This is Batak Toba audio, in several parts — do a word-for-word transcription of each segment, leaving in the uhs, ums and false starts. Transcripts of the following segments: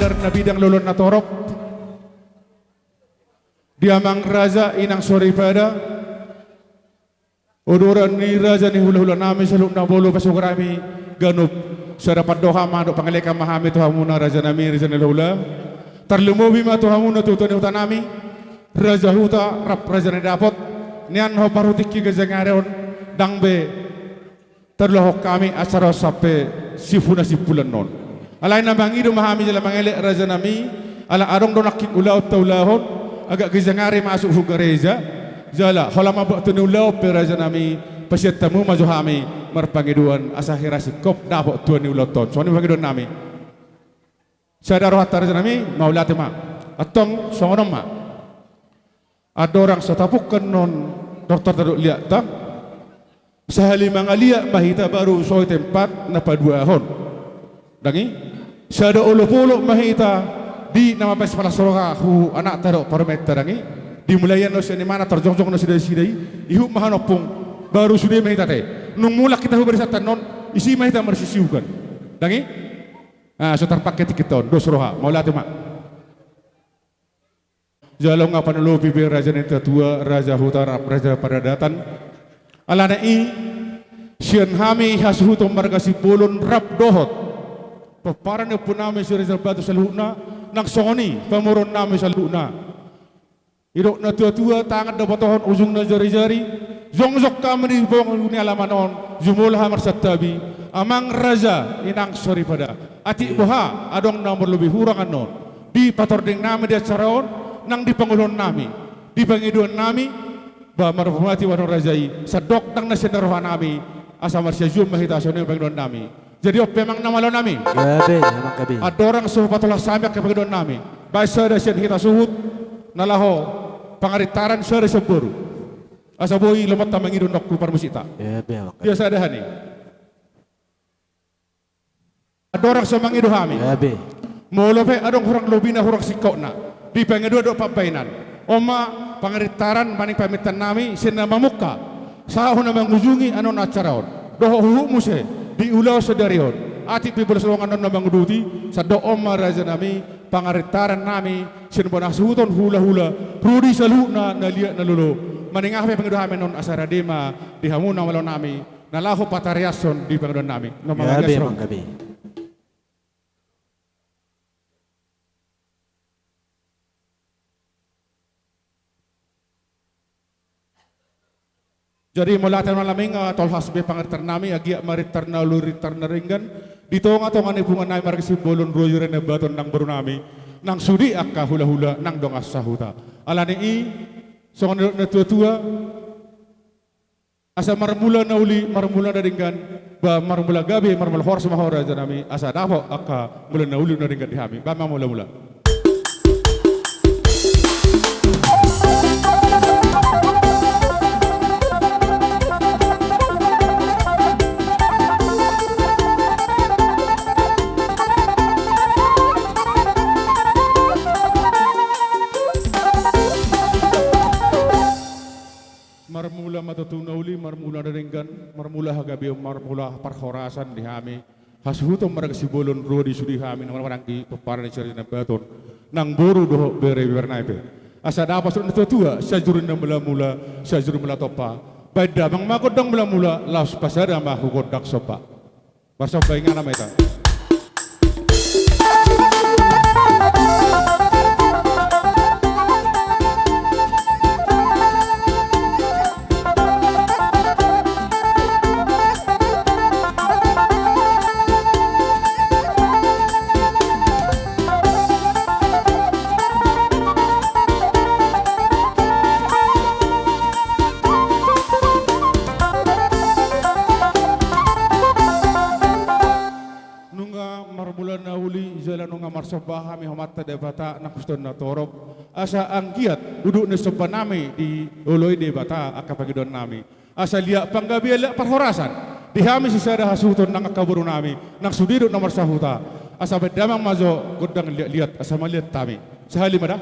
Na bidang loloan na torop di amang raja, inang soripada, odoran ni raja ni hulahulanami saluhutna, molo pasogot hami ganup sada pandohan ma dohot pangelekan ma hami tu hamuna rajanami, raja ni hulahula. Tarlumobi ma tu hamuna tuatua ni hutanami, raja huta rap raja ni dapot, nian ho parhutingki ganjang ari on, ndang be tarulahon hami acara on sampe sipuna simpulan on. Alai na mangido ma hami jala mangelek rajanami, ala adong do nangkin ulaon taulahon, agak ganjang ari masuk hu gareja, jala holan mambuat tua ni ulaon pe rajanami, pasian hamu ma jo hami marpangidoan asa hira singkop dapot tua ni ulaonta on. Songon i pangidoannami. Sada rohanta rajanami, mauliate ma. Antong songon on ma. Andorang so tapungka annon dokter tadok liatta, sahali mangaliat ma hita baru so i tempat na paduahon. Ndang i? Sada olopolop ma hita di na mambahen sipalas roha hu anakta dohot parumaenta, ndang i? Dimulai annon sian imana tarjongjong nasida, sida i, ihut ma hanompung, baru sude ma hita te. Nunga mulak hita hu barisan annon, disi ma hita marsisiukan. Ndang i? Ah, so tarpangke tingki on, dos roha, mauliate ma. Jala nunga panolopi be raja ni natuatua, raja huta rap raja paradatan. Alana i, sian hami hasuhuton marga Simbolon rap dohot pomparan ni ompunami si Raja Batu saluhutna, nang songon i pamoruonnami saluhutna. Didok natuatua, tangan do botohon ujungna jarijari, jongjong hami di bonggol ni alaman on, jumolo hami marsantabi, amang raja, inang soripada. Atik boha adong na marlobi hurang annon di patordingnami di acara on, nang di pangoluhonnami, di pangidoannami, ba marhumati banon raja i, sandok nang na sian rohanami, asa marsiajuon ma hita, songon i pangidoannami. Jadi on pe amang na malo nami. Gabe, amang gabe. Andorang so patolhas hami angka pangidoannami, baen sada sian hita suhut, na laho pangarintaran, sada sian boru. Asa boi lomonta mangido nangkin parmusikta. Gabe, amang gabe. Dia sada hami. Andorang so mangido hami. Gabe. Molo pe adong hurang lobina, hurang singkopna di pangidoan dohot pambahenan, on ma pangarintaran manang pamintaannami sian na mamungka sahat tu na mangujungi annon acara on, dohot huhut muse di ulaon sadari on. Atik pe bolas dongan annon na manguduti, sandok on ma rajanami pangarintarannami sian bona hasuhuton hulahula, ro di saluhutna na liat na lolo. Maningape pangido hami annon, asa rade ma di hamu na malo nami, na laho patareashon di pangidoannami. Gabe, amang gabe. Jadi molo ate na lameng, tolhas be pangarintarannami, anggiat ma rintar na uli rintar na denggan di tongatonga ni punguannami marga Simbolon, Ruajuri Nabaton nang borunami, nang sude angka hulahula nang dongan sahuta. Alani i, songon na didok natuatua, asa marmula na uli, marmula na denggan, ba marmula gabe, marmula horas ma ho rajanami, asa dapot angka mula na uli na denggan di hami. Ba ma mulamula. Marmula ma tutu na uli, marmula na denggan, marmula hagabeon, marmula parhorasan di hami hasuhuton marga Simbolon, ro di sude hami na marhaha di pomparan ni si Raja Nabaton nang boru dohot bere, bere nai pe. Asa dapot songon natuatua, siajuri na mulamula, siajuri mula tompa. Baen damang ma gondang mulamula, laos pasada ma hu gondang somba. Marsomba inganan ma hita. Nunga marmula na uli jala nunga marsomba hami Amanta Debata nang huston na torop, asa anggiat udut ni sombanami dioloi Debata angka pangidoannami, asa liat panggabean, liat parhorasan di hami sisada hasuhuton nang angka borunami, nang sude dohot na marsahuta. Asa baen damang ma jo gondang liatliat, asa maliat hami. Sahali ma da.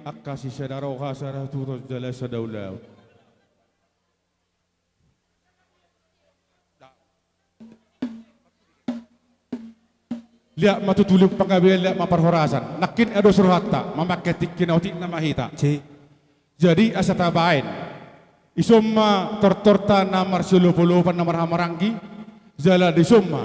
angka sisada roha, sada tutup jala sada ulaon. Liat ma tutu liu panggabean, liat ma parhorasan. Nangkin ados rohanta, mamangke tingki na otik nama hita. Si. Jadi asa tabaen, ison ma tortorta na marsiolopolopan na marhahamaranggi, jala dison ma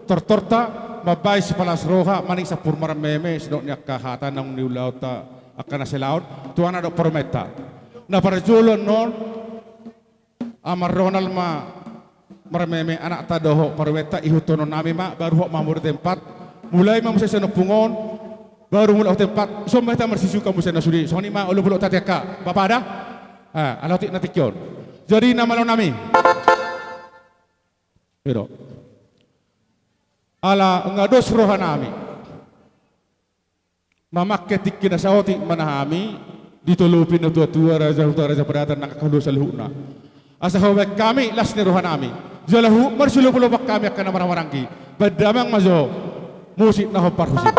tortorta mambaen sipalas roha, maning sampur marmeme, sidok ni angka hata naung niulaonta angka na silaon, tu anak dohot parumaenta. Na parjolo annon, Amang Ronald ma marmeme anakta dohot parumaenta, ihuthononnami ma, baru hot ma hamu di tempat. Mulai ma muse sian ompung on, baru mulak tu tempat, ison ma hita marsisiukan muse na sude. Songon i ma olopolopta, angka bapa da. Ah, ala otik na tingki on. Jadi na malonami. Edo. Ala nga dos rohanami. Mamangke tingki na saotik ma na hami, ditolopi natuatua, raja huta, raja padatan, nang angka hula saluhutna. Asa hubaen hami las ni rohanami. Jala huhut marsiolopolopan hami angka na marhahamaranggi. Baen damang ma jo musik na hombar husip.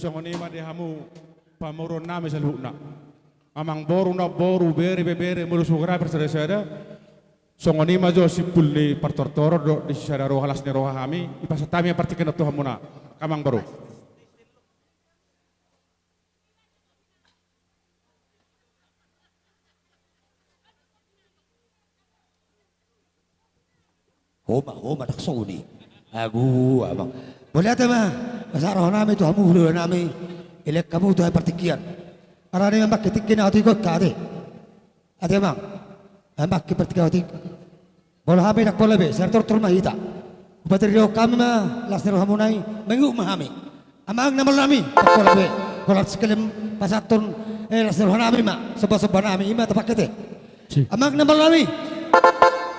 Songon i ma di hamu pamoruon nami saluhutna. Amang boru, namboru, bere, ibebere, molo sude ra parsada-sada. Songon i ma jo simpul ni partortoron dohot di sisada roha, las ni roha hami, dipasahat hami partingkian on tu hamuna. Amang boru. Homa, homa, ndang songon i. Agu, amang. Mauliate ma, pasahat roha nami tu hamu hulahula nami, dilehon hamu tu hami partingkian. Alani i ma, amang, tingki na otik on, ate. Ate, amang. Amang, tingki partingkian otik. Molo hami ndang pola be, sai tortor ma hita. Hupatarihon hami ma las ni rohamuna i, mangihut ma hami. Amang na malo nami, ndang pola be. Holan sekalian pasahathon, eh, las ni roha nami ma, somba-somba nami, i ma tapangke, ate. Si. Amang na malo nami.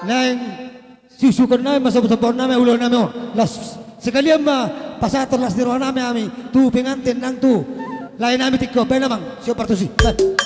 Naeng siusiukon nami ma, somba-sombaon nami, ulaon nami on. Las, sekalian ma pasahathon las ni roha nami hami tu pengantin nang tu lae nami tingki on, baen, amang. Siop partusi. Baen.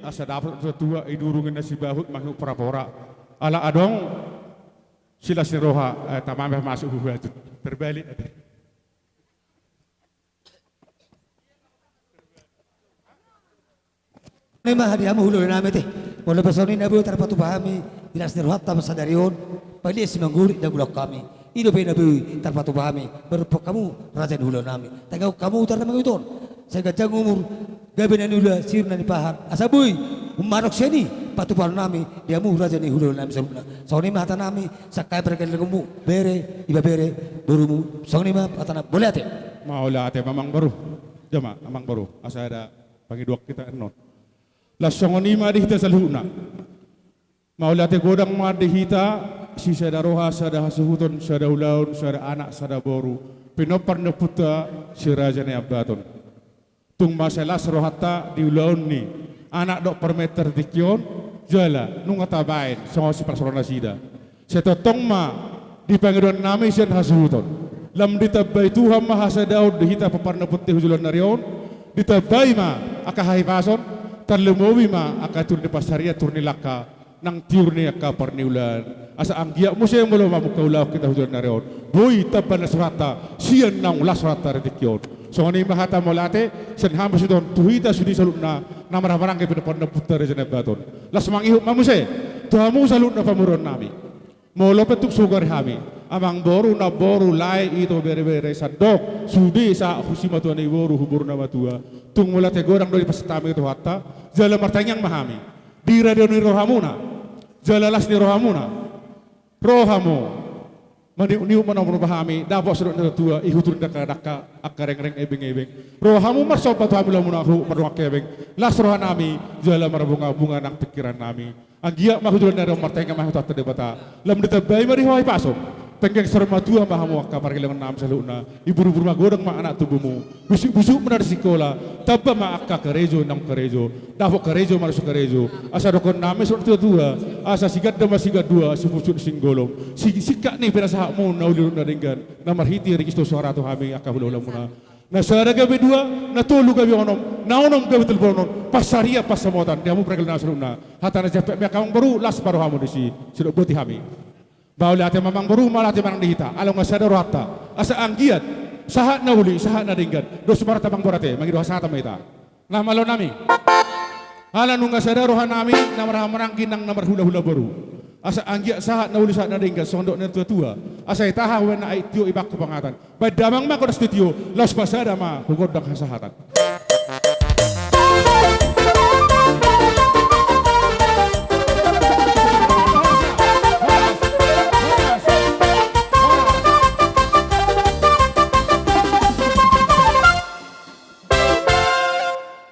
asa dapot tua-tua i durungin na sibahut mangihut pora-pora. Ala adong silas ni roha, eh, tama ma masuk huhajut. Terbalik ate. Songon i ma di hamu hulahula nami ate. Molo pe songon i na boi tarpatupa hami di las ni rohanta ma sadari on. Palias si manggurit dang ulaon hami. I dope na boi tarpatupa hami. Marumpok hamu raja ni hulahula nami. Tangiangkon hamu tar na mangihut on. Sai ganjang umur, gabe na niula, sirip na nipahar. Asa boi madok sian i patupaon nami di hamu raja ni hulahula nami saluhutna. Songon i ma hata nami. Sangkap pargellengonmu, bere, ibebere, borumu. Songon i ma hata nami. Mauliate. Mauliate ma amangboru. Jama amangboru, asa ada pangidoan hita annon. Laos songon i ma di hita saluhutna. Mauliate godang ma di hita, sisada roha, sada hasuhuton, sada ulaon, sada anak, sada boru, pinompar ni ompunta si Raja Nababan. Tung mansai las rohanta di ulaon ni anak dohot parumaenta di tingki on, jala nunga tabaen songon sipalas roha nasida. Sai tongtong ma di pangidoan nami sian hasuhuton. Lam ditambai Tuhan ma hasadaon di hita pomparan ni ompunta hu joloan ni ari on, ditambai ma angka hahipason, tarlumobi ma angka tiur ni pansarian, tiur ni langka, nang tiur ni angka parniulaan. Asa anggiat muse molo mamungka ulaon hita hu joloan ni ari on, boi tamba las rohanta sian naung las rohanta di tingki on. Songon i ma hata mauliate sian hami hasuhuton tu hita sude saluhutna na marhahamaranggi pomparan ni ompunta Raja Nababan. Laos mangihut ma muse tu hamu saluhutna pamoruon nami. Molo pe tung sugari hami, amangboru, namboru, lae, ito, berebere, sandok, sude sahat tu simatua ni boru, tu boru na matua. Tung mauliate godang do dipasahat hami tu Tuhanta, jala martangiang ma hami di rade ni rohamuna, jala las ni rohamuna, ro hamu maniuk-niuk manomu-nomu hami, dapot sidok na tua-tua, ihutur ni dangka-dangka, angka rengreng, ebeng-ebeng. Ro hamu marsomba tu hami, ulaonmuna huhut mardongan hepeng. Las roha nami, jala marbunga-bunga nang pingkiran nami. Anggiat ma hu joloan ni ari on martangiang ma hami tu Tuhanta Debata. Lam ditambai ma di ho hahipason. Penggeng saur matua ma hamu angka pargellengon nami saluhutna. Ibur-ibur magodang ma anak tubumu. Bisuk-bisuk ma na di sikola. Tamba ma angka karejo naung karejo. Dapot karejo manusu karejo. Asa dohonon nami songon tua-tua. Asa siganda ma sigandua, sipusuk singgolom. Si-, singkat ni pinasahatmu na uli dohot na denggan. Na marhite ringgas do suara tu hami angka hula-hulamuna. Na sada gabe dua, na tolu gabe onom, na onom gabe tolu pulu onom, pansarian pansamotan, di hamu pargellengon nami saluhutna. Hata na jempek ma i amangboru, las ma rohamu disi, sai dok boti hami. Mauliate ma amangboru, mauliate ma nang di hita, ala nunga sada rohanta. Asa anggiat, sahat na uli, sahat na denggan, dos marta amangboru ate, mangido hasahatan ma hita. Na malo nami. Ala nunga sada roha nami, na marhahamaranggi nang na marhula-hula boru. Asa anggiat sahat na uli sahat na denggan, songon dok ni na tua-tua. Asa itaha hubaen na aek tio, ibakku pangatan. Baen damang ma anggo das ni tio, laos pasada ma hu gondang hasahatan.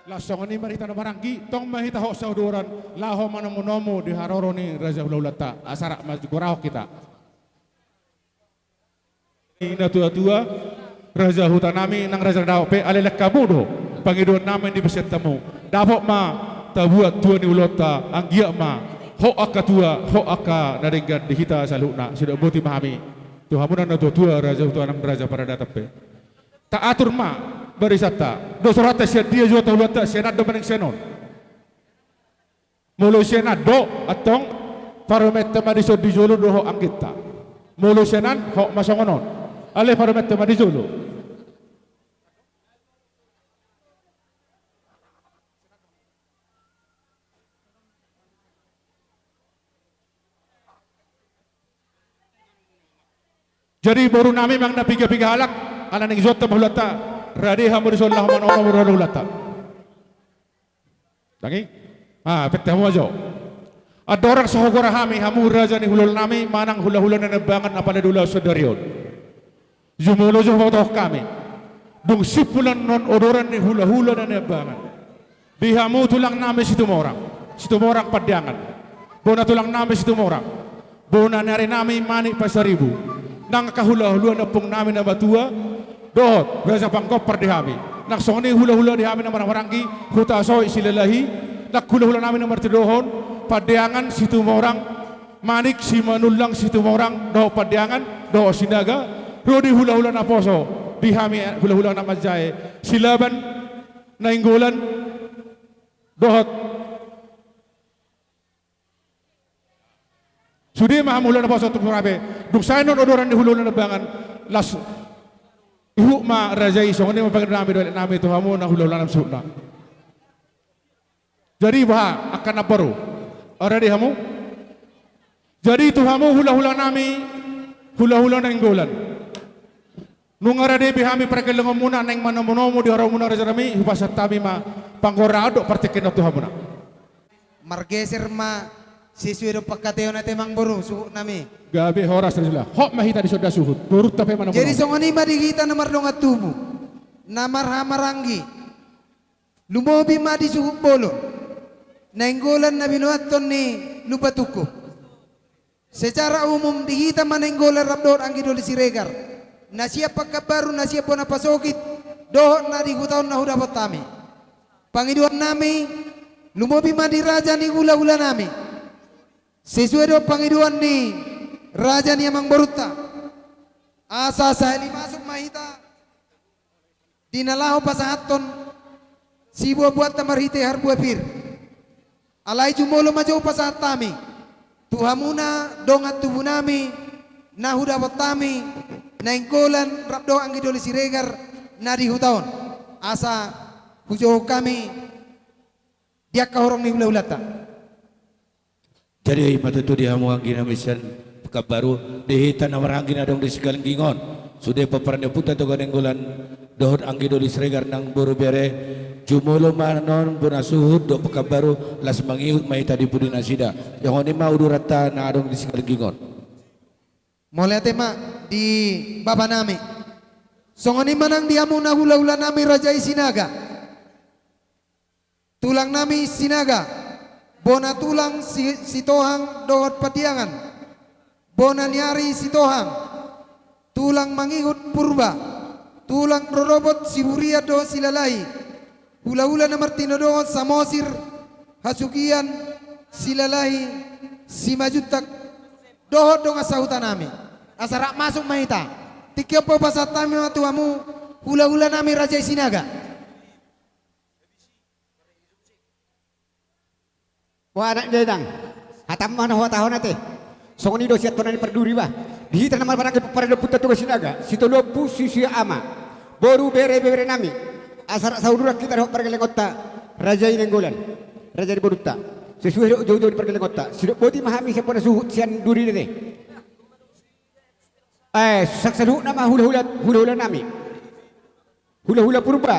Laos songon i ma di hita na marhahamaranggi, tong ma hita hot saudoran, laho manomu-nomu di haroro ni raja hula-hulanta, asa rap manjugorahon hita. Di na tua-tua, raja huta nami nang raja na dao pe, alai lehon hamu do pangidoan nami di basian hamu. Dapot ma tabuat tua ni ulaonta, anggiat ma hot angka tua, hot angka na denggan di hita saluhutna, sai dok boti ma hami. Tu hamu nang na tua-tua, raja huta nang raja paradatan pe. Taatur ma barisanta. Dos rohanta sian dia juhata ulaonta, sian an do manang sian on. Molo sian an do, antong, parumaenta ma dison di jolo dohot anggenta. Molo sian an, hot ma songon on. Alai parumaenta ma di jolo. Jadi boru nami, manang na piga-piga halak, ala naeng juhanta ma hulahulanta, rade hamu dison laho manomu-nomu hulahulanta. Dang i? Ah, pette hamu ma jo. Andorang so hugora hami, hamu raja ni hulahula nami, manang hulahula na niambangan, apala di ulaon sadari on. Jumolo jo hupabotohon hami. Dung simpul annon odoran ni hulahula na niambangan. Di hamu tulang nami Situmorang, Situmorang Pandiangan. Bona tulang nami Situmorang. Bona ni ari nami Manik Pasaribu. Nang angka hulahula ni ompung nami na matua. Dohot, raja panggompar di hami. Nang songon i hulahula di hami na marhahamaranggi, Hutasoit Silalahi. Nang hulahula nami na martinodohon, Pandiangan Situmorang. Manik Simanullang Situmorang, dohot Pandiangan, dohot Sinaga, ro di hulahula naposo, di hami hulahula na manjae, Silaban, Nainggolan, dohot Sude ma hamu hulahula naposo tu Purbae. Dung sae on odoran ni hulahula Nambangan, las ihut ma raja i. Songon i ma pangidoan nami dohot nami tu hamu na hulahula nami suhutna. Jadi boha angka namboru, rade hamu? Jadi tu hamu hulahula nami, hulahula Nainggolan, nunga rade be hami pargellengonmuna naeng manomunomu di haroromuna raja nami, hupasahat hami ma panggora dohot partingkian on tu hamuna. Margeser ma sesuai dohot pangkataion ate amangboru suhut nami. Gabe horas raja. Hot ma hita di son da suhut, borunta pe manomunomu. Jadi songon i ma di hita na mardongan tubu, na marhahamaranggi. Lumobi ma di suhut bolon Nainggolan na binoanhon ni Lumban Tungkub. Secara umum di hita ma Nainggolan rap dohot anggi doli Siregar, na sian Pekanbaru, na sian bona pasogit, dohot na di huta on na hudapot hami. Pangidoan nami, lumobi ma di raja ni hulahula nami, sesuai dohot pangidoan ni raja ni amangborunta, asa sahali masuk ma hita di na laho pasahathon sibuatbuatta marhite harbua pir. Alai jumolo ma jo pasahat hami tu hamuna dongan tubu nami na hudapot hami Nainggolan rap dohot anggi doli Siregar na di huta on, asa hujou hami di angka horong ni hulahulanta. Jadi ima tutu di hamu anggi nami sian Pekanbaru, di hita na marhahamaranggi na adong di Sigalingging on, sude pomparan ni ompunta Toga Nainggolan dohot anggi doli Siregar nang boru bere, jumolo ma annon bona suhut dohot Pekanbaru, las mangihut ma hita di pudi nasida. Songon i ma uduranta na adong di Sigalingging on. Mauliate ma di bapa nami. Songon i ma nang di hamu na hulahula nami raja i Sinaga. Tulang nami Sinaga, bona tulang Si-, Sitohang dohot Pandiangan, bona ni ari Sitohang, tulang mangihut Purba, tulang rorobot Siburian dohot Silalahi, hulahula na martinodohon Samosir, Hasugian, Silalahi, Simanjuntak, dohot dongan sahuta nami. Asa rap masuk ma hita. Tingki on pe hupasahat hami ma tu hamu hulahula nami raja i Sinaga. Wah, anak ni dainang. Hatam ma na huhatahon ate. Songon i do sian tona ni parduri ba. Di hita na marhahamaranggi pomparan ni ompunta Toga Sinaga, sitolu ompu, suisui ama, boru, bere, ibebere nami. Asa rap sauduran hita dohot pargellengonta raja i Nainggolan, raja ni borunta. Sesuai dohot joujou ni pargellengonta. Sidok boti ma hami sian bona suhut sian duri ni ate. Eh, sa-, saluhutna ma hulahula, hulahula nami. Hulahula Purba.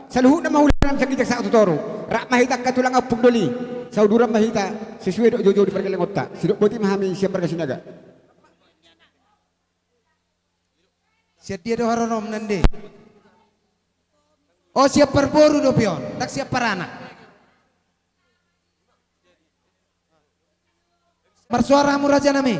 Saluhutna ma hulahula nami sian ginjang sahat tu toru. Rap ma hita angka tulang ompung doli. Sauduran ma hita sesuai dohot joujou ni pargellengonta. Sidok boti ma hami sian marga Sinaga. Sian dia do harorom nande? O, sian parboru dope on, ndang sian paranak. Marsuara hamu raja nami.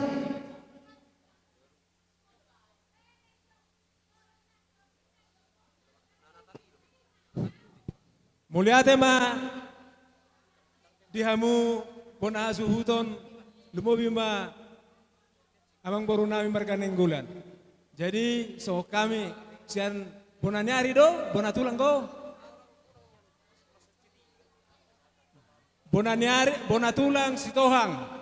Mauliate ma di hamu bona hasuhuton, lumobi ma amangboru nami marga Nainggolan. Jadi songon hami sian bona ni ari do, bona tulang do. Bona ni ari, bona tulang Sitohang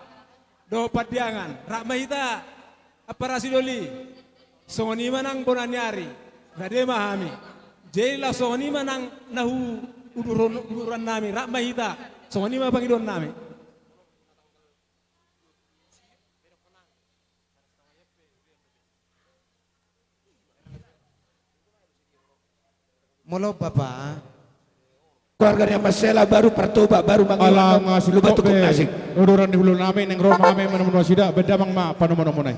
dohot Pandiangan, rap ma hita ampara sidoli. Songon i ma nang bona ni ari, rade ma hami. Jadi laos songon i ma nang na hu-, uduron-, uduran nami, rap ma hita. Songon i ma pangidoan nami. Molo bapa. Keluarga ni Amasela baru Partoba, baru mangiwa. Ala nga si Lumban Tungkub be. Nasik. Uduran ni hulahula nami, naeng ro ma hami manomunomu nasida, baen damang ma panomunomu nai.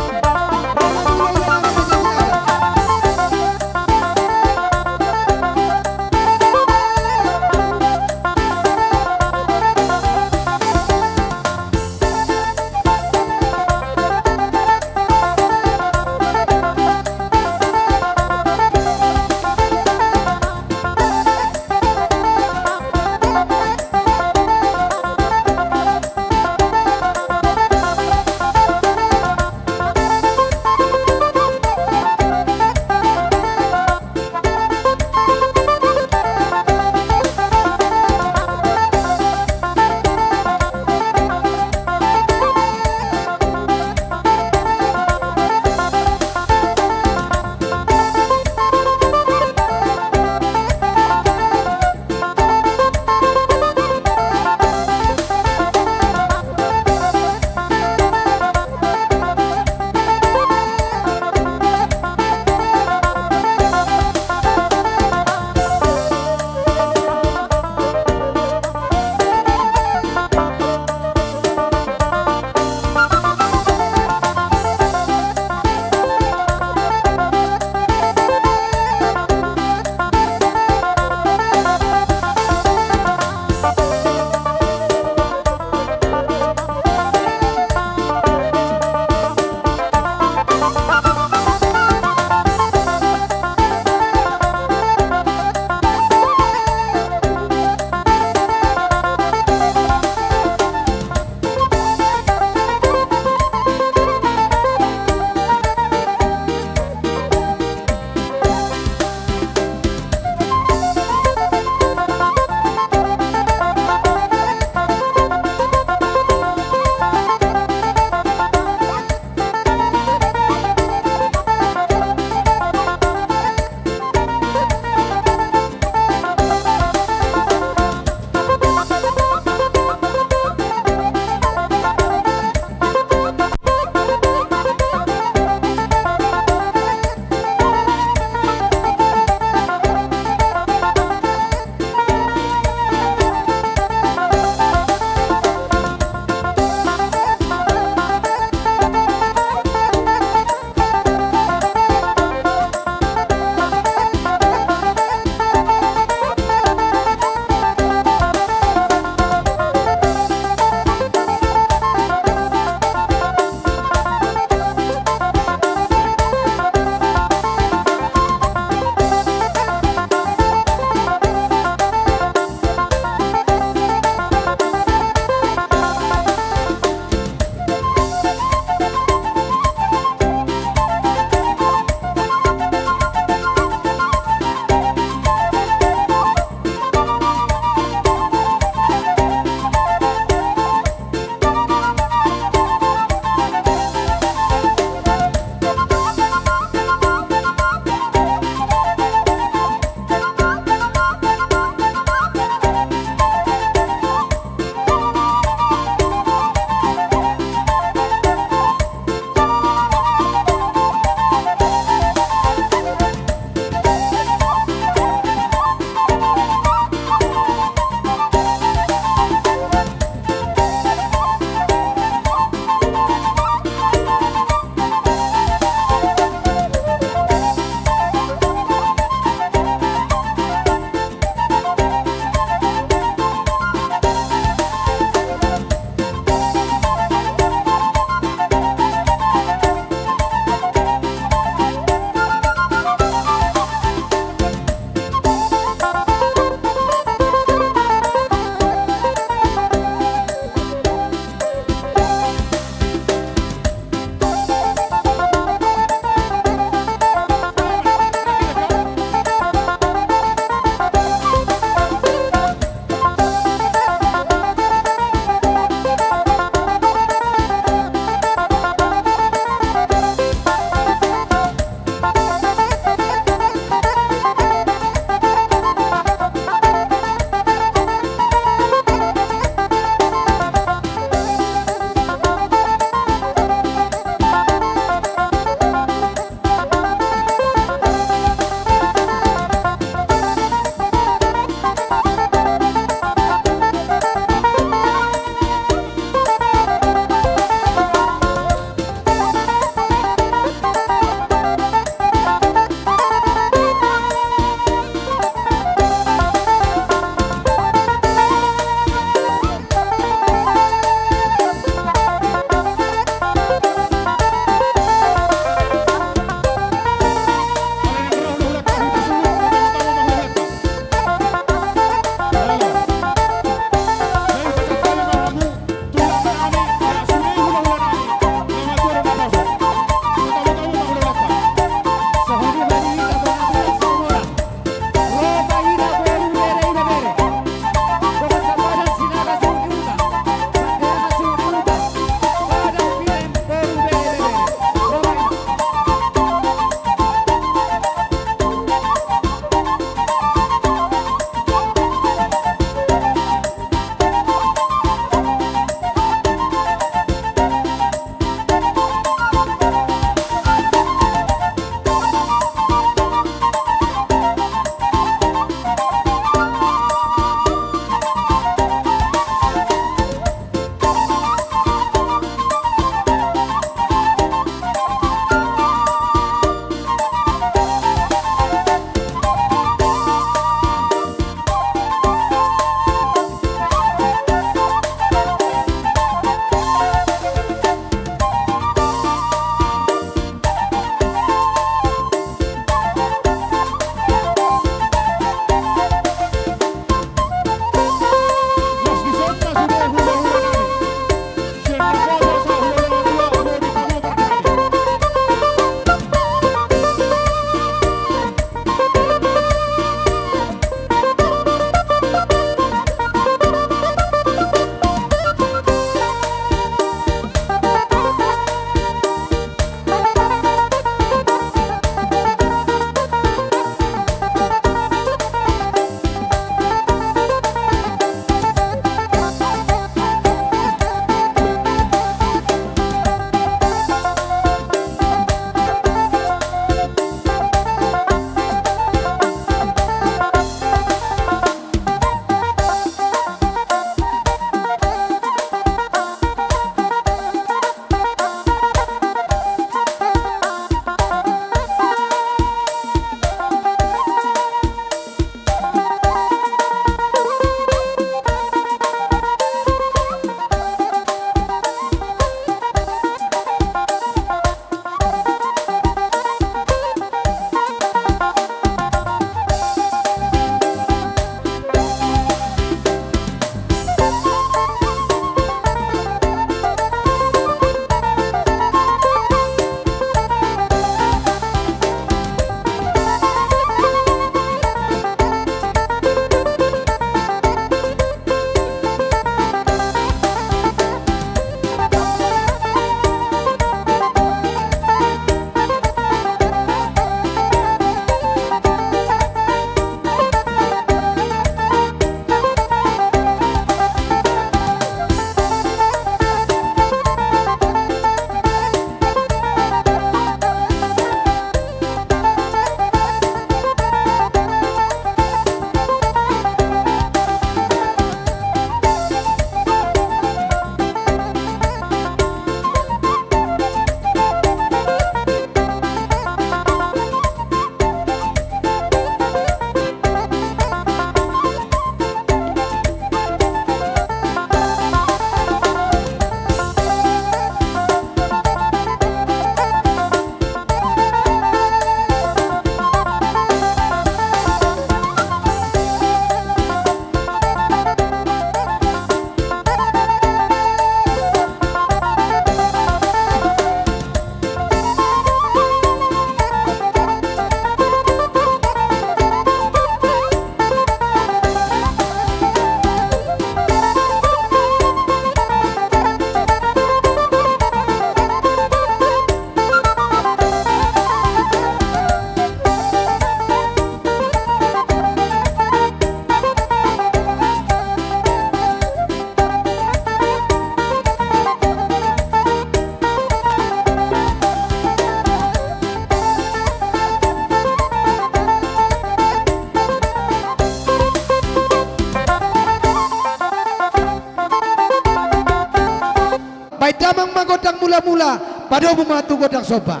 Baen damang ma gondang mulamula, padomu ma tu gondang somba.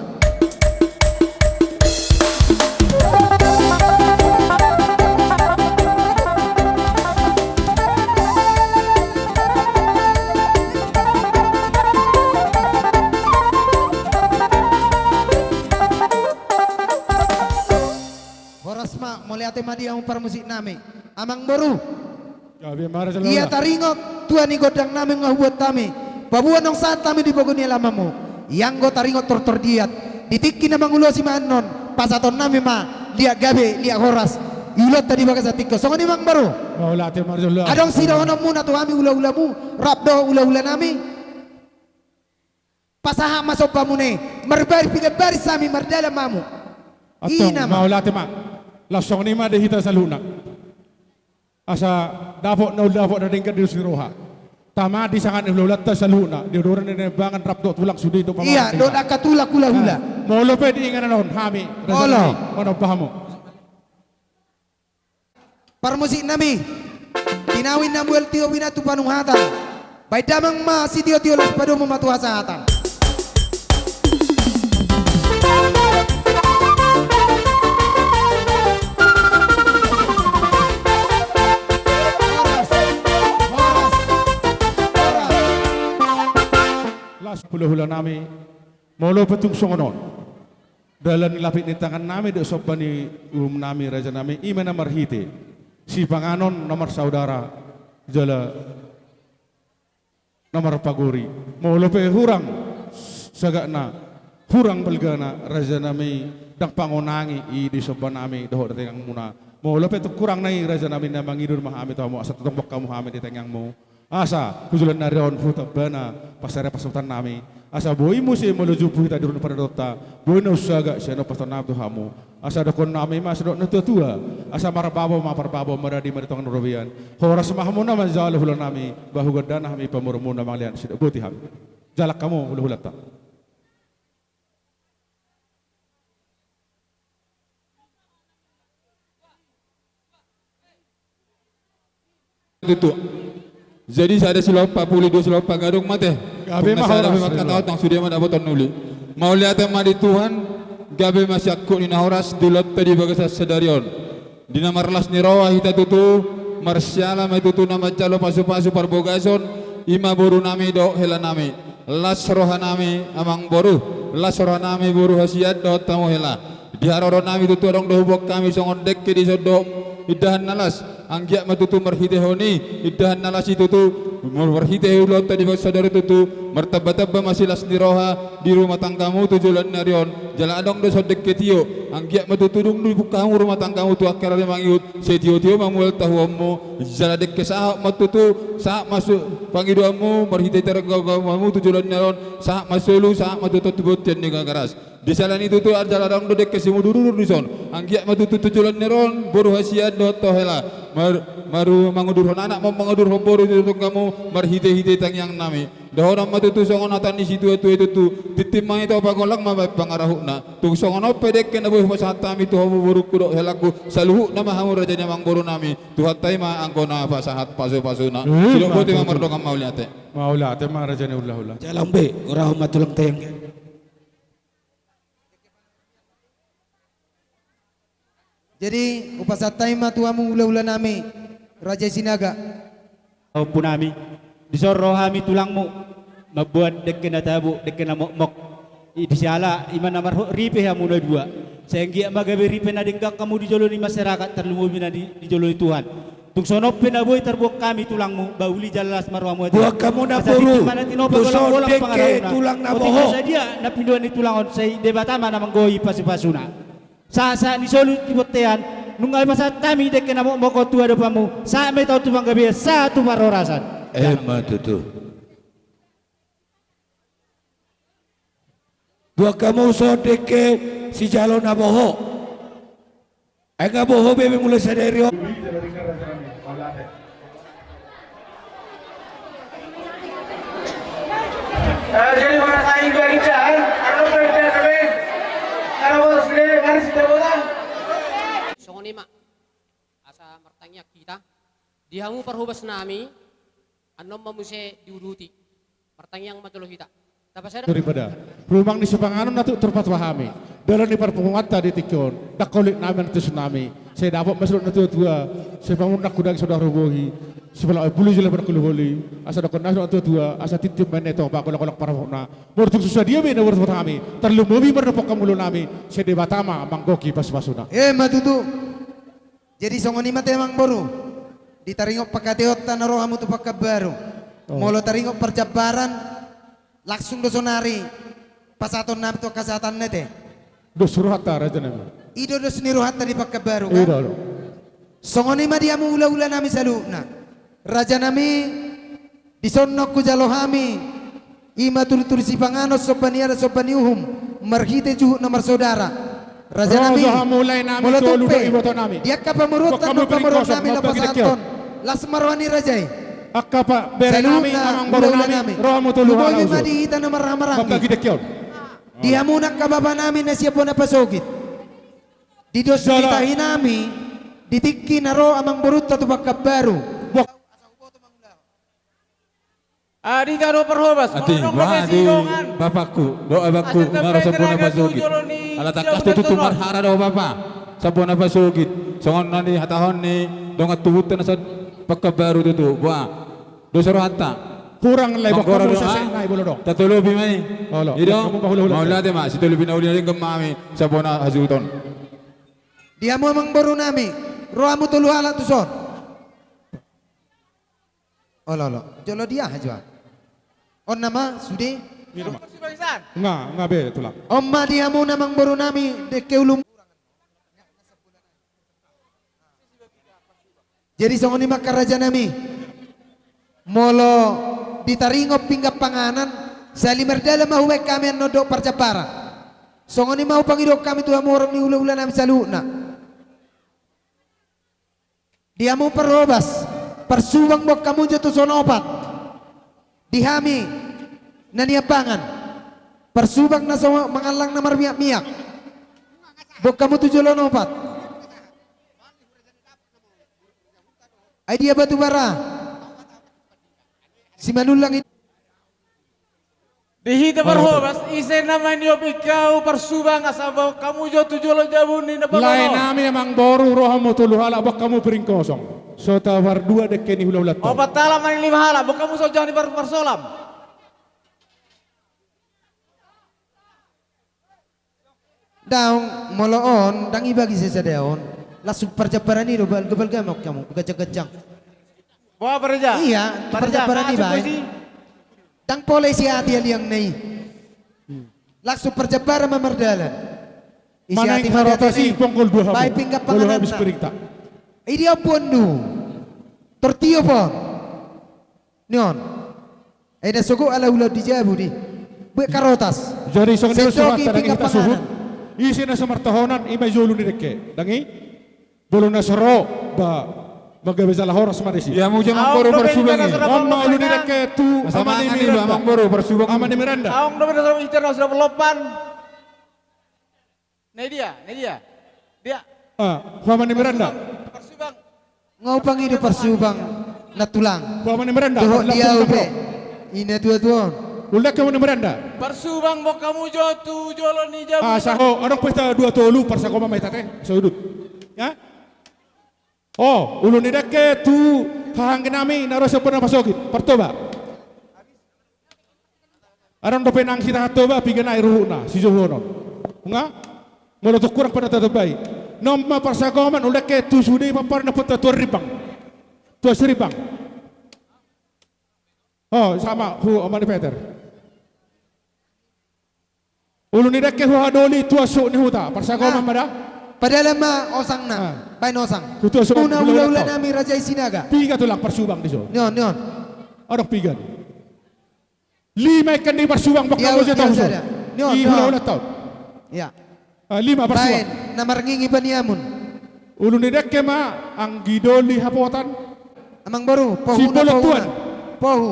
Horas ma, mauliate ma di hamu parmusik nami. Amangboru. Gabe ma raja. Ia taringot tua ni gondang nami nga hubuat hami. Paboa naung sahat hami di pogu ni alamanmu. Ia anggo taringot tortor diat. Di tingki na mangulosi ma annon. Pasahaton nami ma. Liat gabe, liat horas. Di ulaonta di bagasan tingki on. Songon i amangboru. Mauliate ma raja. Adong sidohononmuna tu hami hulahulamu. Rap dohot hulahula nami. Pasahat ma sombamuna i, marbaris piga baris hami mardalan ma hamu. Antong, i nama. Mauliate ma. Laos songon i ma di hita saluhutna. Asa dapot na ul dapot na denggan di dos ni roha. Tama di sanga ni hulahulanta saluhutna. Di odoran ni na imbangan rap dohot tulang sude dohot pamangan. Ia, dohot angka tulang hulahula. Molo pe di inganan on hami. Olo. Manomba hamu. Parmusik nami, tinau i na mual tio bina tu panungatan. Baen damang ma sitiotio laos padomu ma tu hasahatan. Horas, horas, horas. Las hulahula nami, molo pe tung songon on. Dalan ni lapik ni tangan nami dohot somba ni uhum nami raja nami i ma na marhite sipanganon na marsaudara jala na marpagori. Molo pe hurang sagatna hurang balgana raja nami ndang pangonangi i di somba nami dohot di tengangmuna. Molo pe tung hurang na i raja nami na mangido ma hami tu hamu asa tongtong boan hamu hami di tengangmu. Asa, tu joloan ni ari on, hutambana, pasarian pasupasu nami. Asa, boi muse molo jumpu hita di ruang paradatonta, boi na umsaga, sian on pasupasu nami tu hamu. Asa, dohonon nami ma, songon na tuatua. Asa, marbabo ma, parbabo, maradi ma di tonga ni robean. Horas ma hamu na manjalo hulahula nami, ba hugandana hami pamoruonmuna mangalean, sai boti hami. Jalang hamu, hulahulanta. Tutu. Jadi sada silompa puli dua silompa gadong mate. Gabe ma horas. Sada pe mangkatahon nang sude ma dapoton uli. Mauliate ma di Tuhan, gabe ma siangkup ni na horas di ulaonta di bagasan sadari on. Di na marlas ni roha hita tutu, marsiala ma i tutu na manjalo pasupasu parbagason, i ma boru nami dohot hela nami. Las roha nami amangboru, las roha nami boru hasian dohot hamu hela. Di haroro nami tutu adong do huboan hami songon dengke dison dohot indahan na las. Anggiat ma tutu marhitehon i, indahan na las i tutu, marhite ulaonta di bagasan sadari tutu, martambatamba ma silas ni roha di rumah tanggamu tu joloan ni ari on. Jala adong do songon dengke tio, anggiat ma tutu dung dibungka hamu rumah tanggamu tu angka ari na mangihut, sai tiotio ma mual tahuonmu. Jala dengke sahat ma tutu, sahat ma su-, pangidoanmu, marhite targaugamu tu joloan ni ari on, sahat ma solu, sahat ma tutu tu bontean ni Gagaras. Di siala ni i tutu, jala adong do dengke simudurudur dison. Anggiat ma tutu tu joloan ni ari on, boru hasian dohot ho hela. Mar-, maru mangudurhon anak, ma-, mangudurhon boru di tongtongmu, marhitehite tangiang nami. Dohonon ma tutu songon hata ni situatua i tutu, tintin ma i topang, holang ma baen pangarahutna. Tung songon on pe dengke na boi hupasahat hami tu hamu borungku dohot helangku, saluhutna ma hamu raja ni amangboru nami, Tuhanta i ma anggo na pasahat pasupasuna. Eh, sidok boti ma tutu. Mardongan mauliate. Mauliate ma raja ni hulahula. Jalang be, urahon ma tulang tayang. Jadi, hupasahat hami ma tu hamu hulahula nami, Raja Sinaga. Ompu nami, dison ro hami tulangmu, mamboan dengke na tabo, dengke na mokmok. I, di siala, i ma na marhot ripe hamu na dua. Sai anggiat ma gabe ripe na denggan hamu di jolo ni masyarakat, tarlumobi na di, di jolo ni Tuhan. Tung songon on pe na boi tarboan hami tulangmu, ba uli jala las ma rohamu ate. Boan hamu na boru, asa tintin ma na tinopa, tuson golanggolang dengke pangarahutna. Tulang na boho. Otik ma sadia na pindoan ni tulang on, sai Debata ma na manggohi pasupasuna. Sahat-sahat ni solu di bontean, nunga hupasahat hami dengke na mokmok on tu adopanmu, sahat ma i taon tu panggabean, sahat tu parhorasan. Emma tutu. Boan hamu tuson dengke sijalo na boho. Ai nga boho be, be mulai sadari on. Songon i ma, asa martangiang hita. Di hamu parhobas nami, annon ma muse diuduti. Martangiang ma jolo hita. Tapasada. Daripada rumang ni sipanganon na tuk tarpatupa hami. Dalan ni parpunguanta di tingki on. Ndang holit nami, antusi nami. Sai dapot ma saluhut natuatua. Sai pamundak tu daging, sai dapot bohi. Sai pala bulu jala pada kuli boli. Asa dokkon nami saluhut natuatua. Asa tintin ma i na tong pangolangolangna. Molo tung so sadia be na tarpatupa hami. Tarlumobi mardokkon hamu ulaon nami. Sai Debata ma manggohi pasupasuna. Emma tutu. Jadi songon i ma ate amangboru. Di taringot pangkataionta na ro hamu tu Pekanbaru. Oh. Molo taringot parjambaran, langsung do sonari pasahaton nami tu angka sahatanna ate. Dos rohanta raja nami. I do dos ni rohanta di Pekanbaru, kan? I do, do. Songon i ma di hamu hulahula nami saluhutna. Raja nami, dison na hujalo hami, i ma turituri sipanganon, somba ni adat, somba ni uhum, marhite juhut na marsaudara. Raja nami, ro do hamu lae nami, molo tung pe, di angka pamoruonta dohot pamoruon nami na pasahathon, las ma roha ni raja i. Angka pa, bere nami, saluhutna, amangboru nami, ro hamu tu hulahula, lumobi ma di hita na marhahamaranggi. Mambagi dengke on. Di hamu na angka bapa nami na sian bona pasogit. Di dos ni tahi nami, di tingki na ro amangborunta tu Pekanbaru. Bok. Adinda do parhobas, ate, molo adong na di bapakku dohot abangku na ro sian bona pasogit. Ala tangkas do tutu marhara do bapa sian bona pasogit. Songon na nihatahon ni dongan tubunta na sian Pekanbaru tutu. Boha. Dos rohanta. Hurang lae, manggora do, ah. Tatolopi ma i. Olo. I do. Mauliate ma, sitolopi na uli na denggan ma hami sian bona hasuhuton. Di hamu amangboru nami, ro hamu tolu halak tuson. Olo, olo. Jolo dia hajuan. On nama sude. Nga, nga be tulang. On ma di hamu na amangboru nami, dengke ulum. Jadi songon i ma angka raja nami. Molo di taringot pinggan panganon, sahali mardalan ma hubaen hami annon dohot parjambaran. Songon i ma hupangidohon hami tu hamu horong ni hulahula nami saluhutna. Di hamu parhobas, parsubang boan hamu jo tu son opat. Di hami na nian pangan, parsubang na so mangallang na marmiakmiak, boan hamu tu joloan opat. Ai dia Batubara? Simanullang i. Di hita parhobas, ise na maniop ingkau parsubang asa boan hamu jo tu jolo jabu ni na paloho. Lae nami, amangboru, ro hamu tolu halak, boan hamu piring kosong. So tapardua dengke ni hulahulanta. Opat halak manang lima halak, boan hamu so jaha ni par-, parsolam. Daong, molo on, ndang ibagi sisada on. Langsung parjambaran i do, balgabalga ma hamu, ganjangganjang. Boha, parja? Iya, parjambaran i baen. Ndang pola isi hati aliangna i. Langsung parjambaran ma mardalan. Isi hati ma, manang harata si ponggol dua hamu. Baen pinggan pangananna. Habis piringta. Idia pondu. Tortiop on. Nion. Ai na sogo ala ulaon di jabu di. Buat karotas. Jadi songon i do suhut, pinggan panganon. Ise na so martahonan, i ma i jo ulu ni dengke. Ndang i? Molo na so ro, ba, manggabe jala horas ma disi. Ia, mujamang boru parsubang i. On ma ulu ni dengke tu ama ni Miranda. Ama ni Miranda. Aong do beda sama iter na sudah pelopan. Na idia, na idia. Dia. Ah, tu ama ni Miranda. Parsubang. Nga hupangido parsubang na tulang. Tu ama ni Miranda. Dohot dia upe. Ina tua tuon. Ulu dengke ama ni Miranda. Parsubang boan hamu jo tu jolo ni jabu. Ah, saho, adong pesta dua tolu, parsakoman ma hita ate. Saudut. Ya? O, ulu ni dengke tu haha anggi nami na ro sian bona pasogit. Partoba. Adong dope nang hita hatoba, piga nai ruhutna, sijouhonon. Nga? Molo tung hurang pe na tatombai. Na on ma parsakoman, ulu dengke tu sude i pomparan na putta tu Rimbang. Tu Asi Rimbang. O, sama, tu ama ni Peter. Ulu ni dengke tu Hadoli tu Asuk ni Huta, parsakoman ma da? Padalan ma osangna, baen osang. Tu Asuk ni Huta. Hulahula nami Raja i Sinaga. Piga tulang parsubang dison. Nion, nion. Adong piga. Lima ingkon di parsubang boan hamu jo tu Asuk. Nion, nion. Hulahula taon. Ia. Ah, lima parsubang. Baen, na marngingi paniamun. Ulu ni dengke ma, anggi doli hapotan. Amangboru, pohu na, pohu na. Pohu.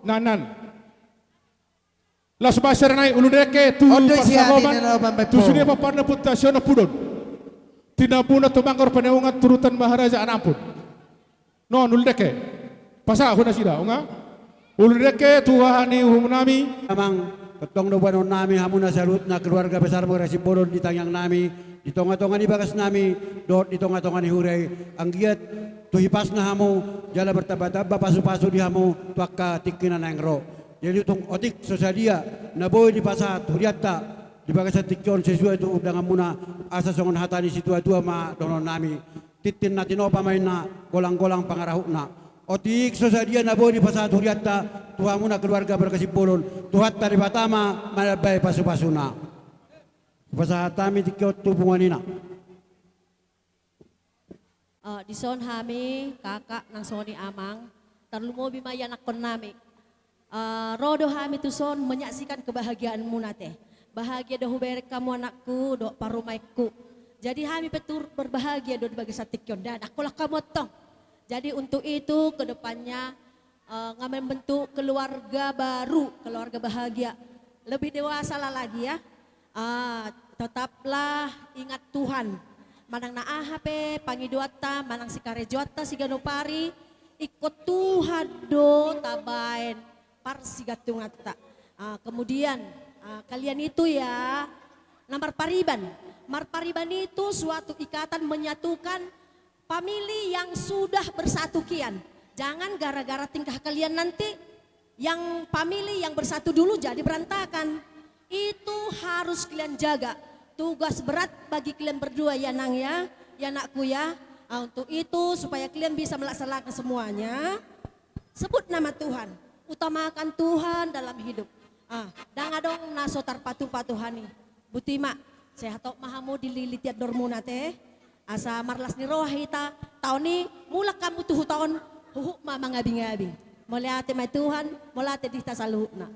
Nan, nan. Laos baen sada nai, ulu ni dengke tu parsakoman, tu sude pomparan na putta Sionompudoon. Tinambuna Tumanggar Paneongan, turutan Maharaja Anampun. Non, ulu ni dengke. Pasahat nasida, unga? Uli dengke tu haha ni uhum nami. Amang, tongtong do boanon nami hamu na saluhutna keluarga besar Muara Simbolon di tangiang nami, di tonga-tonga ni bagas nami, dohot di tonga-tonga ni huria i, anggiat tu hipasna hamu, jala bertamba-tamba pasu-pasu di hamu, tu angka tingki na naeng ro. Jadi tung otik so sadia, na boi dipasahat hurianta, di bagasan tingki on sesuai tu undanganmuna, asa songon hata ni situa-tua ma dohonon nami. Tintin na tinopa ma inna, golang-golang pangarahutna. Otik so sadia na boi dipasahat hurianta, tu hamuna keluarga Marga Simbolon, Tuhanta Debata ma manambai pasu-pasuna. Hupasahat hami tingki on tu punguan ina. Eh, dison hami, kakak, nang songon i amang, tarlumobi ma ianakkon nami. Eh, ro do hami tuson menyaksikan kebahagiaanmuna te. Bahagia do hubereng hamu anakku, dohot parumaenku. Jadi hami pe turut berbahagia do di bagasan tingki on, ndang holan hamu antong. Jadi untuk itu ke depannya, eh, nga membentuk keluarga baru, keluarga bahagia. Lebih dewasa lah lagi ya. Ah, tetaplah ingat Tuhan. Manang na aha pe pangidoanta, manang sikarejoanta siganup ari, ingkon Tuhan do tabaen parsigantunganta. Ah, kemudian, ah, kalian itu ya, na marpariban. Marpariban itu suatu ikatan menyatukan famili yang sudah bersatu kian. Jangan gara-gara tingkah kalian nanti, yang famili yang bersatu dulu jadi berantakan. Itu harus kalian jaga. Tugas berat bagi kalian berdua ya, Nang, ya, ya, anakku, ya. Ah, untuk itu, supaya kalian bisa melaksanakan semuanya, sebut nama Tuhan, utamakan Tuhan dalam hidup. Ah, ndang adong na so tarpatupa Tuhan i. Boti ma, sehat hot ma hamu dilili tiandormuna te. Asa marlas ni roha hita, taon i mulak hamu tu huta on, huhut ma mangabing-abing. Mauliate ma Tuhan, mauliate di hita saluhutna.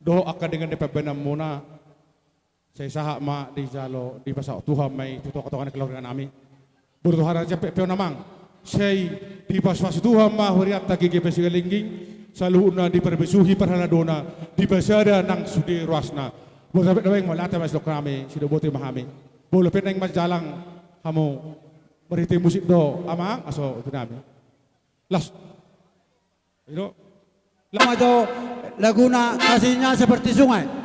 dohot angka denggan ni pambahenanmuna, sai sahat ma dijalo, dipasahat Tuhan ma i tu tongatonga ni keluarga nami. Boru Tuhanta jampe pe on amang, sai dipasupasu Tuhan ma hurianta GKPS Sigalingging, saluhutna diparbesuhi parhaladona, dipasada nang sude ruasna. Boru Tuhanta pe on amang, mauliate ma sidok nami, sidok boti ma hami. Molo pe naeng manjalang hamu marhite musik do amang, asa tu nami. Las. Ido. Lama jo laguna Kasihnya Seperti Sungai.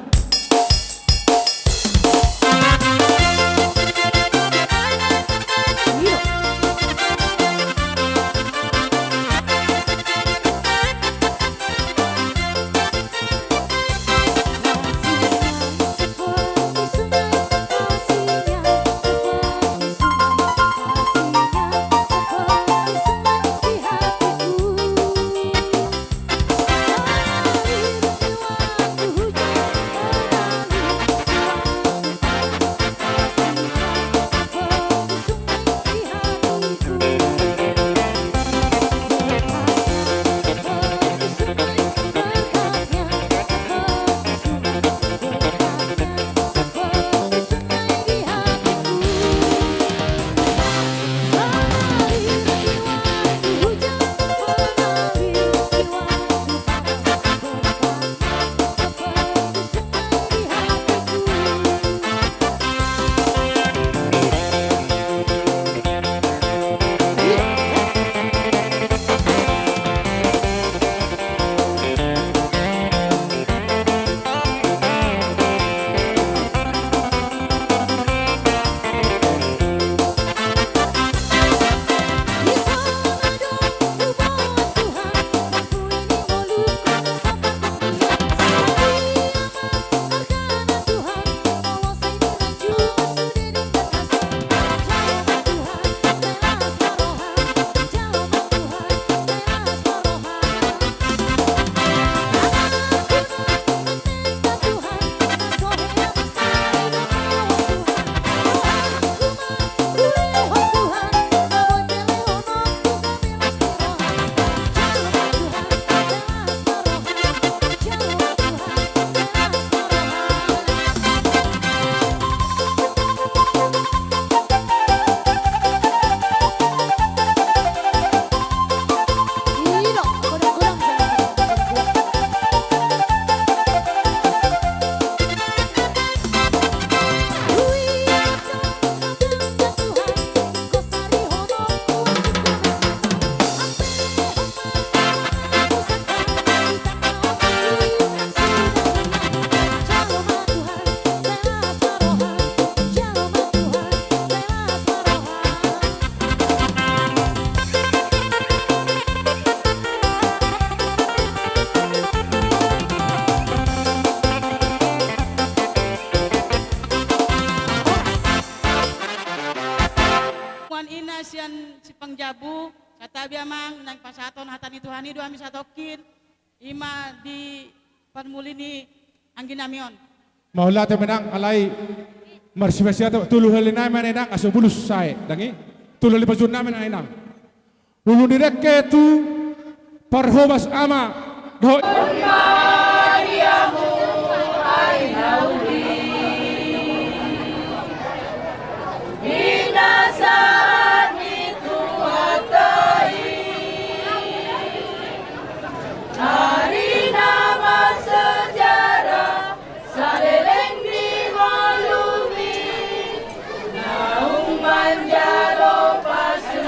Muan ina sian Simpang Jambu, santabi amang, naeng pasahathon hata ni Tuhan i do hami satongkin, ima di parmuli ni anggi nami on. Mauliate ma inang, alai marsipasiat tolu hali nai ma inang, asa bulus sae, dang i. Tolu hali pajuon nami ma inang. Ulu ni dengke tu parhobas ama dohot. Pinasahat ni Tuhanta i, ari na marsejarah, saleleng di ngolumi, naung manjalo pasu,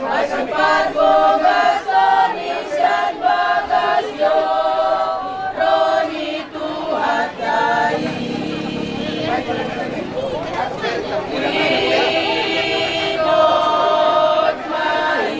pasu parbogason i sian bagas joro ni Tuhanta i. Ingot ma i.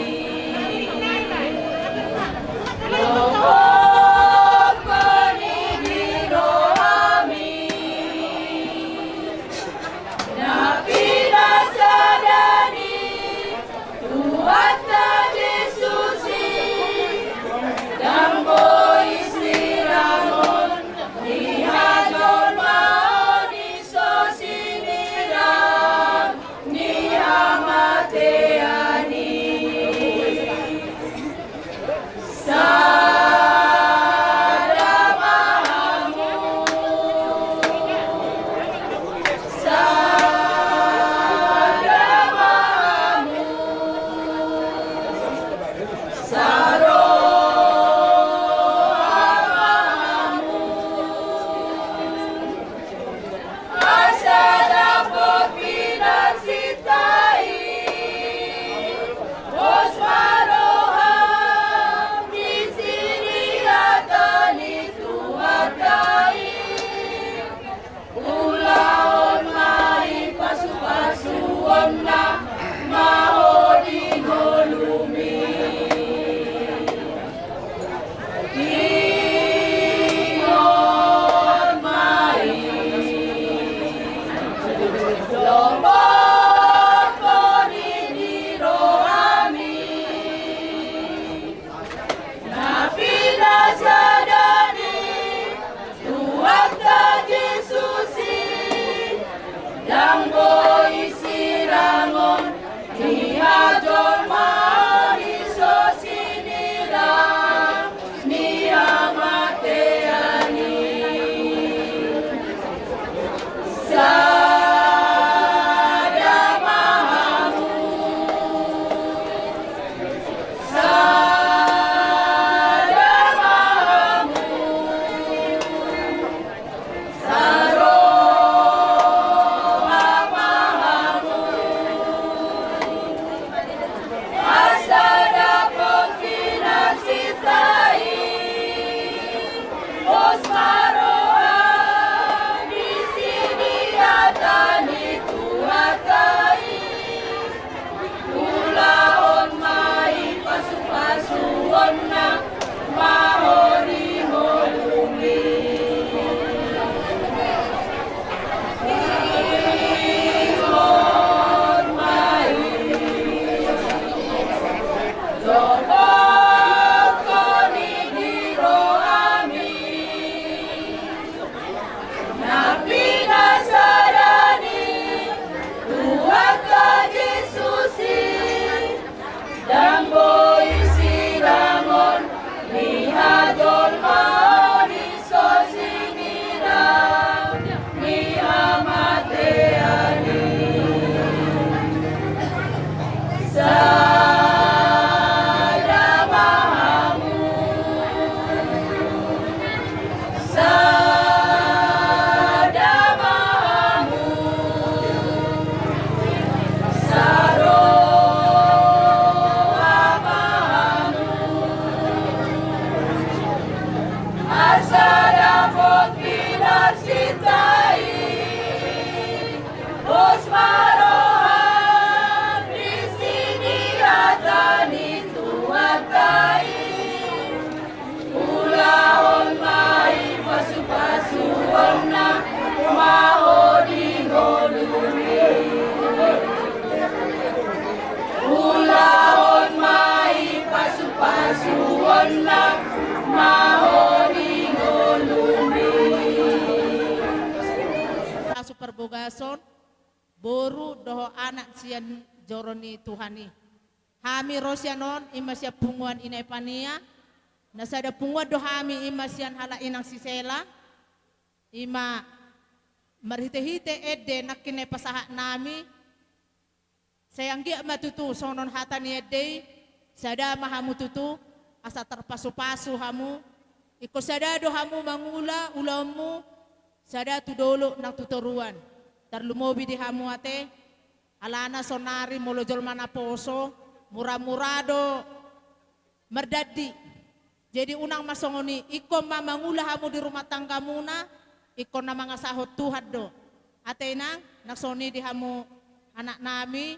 Lombok hori di rohami, na pinasada ni Tuhanta Jesus i, ndang boi sirangon ni hajolmaon i, so sinira ni hamatean i. Sada ma hamu, sada ma hamu, saroha ma hamu. Asa dapot pinarsinta i, pos ma roha, disi di hata ni Tuhanta i. Ulahon ma i pasupasuonna, ma ho di ngolumi. Ndang boi sirangon ni hajolmaon i, so sinira ni hamatean i. Sada ma hamu, sada ma hamu, saroha ma hamu. Asa dapot pinarsinta i, pos ma roha, disi di hata ni Tuhanta i. Ulahon ma i pasupasuonna, ma ho di ngolumi. Ulahon ma i pasupasuonna, ma ho di ngolumi. Pasu parbogason, boru dohot anak sian joro ni Tuhan i. Hami ro sian on, i ma sian punguan Ina Epania. Na sada punguan do hami, i ma sian halak inang si Sela. I ma marhitehite ende nangkin na pasahat nami. Sai anggiat ma tutu songon hata ni ende i, sada ma hamu tutu, asa tarpasupasu hamu. Ingkon sada do hamu mangula ulaonmu, sada tu dolok nang tu toruan. Tarlumobi di hamu ate, alana saonari molo jolma naposo, mura-mura do mardandi. Jadi unang ma songon i, ingkon ma mangula hamu di rumah tanggamuna, ingkon na mangasahon Tuhan do. Ate inang, nang songon i di hamu anak nami,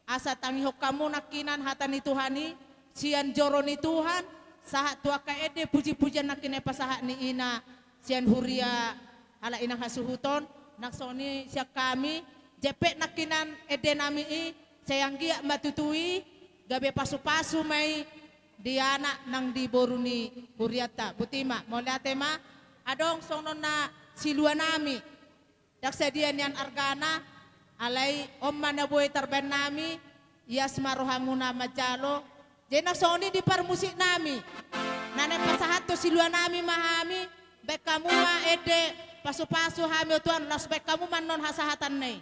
asa tangihon hamu nangkinan hata ni Tuhan i, sian joro ni Tuhan, sahat tu angka ende puji-pujian nangkin na pasahat ni ina, sian huria halak inang hasuhuton, nang songon i sian hami, jempek nangkinan ende nami i, sai anggiat ma tutu i, gabe pasu-pasu ma i, di anak nang di boru ni hurianta. Boti ma, mauliate ma, adong songon na silua nami. Ndang sadia nian argana, alai on ma na boi tarbaen nami, ias ma rohamuna manjalo. Jadi nang songon i di parmusik nami. Na naeng pasahathon silua nami ma hami, baen hamu ma ende pasu-pasu hami, o Tuhan, laos baen hamu ma annon hasahatan na i.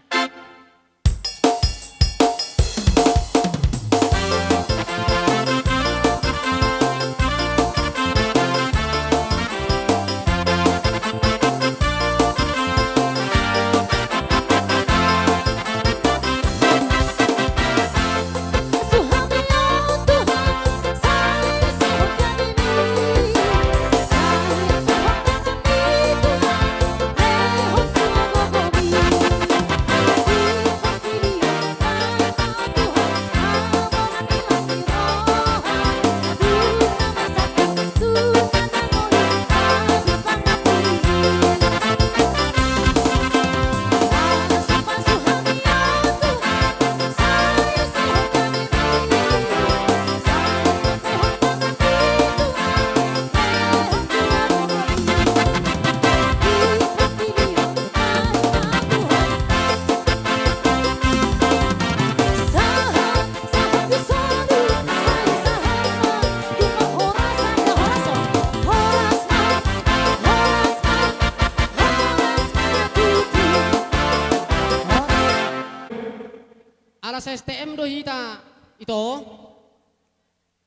Ala sa-S T M do hita ito,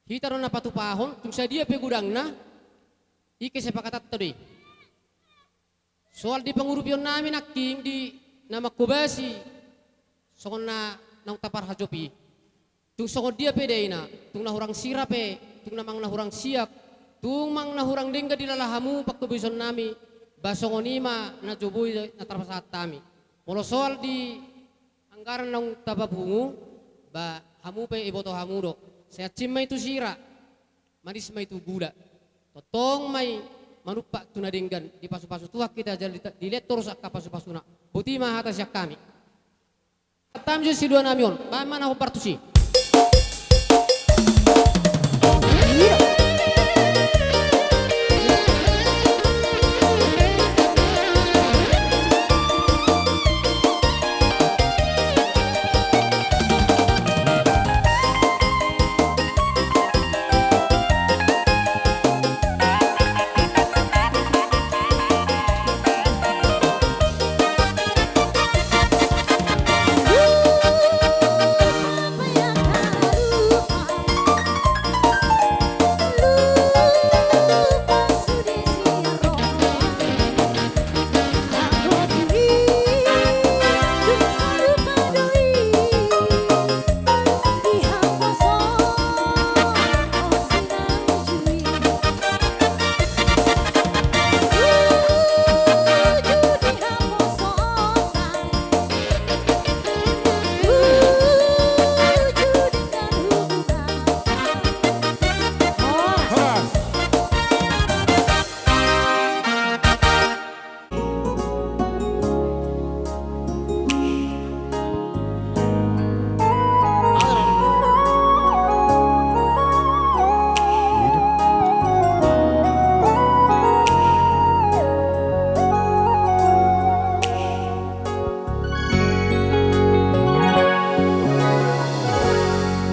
hita do na patupahon, tung sadia pe godangna, i kesepakatanta do i. Soal di pangurupionnami nangkin di na manghobasi songon na naung taparhajop i. Tung songon dia pe daina, tung na hurang sira pe, tung na manang na hurang siak, tung manang na hurang denggan dilala hamu panghobasiononnami, ba songon i ma na jo boi na tarpasahat hami. Molo soal di anggaran naung tapapungu, ba hamu pe iboto hamu do. Sai hansit ma i tu sira, manis ma i tu gula. Tongtong ma i manumpak tu na denggan, dipasupasu Tuhan hita jala di, dilehon torus angka pasupasuna. Boti ma hata sian hami. Hami jo siduanami on, bahen ma na hombar tusi.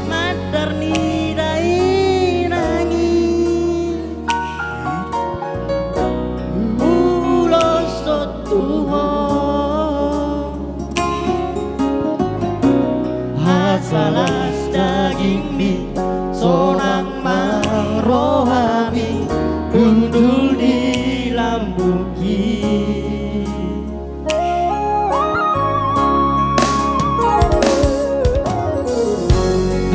Mandar ni dainang i, ulos tu ho. Asa las dagingmi, sonang ma rohami, hundul di lambungki.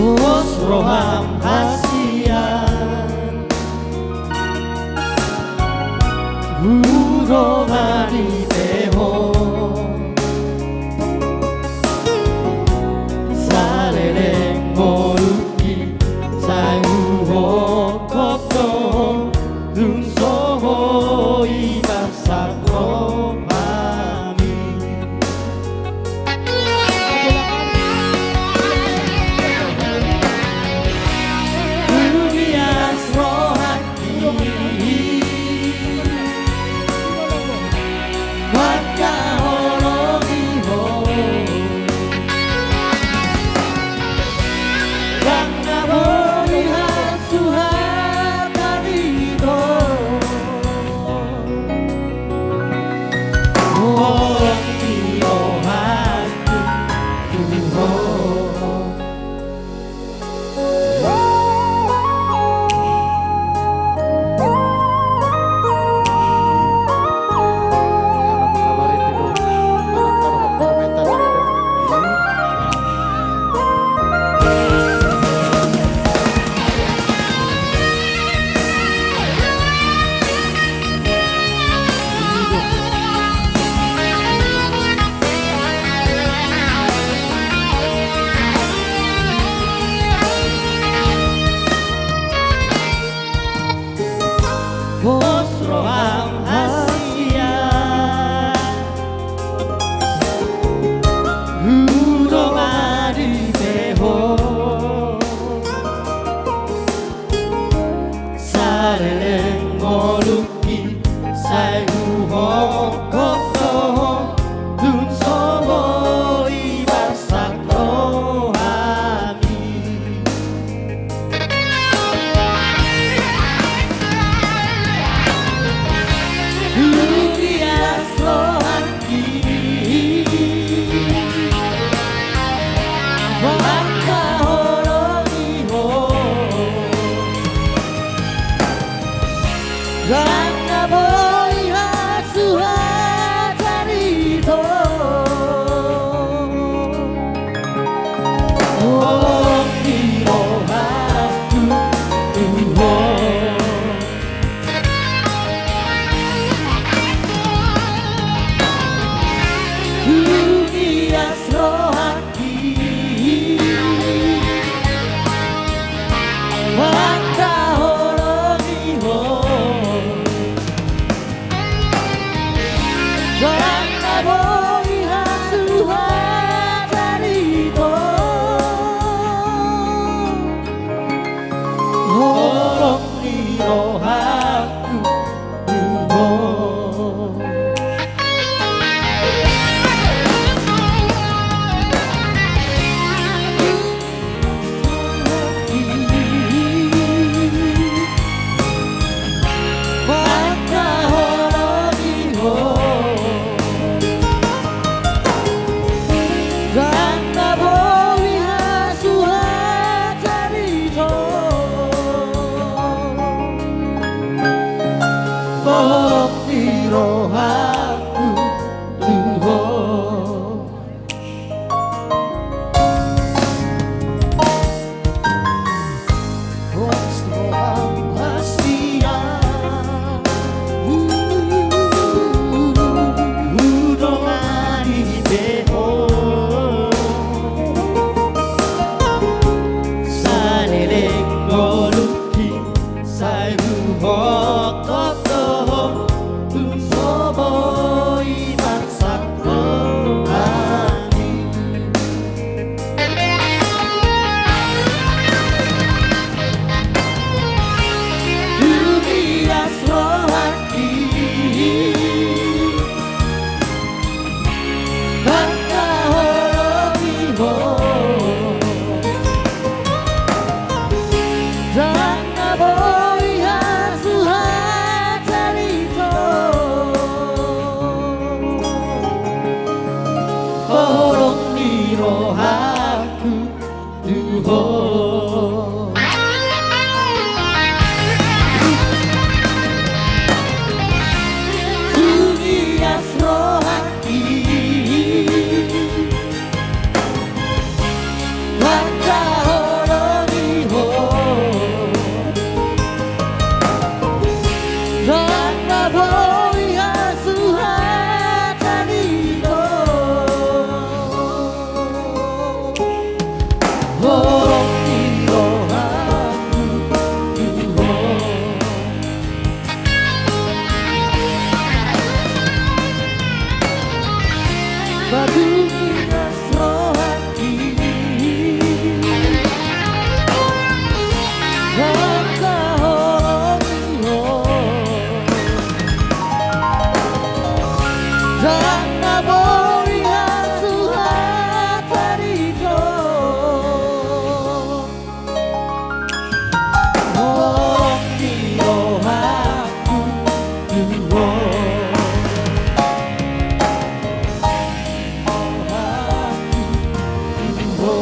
Pos roham hasian, hudongani pe ho. Saleleng Holong ni rohangku tu Ho. Tung ias rohangki, mangkaholongi Ho. Ndang na boi hasuhatan i do. Holong ni rohangku tu Ho. Tung ias rohangki, mangkaholongi Ho. Ndang na boi hasuhatan i do. Holong ni rohangku tu Ho. Rohangku tu Ho.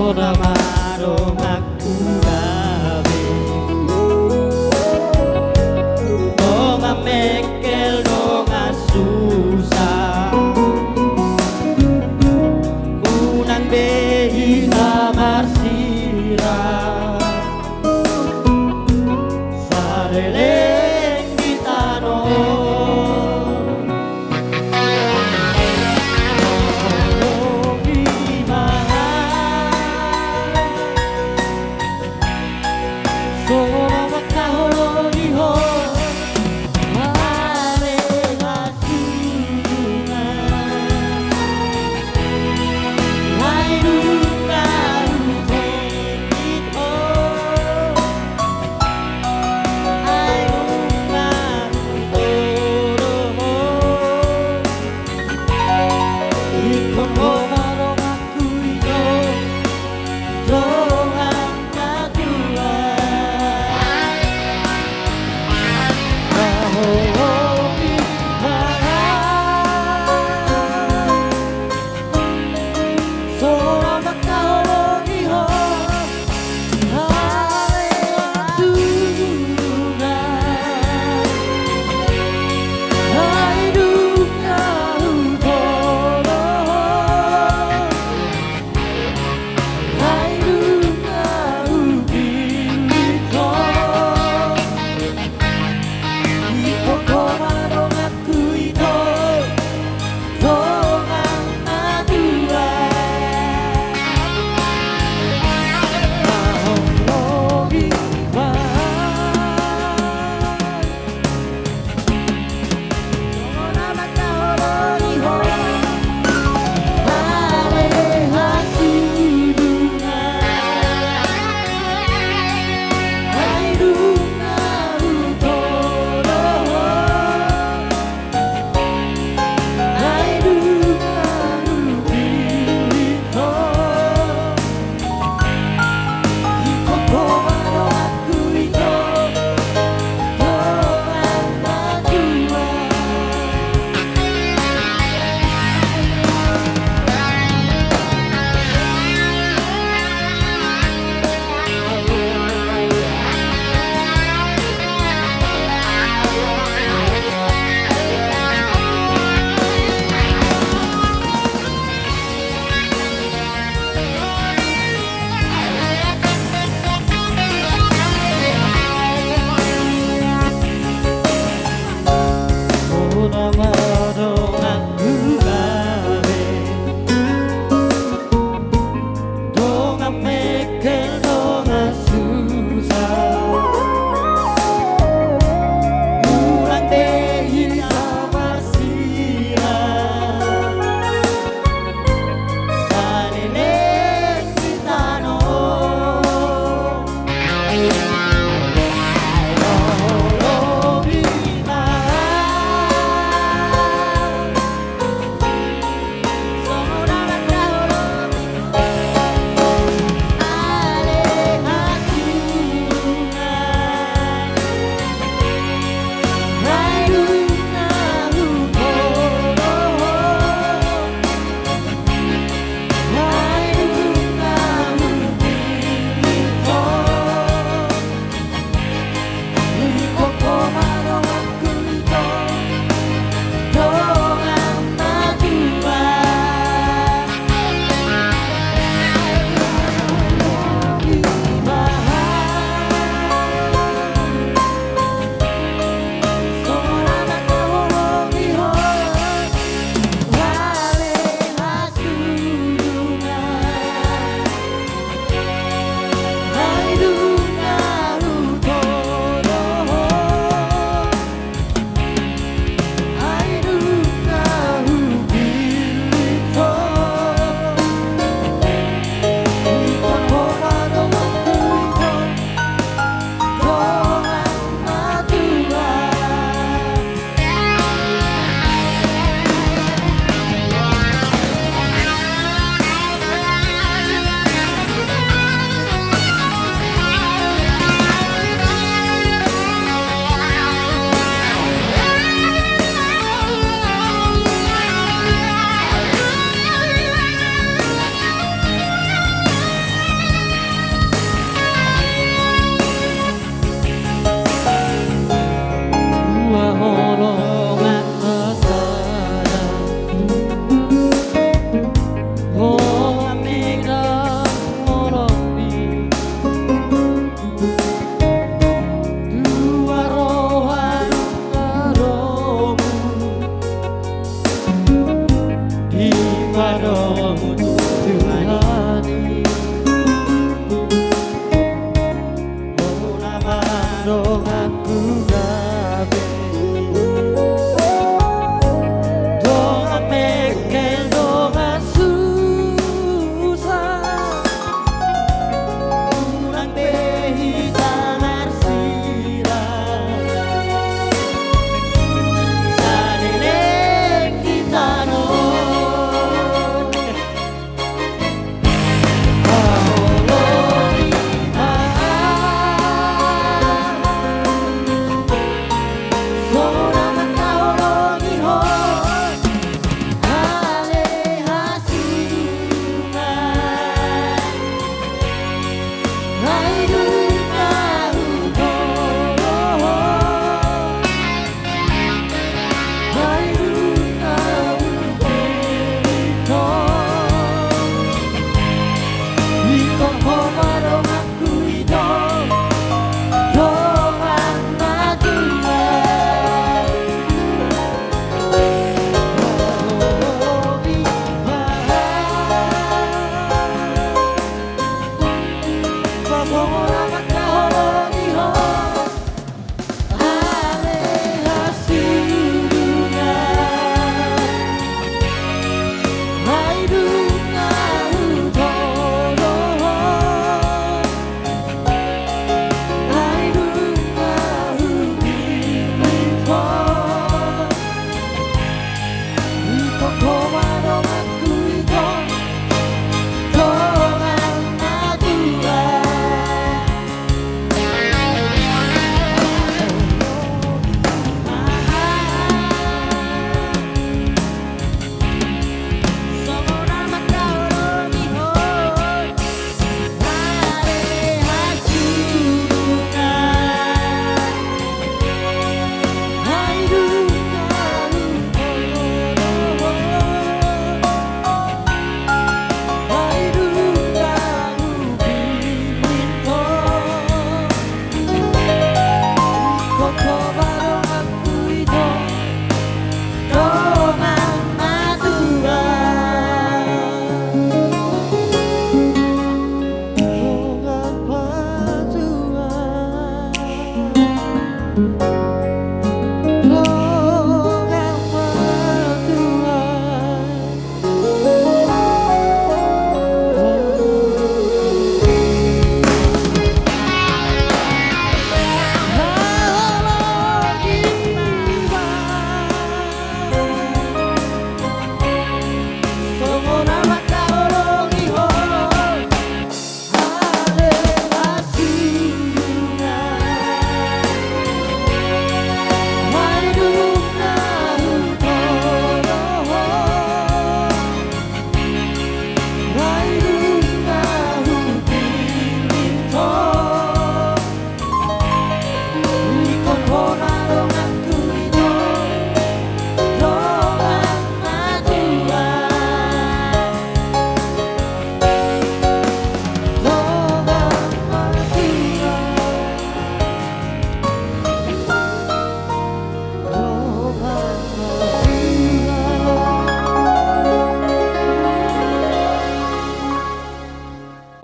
Dongan donganku gabe, dongan mengkel dongan susa, unang be hita marsirang saleleng di tano.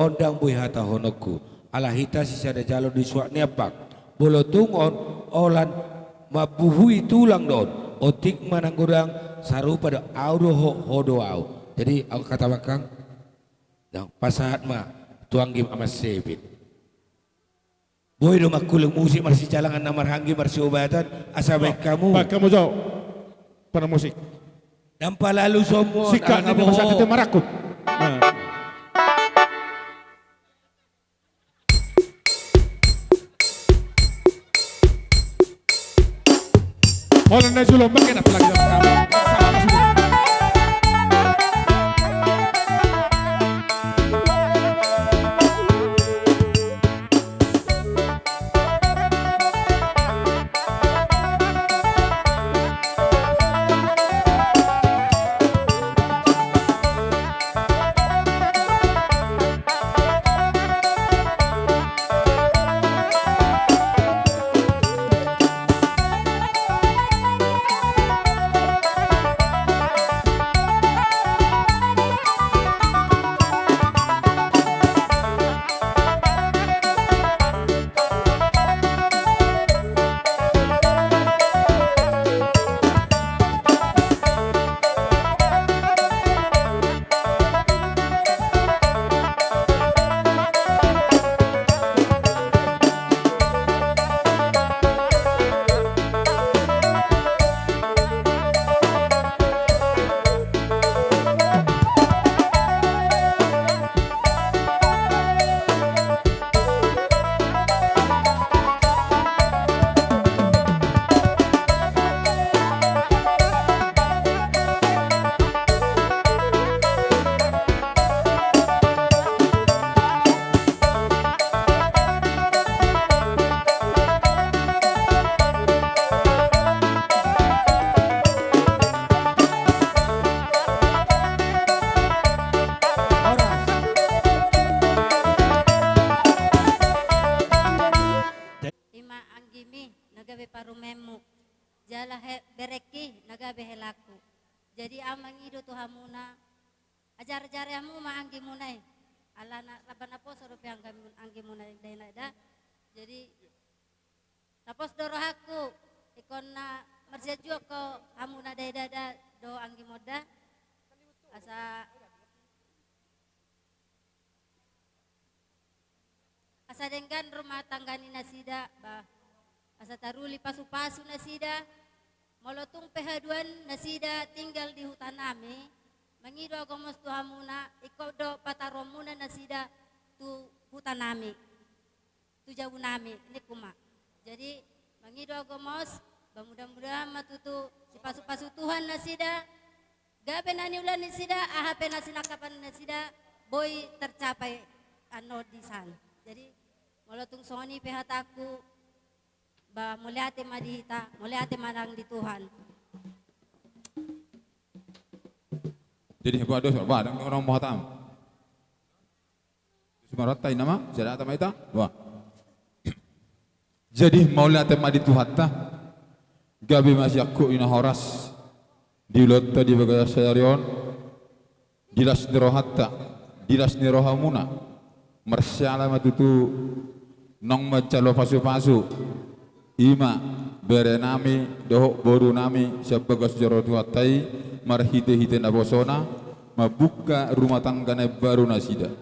On ndang boi hatahononku, ala hita sisada jalo di suak ni ampang. Molo tung on, holan mambuhui tulang do on, otik ma nang godang, sarupa do au do ho, ho do au. Jadi, au hata bangkang, ndang pasahat ma tu anggim Ama Sebin. Boi do mangkuling musik marsijalangan na marhaha anggi marsiobatan, asa baen hamu. Baen hamu jo. Para musik. Ndang palalu sombong, singkat ni masa kita marangkup. Nah. Holan na jolo, pakai na pelagi. Ima anggimi na gabe parumaenmu, jala he-, berengki na gabe helangku. Jadi au mangido tu hamuna, ajar-ajari hamu ma anggimuna i. Alana rap naposo dope anggimu-, anggimuna i da, da. Jadi, na pos do rohangku, ingkon na marsianjuan ho hamuna da, da, da, dohot anggimon da. Asa, asa denggan rumah tangga ni nasida, bah. Asa taruli pasu-pasu nasida. Molo tung pe haduan nasida tinggal di huta nami, mangido au gomos tu hamuna, ingkon do pataruonmuna nasida tu huta nami, tu jabu nami, ningku ma. Jadi, mangido au gomos, ba mudah-mudahan ma tutu dipasu-pasu Tuhan nasida, gabe na niula nasida, aha pe na sinangkapan nasida, boi tercapai annon disan. Jadi, molo tung songon i pe hatangku, ba mauliate ma di hita, mauliate ma nang di Tuhan. Jadi, ba dos, ba, dang orang mau hatam. Sumarata inama, sada hata ma hita. Wah. Jadi, mauliate ma di Tuhanta. Gabe ma siangkup ni na horas di ulaonta di bagasan sadari on, di las ni rohanta, di las ni rohamuna. Marsiala ma tutu naung manjalo pasu-pasu, ima bere nami dohot boru nami sian bagas joro ni Tuhanta i, marhite-hite naposona, mambuka rumah tangga na imbaru nasida.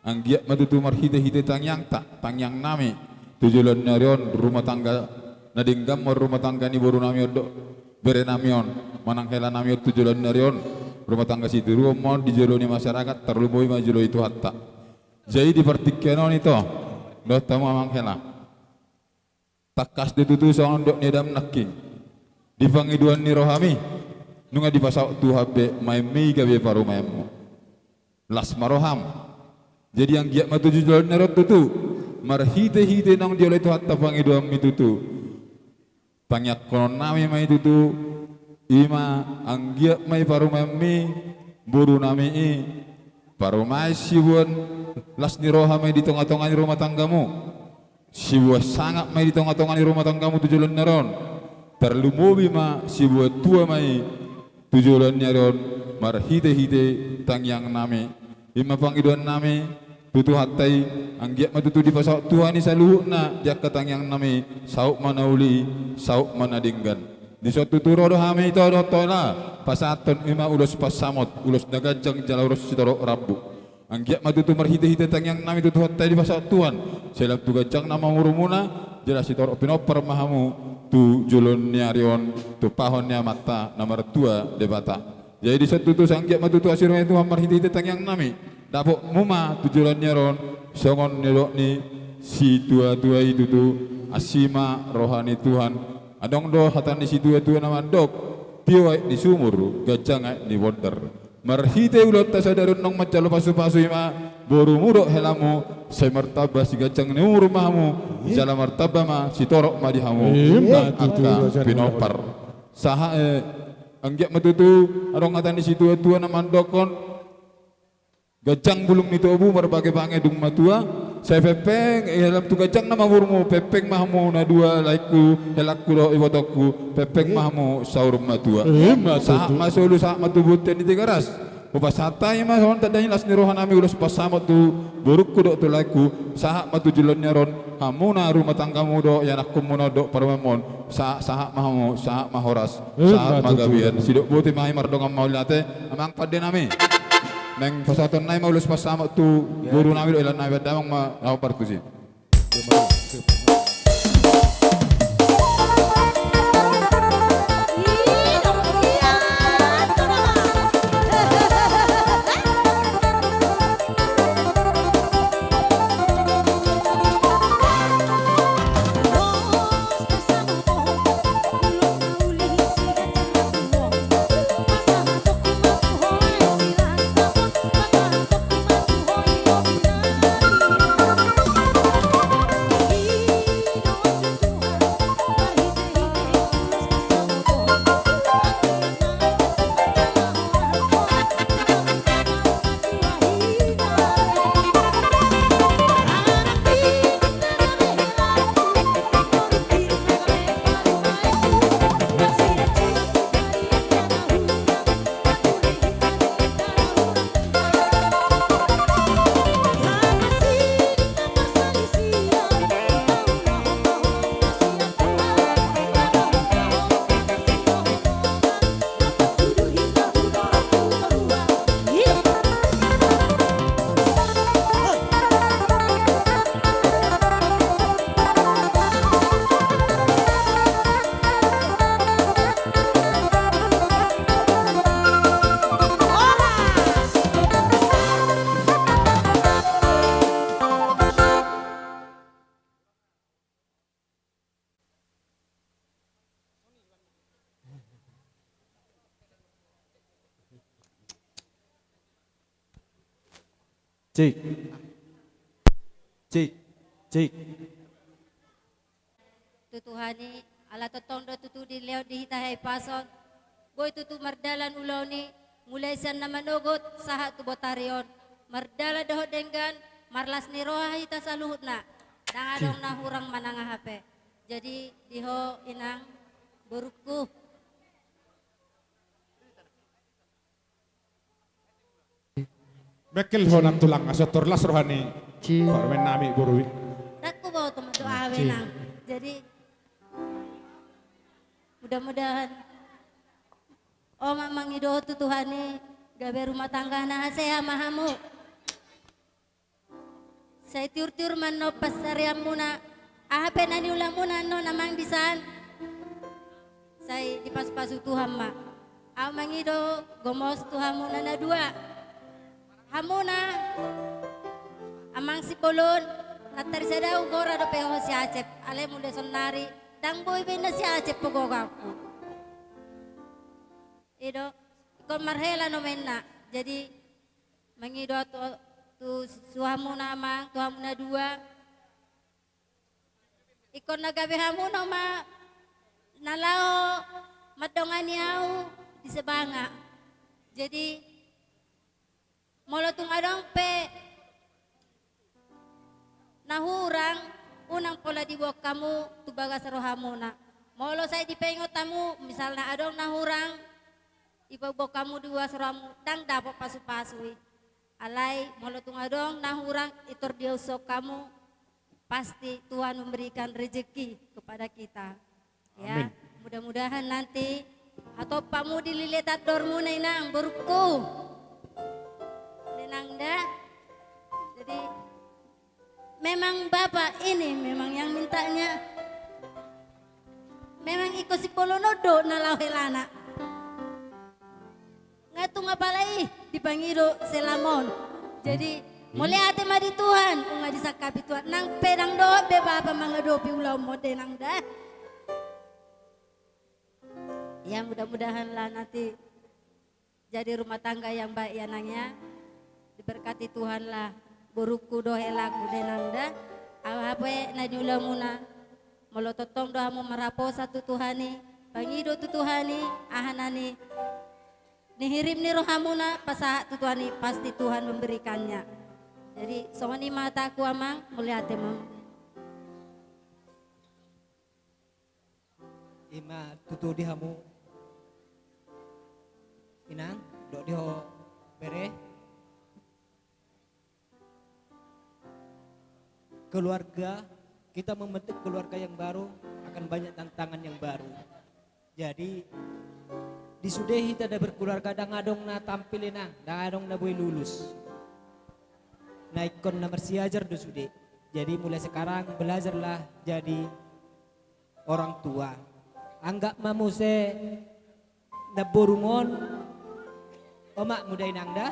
Anggiat ma tutu marhite-hite tangiangta, tangiang nami, tu joloan ni ari on, rumah tangga na denggan ma rumah tangga ni boru nami on dohot bere nami on, manang hela nami on tu joloan ni ari on, rumah tangga sitiruon ma on di jolo ni masyarakat, tarlumobi ma di jolo ni Tuhanta. Jadi di partingkian on, ito, dohot hamu amang hela. Tangkas do tutu songon dok ni Adam nangkin. Di pangidoan ni rohami, nunga dipasaut Tuhan be maenmi gabe parumaenmu. Las ma roham. Jadi anggiat ma tu joloan ni ari on tutu, marhite-hite naung dioloi Tuhanta pangidoanmi tutu. Tangiangkonon nami ma i tutu, ima anggiat ma i parumaenmi, boru nami i, parumaen siboan las ni roha ma i di tonga-tonga ni rumah tanggamu. Siboan sangap ma i di tonga-tonga ni rumah tanggamu tu joloan ni ari on. Tarlumobi ma siboan tua ma i tu joloan ni ari on, marhite-hite tangiang nami. Ima pangidoan nami, Tu Tuhanta i, anggiat ma tutu dipasaut Tuhan i saluhutna di angka tangiangnami, saut ma na uli, saut ma na denggan. Dison tutu ro do hami ito dohot hola, pasahathon i ma ulos pansamot, ulos na ganjang jala ulos sitorop rambu. Anggiat ma tutu marhitehite tangiangnami tu Tuhanta i dipasaut Tuhan, sai lam tu ganjang nama umurmuna, jala sitorop pinompar ma hamu tu joloan ni ari on, tumpahon ni Amanta na martua Debata. Jadi dison tutu sai anggiat ma tutu asi roha ni Tuhan marhitehite tangiangnami, dapotmu ma tu joloan ni ari on, songon nidok ni situatua i tutu, asi ma roha ni Tuhan. Adong do hata ni situatua na mandok, tio aek ni sumur, ganjang aek ni bondar. Marhite ulaonta sadari on naung manjalo pasupasu i ma, borumu dohot helamu, sai martamba siganjang ni umur ma hamu, jala martamba ma sitorop ma di hamu. Ima tutu, angka raja ni pinompar. Sahat, eh, anggiat ma tutu, adong hata ni situatua na mandokkon, ganjang bulung ni tobu marbangebange dung matua, sai pengpeng, eh, lam tu ganjang nama umurmu, pengpeng ma hamu na dua laengku, helangku dohot ibotongku, pengpeng ma hamu saur matua. Ima tutu. Sahat ma solu, sahat ma tu bontean ni Tigaras. Hupasahat hami ma songon tanda ni las ni rohanami ulos pansamot tu borungku dohot tu laengku, sahat ma tu joloan ni ari on, hamu na rumah tanggamu dohot ianakkonmu na mandok parumaenmon, sa-, sahat ma hamu, sahat ma horas, ima tutu, sahat ma gabean. Sidok boti ma hami mardongan mauliate, amang pandenami. Naeng pasahaton nami ma ulos pansamot tu borunami dohot ilannami, damang ma na hombar tusi. Cik. Cik. Cik. Tu Tuhan i, ala tongtong do tutu dilehon di hita hahipason, boi tutu mardalan ulaon i, mulai sian na manogot sahat tu botari on, mardalan dohot denggan, marlas ni roha hita saluhutna, ndang adong na hurang manang aha pe. Jadi di ho inang, borungku. Bengkel ho nang tulang, asa tor las roha ni parumaennami boru i. Ndang huboto ma doa, inang. Jadi mudah-mudahan, o, ma mangido tu Tuhan i, gabe rumah tangga na hasea ma hamu. Sai tiur-tiur ma annon pansarianmuna, aha pe na niulamuna annon amang di san, sai dipasupasu Tuhan ma. Ahu mangido gomos tu hamuna na dua. Hamuna amang Simbolon, nantoari sada hugora dope ho si Acep, alai mula saonnari ndang boi be na si Acep pogogangku. I do, ingkon marhela nuaeng na. Jadi mangido tu, tu, tu hamuna amang, tu hamuna dua. Ingkon na gabe hamuna ma na laho mandongani ahu di Sebanga. Jadi molo tung adong pe na hurang, unang pola diboan hamu tu bagas rohamuna. Molo sai dipaingot hamu, misalna adong na hurang, diboan hamu di bagas rohamu, ndang dapot pasupasu i. Alai molo tung adong na hurang i tor diushon hamu, pasti Tuhan memberikan rezeki kepada kita. Ya, amin. Mudah-mudahan nanti hatop hamu dililitandormuna, inang, borungku. Inang da. Jadi memang bapak ini memang yang mintanya. Memang ingkon sipolonon do na laho helana. Nga tung apala i dipangido selamon. Jadi mauliate ma di Tuhan, nunga disangkapi Tuhan. Nang pe ndang dohot be bapa mangadopi ulaonmon, inang da. Ya, mudah-mudahanlah nanti jadi rumah tangga yang baik ya, nang, ya. Diberkati Tuhanlah borungku dohot helaku, inang da. Aha pe na niulamuna, molo tongtong do hamu marhaposan tu Tuhan i, pangido tu Tuhan i, aha na ni nihirim ni rohamuna pasahat tu Tuhan i, pasti Tuhan memberikannya. Jadi songon i ma hataku, amang, mauliate ma. Ima tutu di hamu, inang, dohot di ho bere. Keluarga, kita membentuk keluarga yang baru, akan banyak tantangan yang baru. Jadi di sude hita na berkeluarga, ndang adong na tampil, inang, ndang adong na boi lulus. Na ingkon na marsiajar do sude. Jadi mulai sekarang belajarlah jadi orang tua. Anggap ma muse namborum on omakmu da, inang da.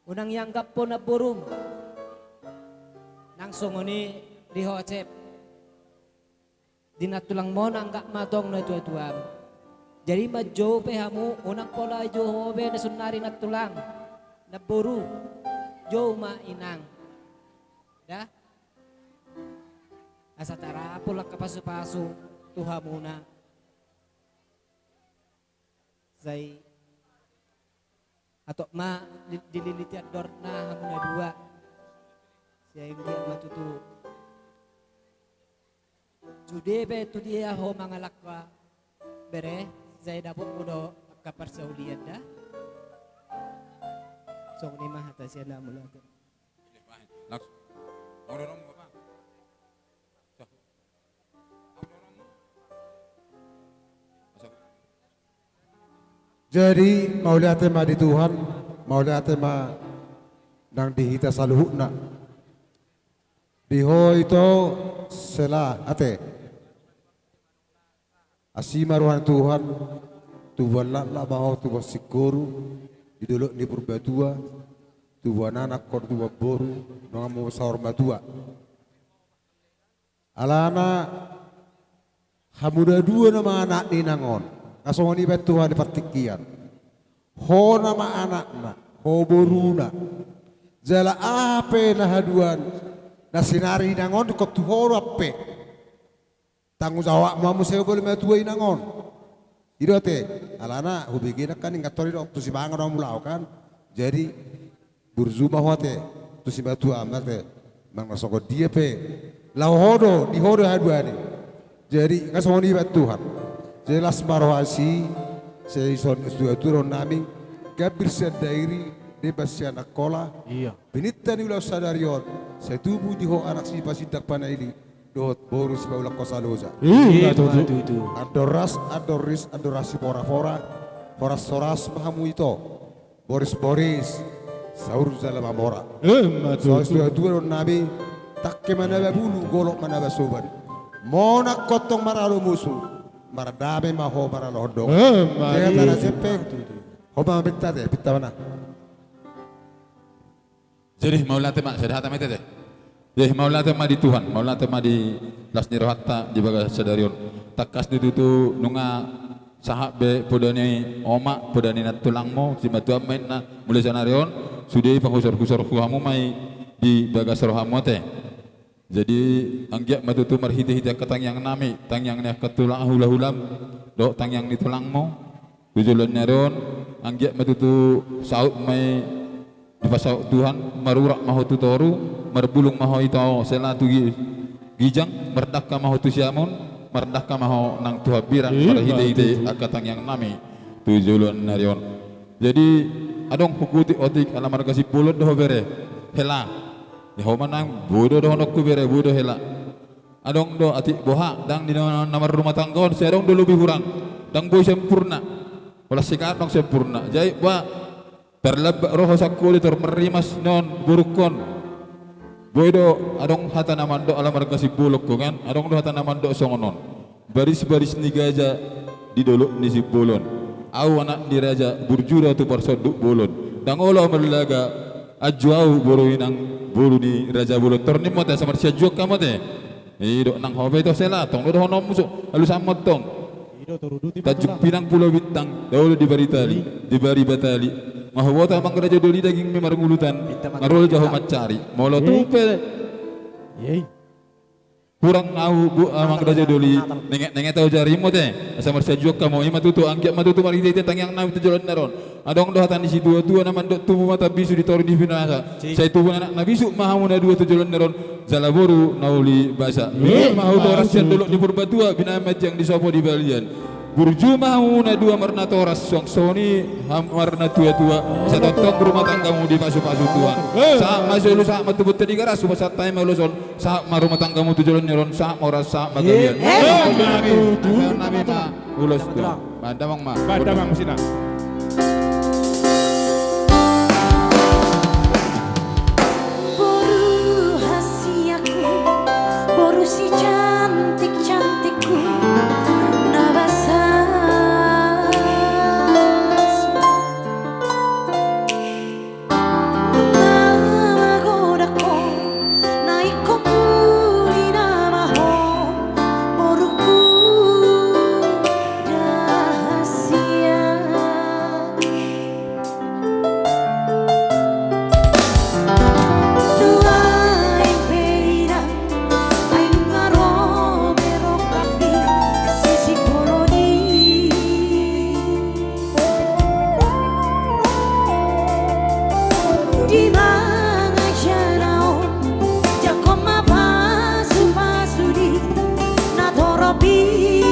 Unang ianggap ho namborum. Nang songon i di ho, Cep. Di nantulangmon anggap ma tong natua-tuam. Jadi manjou pe hamu, unang pola jou ho be na saonari nantulang, namboru, jou ma inang. Da? Asa tarapul angka pasu-pasu tu hamuna. Sai hatop ma di, dililiti andorna hamu na dua. Sai anggiat ma tutu. Sude pe tu dia ho mangalangka, bere, sai dapot muna do angka parsaulian da. Songon i ma hata sian hamu, mauliate. Langsung. Mau dorong, Bapak? Jadi mauliate ma di Tuhan, mauliate ma nang di hita saluhutna. Di ho ito sela ate. Asi ma roha ni Tuhan, tubuan laklak ma ho, tubuan singkoru di dolok ni Purbatua, tubuan anak, tubuan boru, nunga ma saur matua. Alana hamu na dua nama anak ni inang on. Nga songon i baen Tuhan di partingkian. Ho nama anakna, ho boruna. Jala aha pe na haduan na sinari inang on, ingkon tu ho do hape. Tanggung jawabmu hamu sai boi matua inang on. I do ate, alana hubege nangkin, ingkon tor i do, tu simangan do hamu laho kan. Jadi burju ma ho ate tu simatuam ate. Manang na songon dia pe laho ho do, di ho do haduan i. Jadi nga songon i baen Tuhan. Jadi las ma rohasi, sai songon i, tua-tua dohonon nami, gambir sian Dairi, debat sian Angkola. Iya. Pininta ni ulaon sadari on, sai tubu di ho anak sipasindak panaili dohot boru sipaulak hosa loja. Ima tutu. Andor ras, andor ris, andor ras sipora-pora. Horas-horas ma hamu ito. Boris-boris, saur jala mamora. Ima tutu. Songon i, tua-tua dohonon nami, tangke manaba bulu, golok manaba soban. Molo nangkin tong maralo musu, mardame ma ho maralo hondongan. Ima tutu. Ho ma pinta ate, pinta mana? Jadi mauliate ma, sada hata ma ate. Jadi mauliate ma di Tuhan, mauliate ma di las ni rohanta di bagasan sadari on. Tangkas do tutu nunga sahat be poda ni omak, poda ni nantulangmu, simatuam ma inna, mulai sadari on sude i pahusor-husor tu hamu ma i di bagas rohamu ate. Jadi anggiat ma tutu marhite-hite angka tangiang nami, tangiang ni angka tulang hula-hulam dohot tangiang ni tulangmu. Tu joloan ni ari on, anggiat ma tutu saut ma i dipasaut Tuhan, marurat ma ho tu toru, marbulung ma ho ito sela tu gi-, ginjang, mardangka ma ho tu siamun, mardangka ma ho nang tu hambirang, ima tutu, marhite-hite angka tangiang nami tu joloan ni ari on. Jadi Adong hukutik otik ala marga Simbolon do ho bere, hela. Ia ho ma nang boi do dohononku bere, boi do hela. Adong do atik boha, ndang di na, na marrumah tangga on, sai adong do lobi hurang. Ndang boi sempurna. Holan sigaret nang sempurna. Jadi ba, tarlambat ro ho sangkoli tor marrimas non borungkon. Boi do adong hata na mandok ala marga Simbolon ho kan, adong do hata na mandok songon on. Baris-baris ni gaja di dolok ni Simbolon. Au anak ni raja burju do tu parsonduk bolon. Ndang olo au marlaga, anju au boru inang boru ni raja bolon. Tor ninna ma te, asa marsianjuan hamu ma te. I do nang ho pe ito sela, tong do dohononmu so, alusan ma tong. Tanjung Pinang Pulau Bintang, dao do di Baritali, di Baribatali. Nga huboto amang raja doli dagingmi marngulutan, nga ro jo ho mancari. Molo tung pe hurang au, amang raja doli, nenget-nenget au jarimu te, asa marsianjuan hamu. I ma tutu, anggiat ma tutu marhite-hite tangiang nami tu joloan ni ari on. Adong do hata ni situa-tua na mandok, tubu ma tambisu di toru ni pinasa, sai tubu anak na bisuk ma hamu na dua tu joloan ni ari on, jala boru na uli basa. Binoto ma hamu toras sian dolok ni Purbatua, binahen ma ginjang di sopo di balian. Burju ma hamu na dua marnatoras, suang songon i hamu marnatua-tua, asa tongtong rumah tanggamu dipasu-pasu Tuhan. Sahat ma solu, sahat ma tu bontean ni garas, hupasahat hami ma ulos on. Sahat ma rumah tanggamu tu joloan ni ari on, sahat ma horas, sahat ma gabean. Nami ma ulos tu. Bahen damang ma. Bahen damang ma sina. Boru hasianku, boru si cantik-cantikku, na basas. Nunga magodang ho, na ingkon muli nama ho, borungku da hasian. Tuaing pe inang, ai nunga ro be rongkapmi si Simbolon i. Di mangaja na on, jangkon ma pasu-pasu di na torop i,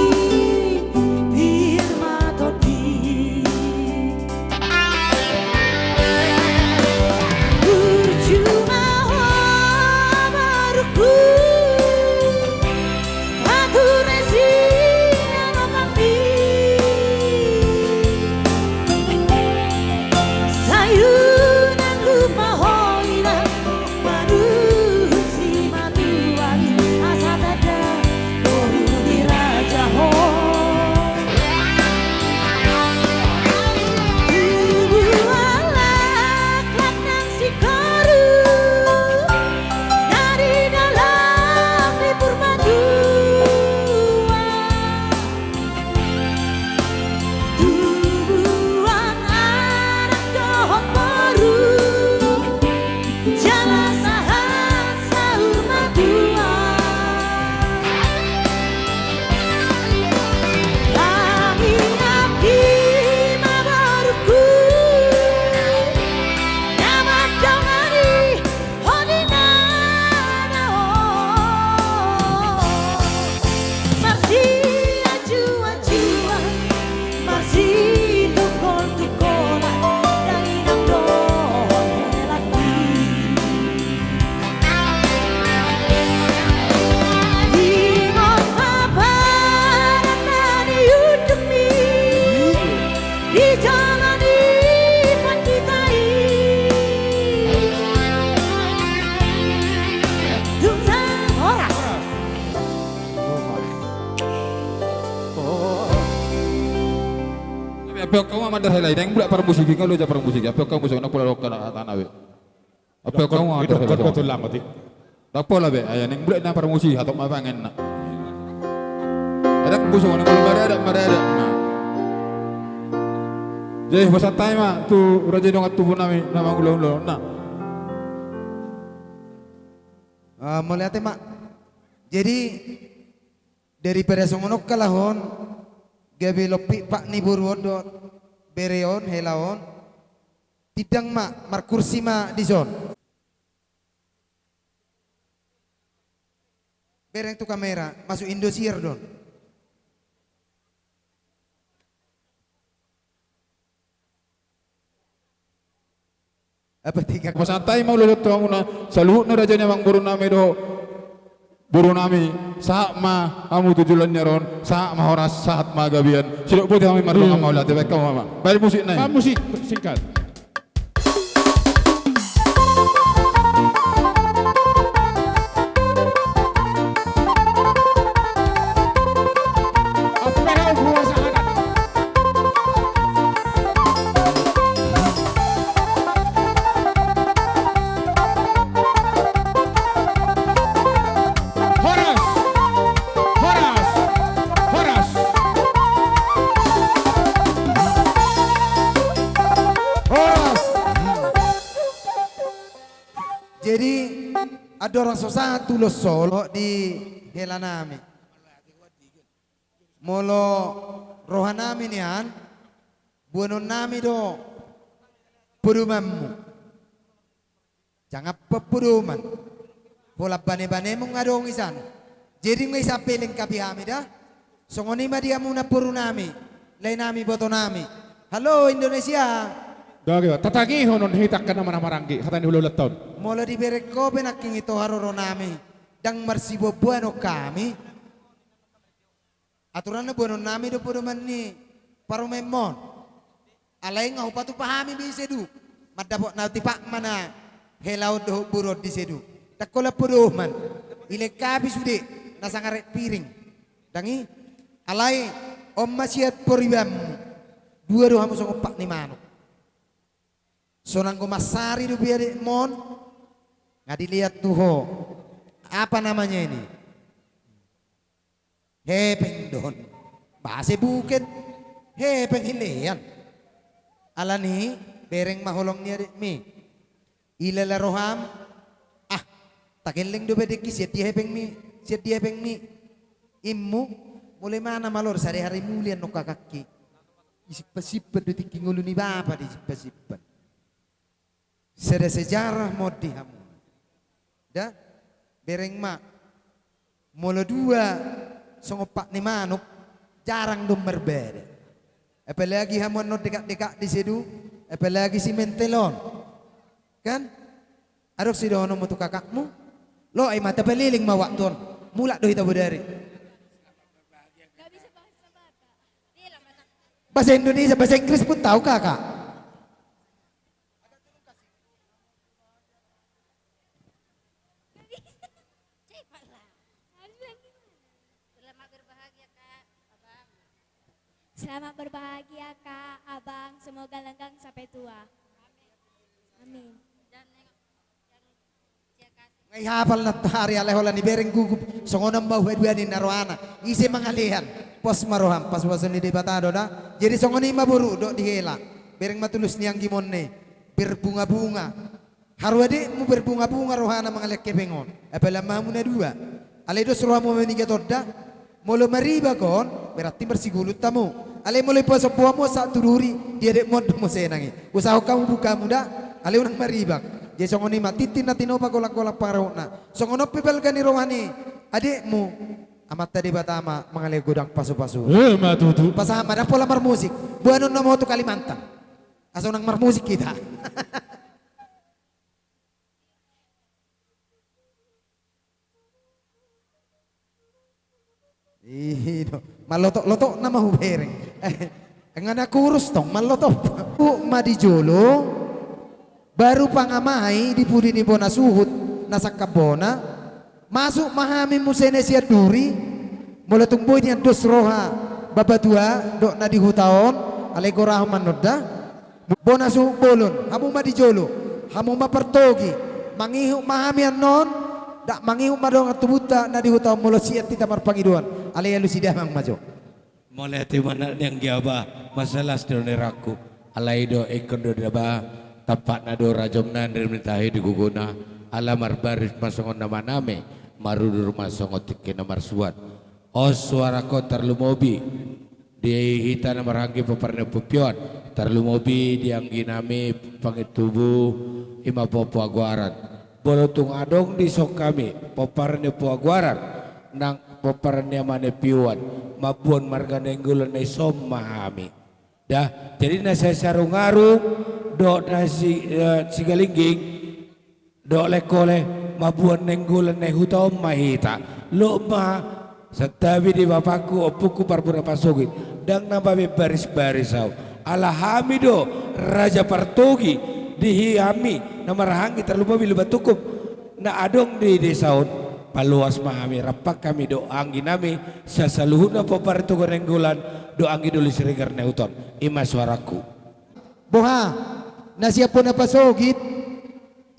pir ma tondi. Burju ma ho borungku, pature sian omakmi. Sai unang lupa ho inang, manuhuk simatua i, asa tanda boru ni raja ho. Tubu laklak nang singkoru, na di dolok ni Purbatua. Tubuan anak dohot boru, jala sahat saur matua. Tangiangki ma borungku, na mandongani ho di na on. Marsianjuan-juan, marsitungkol-tungkolan, dainang dohot helangki. Ingot ma paranna ni undukmi di jolo ni pandita i. Dung sa horas. Ampe on hamu ma mandar hela i, naeng mulak parmusik i, nga loja parmusik i, ampe on hamu songon na pola dohot hata na be. Ampe on hamu ma mandar hela i. Ndang pola be, ai naeng mulak na parmusik i, hatop ma bahen na. Adat musik on, molo maradat, maradat na. Jadi hupasahat hami ma tu raja ni dongan tubu nami na mangula-ula on na. Ah, mauliate ma. Jadi, daripada songon on halak on, gabe lompit pat ni boru on dohot bere on, hela on, tindang ma, markursi ma dison. Bereng tu kamera, masuk Indosiar do on. Pasantai ma ulaon tu hamuna saluhutna raja ni amangboru nami dohot boru nami. Sahat ma hamu tu joloan ni ari on, sahat ma horas, sahat ma gabe. Sidok boti hami mardongan mauliate. Baen hamu ma, baen musik nai. Baen musik singkat. Horas! Horas! Horas! Horas! Jadi, andorang so sahat tu losolo di hela nami. Molo roha nami nian, boanon nami do podomanmu. Jangan pe podoman. Holan bane-banemu nga adong i san. Jadi nga i sampe lengkapi hami da. Songon i ma di hamuna boru nami, lae nami, boto nami. Halo Indonesia. Doage ba, tatangihon on hita angka na marhahamaranggi, hata ni hulahulanta on. Molo dibereng ho pe nangkin ito haroro nami, ndang marsiboanboanon hami. Aturanna boanon nami do podoman ni parumaenmon. Alai nga hupatupa hami be i sedu. Mandapot na tipak ma na hela on dohot boru on di sedu. Ndang holan podoman. Dilengkapi sude na sangaret piring. Ndang i. Alai on ma siat poribanmu. Dua do hamu songon pat ni manuk. So nanggo mansari dope adekmon, nga dilehon tu ho. Apa namanya ini? Hepeng do on. Boasa bukan? Hepeng dilehon. Alani bereng ma holong ni adekmi. Ilala roham. Ah, tagelleng dope dengki sian dia hepengmi, sian dia hepengmi. Immu, molo imana malor sadehari muli annon kakakki. Disimpan-simpan do tingki ngolu ni bapa disimpan-simpan. Sada sejarah ma on di hamu. Da, bereng ma. Molo dua songon pat ni manuk, jarang do marbada. Apalagi hamu annon dekat-dekat di sedu, apalagi si mentel on. Kan? Adong sidohononmu tu kakakmu? Loas i ma, tapaliling ma waktu on. Mulak do hita bodari. Bahasa Indonesia, bahasa Inggris pun tahu kakak. Selamat berbahagia, Kak, Abang. Semoga langgeng sampai tua. Amin. Nga ihapal na tari alai holan ibereng gugup. Songon on ma huadua ninna rohana. Ise mangalehon? Pos ma roham, pasu-pasu ni Debata do da. Jadi songon i ma boru dohot di hela. Bereng ma tulus ni anggimon i. Berbunga-bunga. Haru adekmu berbunga-bunga rohana mangalehon hepeng on. Apala ma hamu na dua. Alai dos rohamu maniga tonda. Molo maribak on, berarti marsigulun hamu. Alai molo iposo-poso hamu sahat tu duri, di adekmu on do muse nang i. Usahahon hamu buka hamu da, alai unang maribak. Jadi songon i ma tintin na tinopa, golang-golang pangarahutna. Songon on pe balga ni roha ni adekmu, Amanta Debata ma mangalehon godang pasu-pasu. Ima tutu. Pasahat ma da pola marmusik. Boanon nama ho tu Kalimantan. Asa unang marmusik hita. I do. Malotok-lotok nama hubereng. Eh, nga na kurus tong, malotok. Huhut ma di jolo, baru pangamai di pudi ni bona suhut, na sangkap bona. Masuk ma hami muse na sian duri, molo tung boi nian dos roha, bapatua, dohot na di huta on, alai gorahon ma annon da. Bona suhut bolon, hamu ma di jolo, hamu ma partogi, mangihut ma hami annon, dak mangihut ma dongan tubunta na di huta on molo siat hita marpangidoan, alai alusi damang ma jo. Mauliate ma anak ni anggi aba, mansai las do nirangku, alai do ingkon do daba, tampakna do rajomna ni rim ni tahi di gogona, ala marbaris ma songon na maname, marudur ma songon tingki na marsuan. On suarangkon tarlumobi. Di hita na marhahamaranggi pomparan ni Ompu Pion, tarlumobi di anggi nami Pangintubu, ima Ompu Aguaran. Molo tung adong dison hami pomparan ni Ompu Aguaran, nang pomparan ni Ama ni Pion, mamboan marga Nainggolan na dison ma hami. Da, jadi na sai sarung-arung, dohot na si, eh, Sigalingging, dohot Lengkole, mamboan nainggolan na i huta on ma hita. Lot ma, santabi di bapakku, ompungku, parbue na pasogit. Ndang na mambahen baris-baris ahu. Ala hami do raja partogi di hami na marhahaanggi, tarlumobi Lumban Tungkub na adong di desa on. Paloas ma hami, rampak hami dohot anggi nami, saluhutna pomparan ni Toga Nainggolan dohot anggi doli Siregar na i huta on. I ma suarangku. Boha, na sian bona pasogit,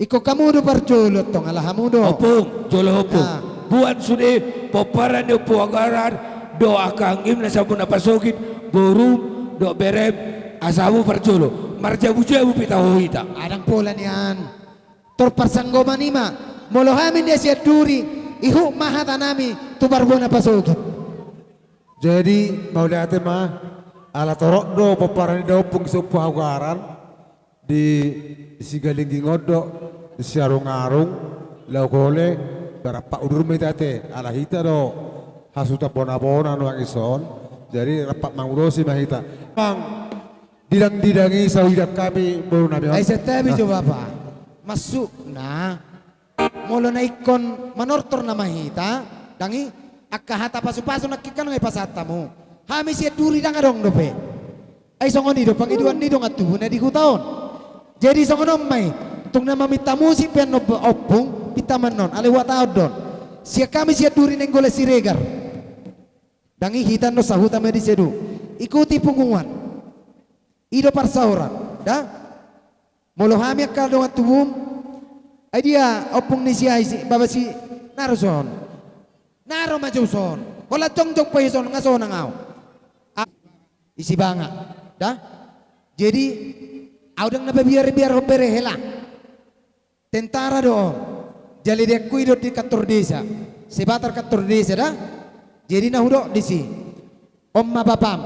ingkon hamu do parjolo tong, ala hamu do. Ompung, jolo ompung. Nah. Boan sude pomparan ni Ompu Haugaran dohot angka anggim na sian bona pasogit, borum dohot berem, asa hamu parjolo. Marjabu-jabu pe taho hita. Ndang pola nian. Tor parsanggoman i ma, molo hami na sian duri, ihut ma hata nami tu parbue na pasogit. Jadi, mauliate ma, ala torop do pomparan ni da ompung si Ompu Haugaran, di, di Sigalingging on do, di Siarung-arung, Lengkole, rampak udur ma hita ate, ala hita do hasuhuton bona-bona nuaeng dison, jadi rampak mangulosi ma hita. Mang, didang-didang i, sai didang hami boru nami on. Ai santabi jo bapa. Maksudna, molo na ingkon manortor nama hita, ndang i, angka hata pasu-pasu nangkin kan nga i pasahat hamu. Hami sian duri ndang adong dope. Ai songon i do pangidoan ni dongan tubu na di huta on. Jadi songon on ma i, tung na maminta musik pe annon ompung, pinta ma annon, alai huhatahon do on. Sian hami sian duri Nainggolan Siregar. Ndang i hita annon sahuta ma di sedu. Ikuti punguan. I do parsaoran, da? Molo hami angka dongan tubum, ai dia ompung ni si Ai si, baba si, na ro son. Na ro ma jo son. Holan jongjong pe i son, nga sonang ahu. A-, i Sibanga, da? Jadi, ahu ndang na pabiar-biarhon bere hela. Tentara do on. Jala diaku i do di kantor desa. Sebatar kantor desa da. Jadi na hudok disi. On ma bapam.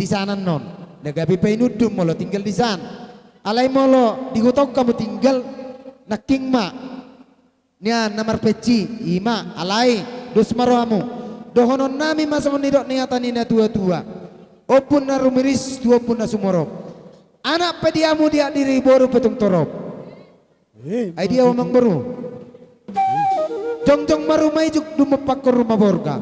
Di sana annon. Na gabe painundun molo tinggal di san. Alai molo di huta on hamu tinggal. Nangkin ma. Nian na marpensi. I ma. Alai. Dos ma rohamu. Dohonon nami ma songon nidok ni hata ni na tua-tua. Ompung na rumiris tu ompung na sumorop. Anak pe di hamu di anak diri boru pe tung torop. Ai dia amang boru. Jongjong ma ruma ijuk, dumompa hamu ruma borngin.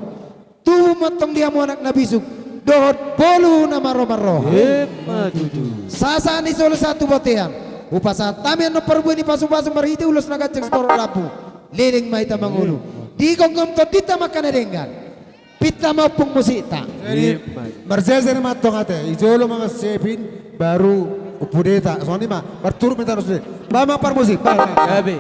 Tubu ma antong di hamu anak na bisuk. Dohot boru na marroha-marroha. Emma tutu. Sahat-sahat ni solu sahat tu bontean. Hupasahat hami annon parbue ni pasu-pasu marhite ulos na ganjang sitorop rambu. Leleng ma hita mangolu. Digomgom tondinta ma angka na denggan. Pinta ma ompung musikta. Jadi, marjejer ma antong ate, i jolo ma Mas Sepin, baru Ompu Deta. Songon i ma, marturut ma hita sude. Bahen ma parmusik, bahen. Gabe.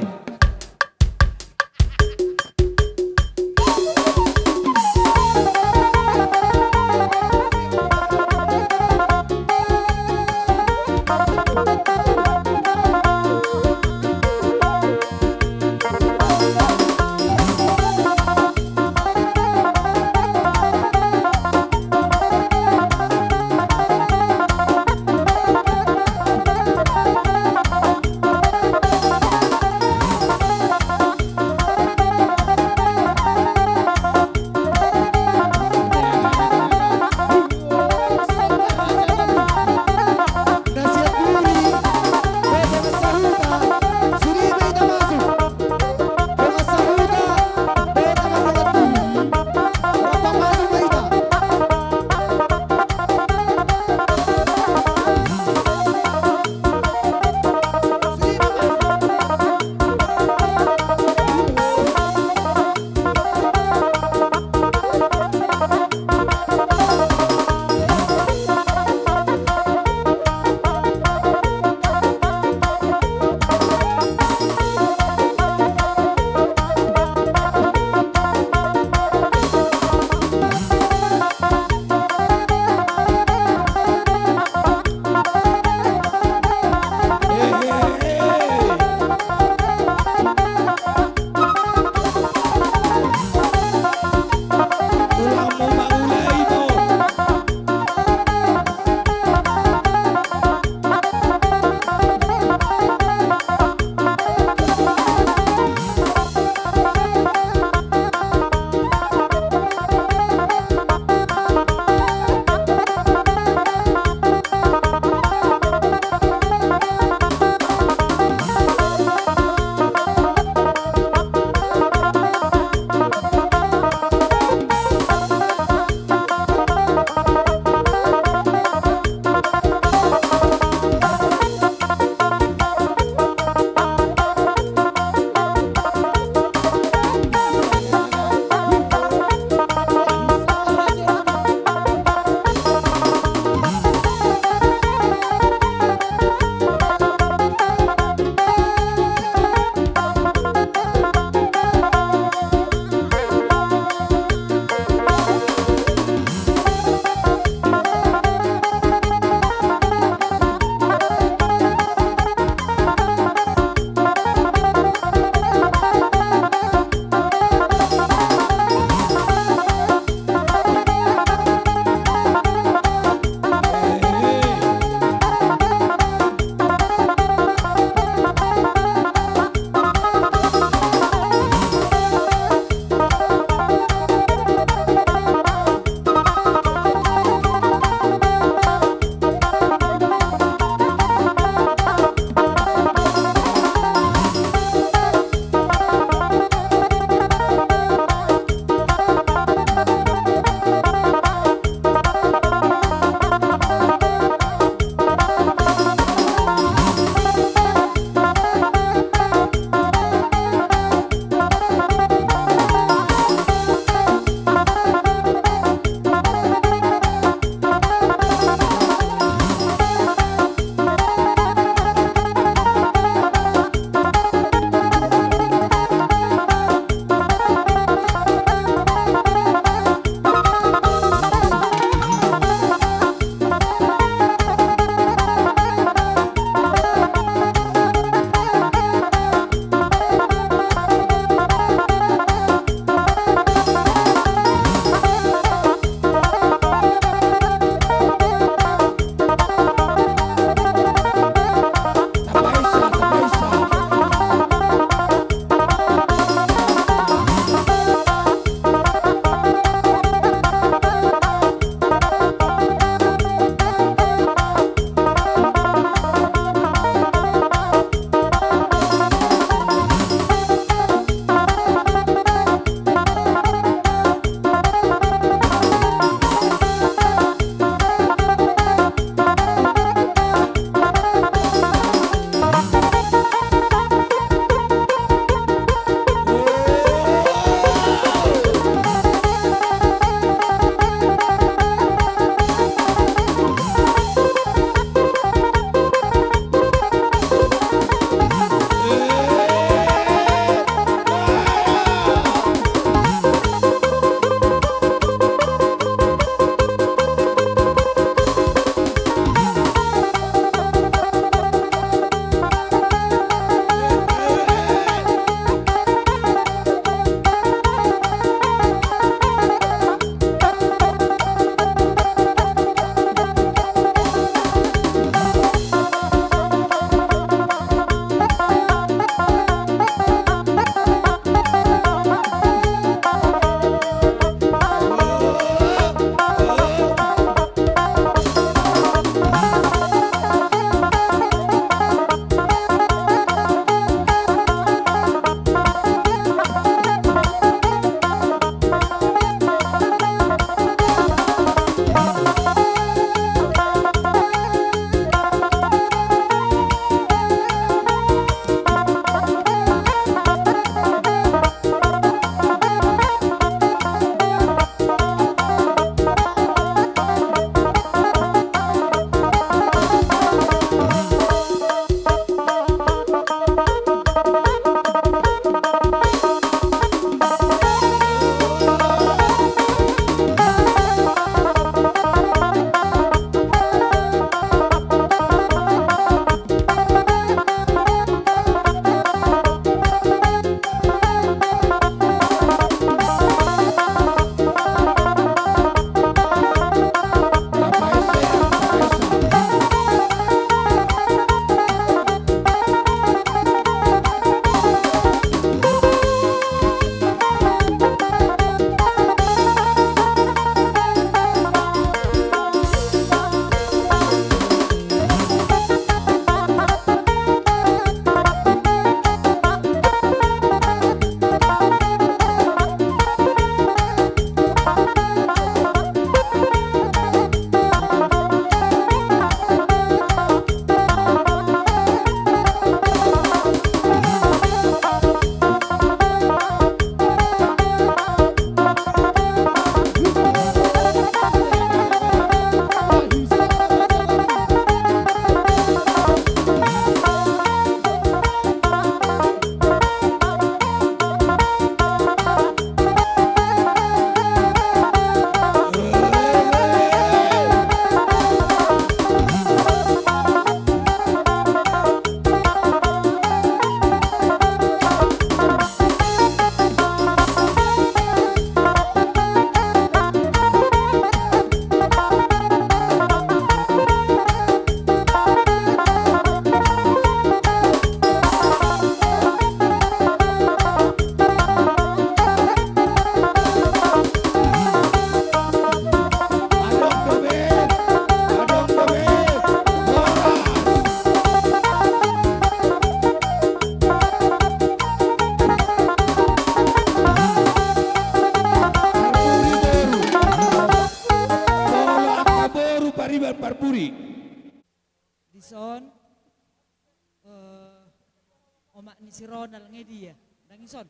Si Ronald nge dia? Ndang ison.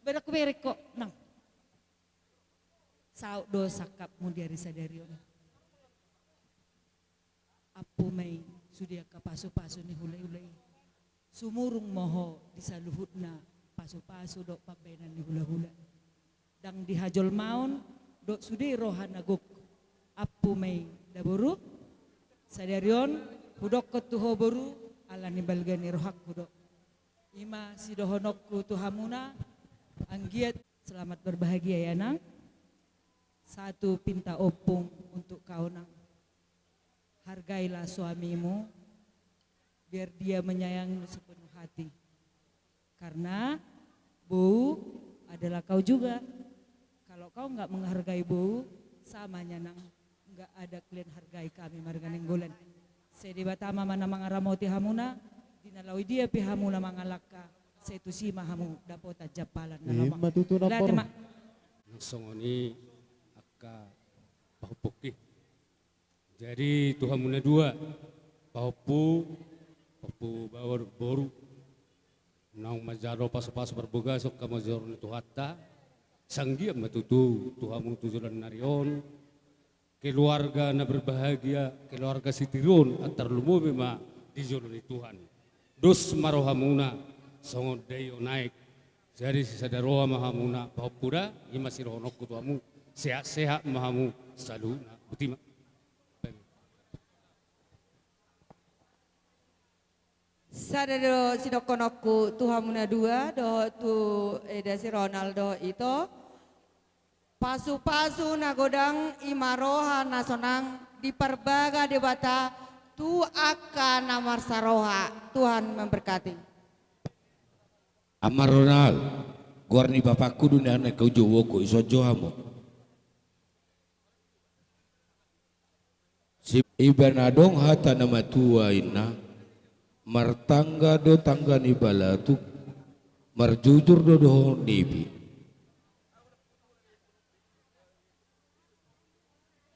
Berak berak kok nang. Saut do sangkapmu di ari sadari on. Ampu ma i sude angka pasupasu ni hulahula i. Sumurung ma ho di saluhutna pasupasu dohot pambahenan ni hulahula. Ndang di hajolmaon dohot sude roha na gok. Ampu ma i da boru. Sadari on hudokkon tu ho boru, ala ni balga ni rohangku do. Ima sidohononku tu hamuna, anggiat. Selamat berbahagia ya, Nang. Satu pinta ompung untuk kau, Nang. Hargailah suamimu, biar dia menyayangimu sepenuh hati. Karena boru adalah kau juga. Kalau kau nggak menghargai boru, samanya, Nang, nggak ada kalian hargai kami marga Nainggolan. Sai Debata ma na mangaramoti hamuna, di na laho i dia pe hamuna mangalangka, sai tusi ma hamu dapotan jampalan na lomak. Ima tutu. Lae, Nang, Por. Tema. Songon i angka pahompungki. Jadi tu hamu na dua, pahompu, pahompu baor, boru, naung manjalo pasupasu marbagason hamu di joro ni Tuhanta, sai anggiat ma tutu tu hamu tu joloan ni ari on, keluarga na berbahagia, keluarga sitiruon, tarlumobi ma di jolo ni Tuhan. Dos ma rohamuna songon daion aek. Jadi sisada roha ma hamuna pahompu da, ima sidohononku tu hamu, sehat-sehat ma hamu saluhutna. Boti ma. Sada do sidohononku tu hamu na dua, dohot tu eda si Ronald dohot ito. Pasupasu na godang ima roha na sonang diparbaga Debata tu angka na marsaroha. Tuhan memberkati. Ama Ronald, goar ni bapakku do nian na hujou on, ison jo hamu. Si-, ibana adong hata na matua inna, martangga do tangga ni balatuk, marjujur do dohonon ni ipi.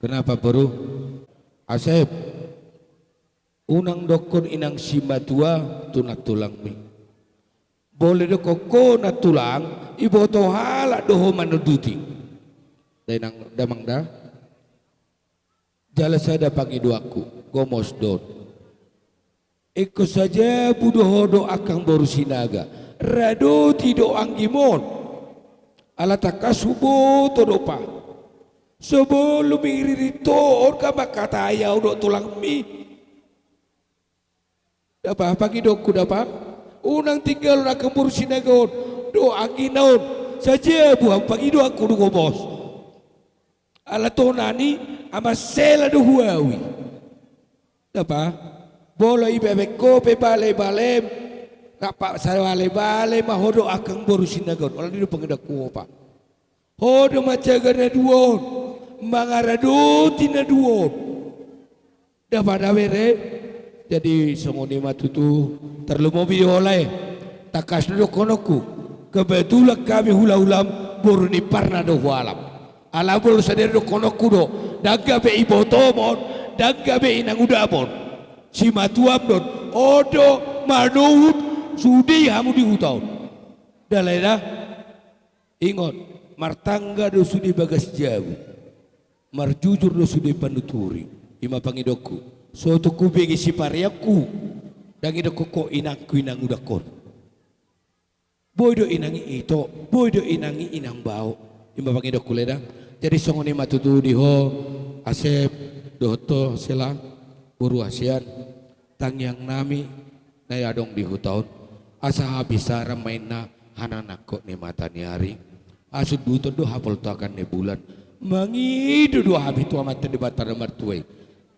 Kenapa, boru? Asep, unang dokkon inang simatua tu nantulangmi. Boi dokkon ho nantulang, iboto halak do ho manunduti. Da inang, damang da. Jala sada pangidoanku, gomos do on. Ingkon sajabu do ho dohot angka boru Sinaga, radoti do anggim on. Ala tangkas huboto do, Pa. Sebelum iririt ho on, nga mangkatai ahu dohot tulangmi. Dapa, pangidoanku dapa, unang tinggalhon angka boru Sinaga on dohot anggina on, sajabu hamu, pangidoanku do, gomos. Ala tonani, ama sela do hu ahu i. Dapa, molo ibaen ho pe bale-balem, rap sabalebale ma ho dohot angka boru Sinaga on, holan i do pangidoanku, Pa. Ho do manjaga na dua on, mangaradoti na dua on. Dapa da, bere. Jadi songon i ma tutu, tarlumobi ho, lae. Tangkas do dohononku. Kebetulan hami hulahulam boru ni parna do hualam. Ala molo sadari dohononku do, ndang gabe ibotom on, ndang gabe inangudam on, simatuam do on. On do manuhut sude hamu di huta on. Da, lae, da. Ingot, martangga do sude bagas jabu, marjujur do sude panuturi. Ima pangidoanku, so tung hubege sipareonku, ndang idokkon ho inangku, inangudangkon. Boi do inang i ito, boi do inang i inang bao. Ima pangidoanku, lae, da. Jadi songon i ma tutu di ho Asep, dohot ho Sela, boru hasian. Tangiang nami na adong di huta on, asa habisaran ma inna hananangkok ni mata ni ari, asa sunduton do hapoltakan ni bulan, mangido do hami tu Amanta Debata na martua i.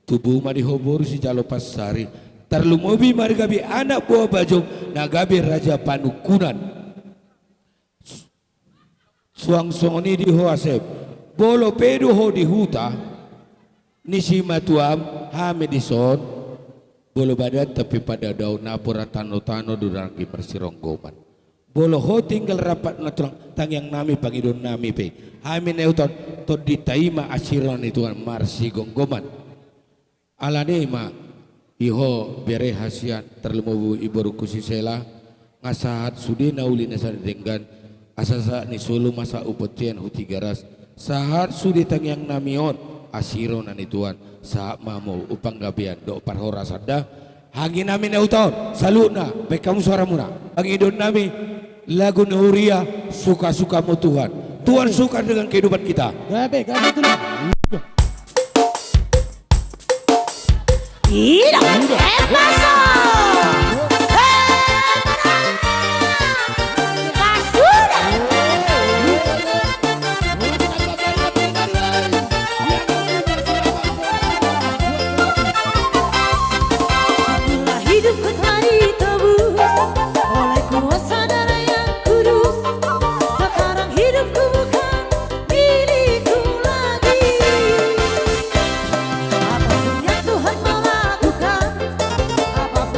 Tubu ma di ho boru sijalo pansari, tarlumobi ma di gabe anak buha bajom na gabe raja panungkunan. Suang songon i di ho Asep, molo pe do ho di huta ni simatuam, hami dison, molo badanta pe padao-dao, napuran tano-tano do dang i marsironggoman. Molo ho tinggal rap dohot nantulang, tangiang nami, pangidoan nami pe, hami na di huta on, tondinta i ma asi roha ni Tuhan marsigomgoman. Alani i ma, di ho bere hasian, tarlumobi i borungku si Sela, Nga sahat sude na uli na sada denggan, asa sahat ni solu ma sahat hu bontean hu Tigaras, sahat sude tangiang nami on, asi roha ni Tuhan, sahat ma hamu hu panggabean dohot parhorasan da. Anggi nami na huta on, saluhutna, baen hamu soara muna. Pangidoan nami, lagu na huria, Suka-sukamu Tuhan. Tuhan suka dengan kehidupan kita. Gabe, gabe, Tulang. Ida, Ida. Epaso. Semula hidupku telah ditebus oleh kuasa darah yang kudus. Sekarang hidupku bukan milikku lagi. Apapun yang Tuhan mau lakukan, apapun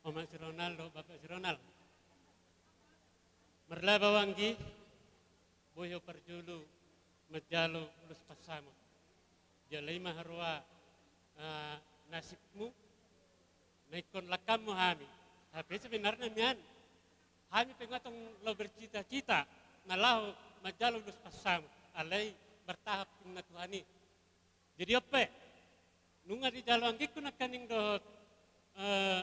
Omak si Ronald dohot bapak si Ronald. Marlaba ho anggi, boi ho parjolo manjalo ulos pansamot. Jala i ma haroa, eh, nasibmu, na ingkon langkammu hami. Hape sebenarna nian, hami pe nga tong laho bercita-cita na laho manjalo ulos pansamot, alai martahap ninna Tuhan i. Jadi on pe, nunga dijalo anggingku nangkaning dohot, eh,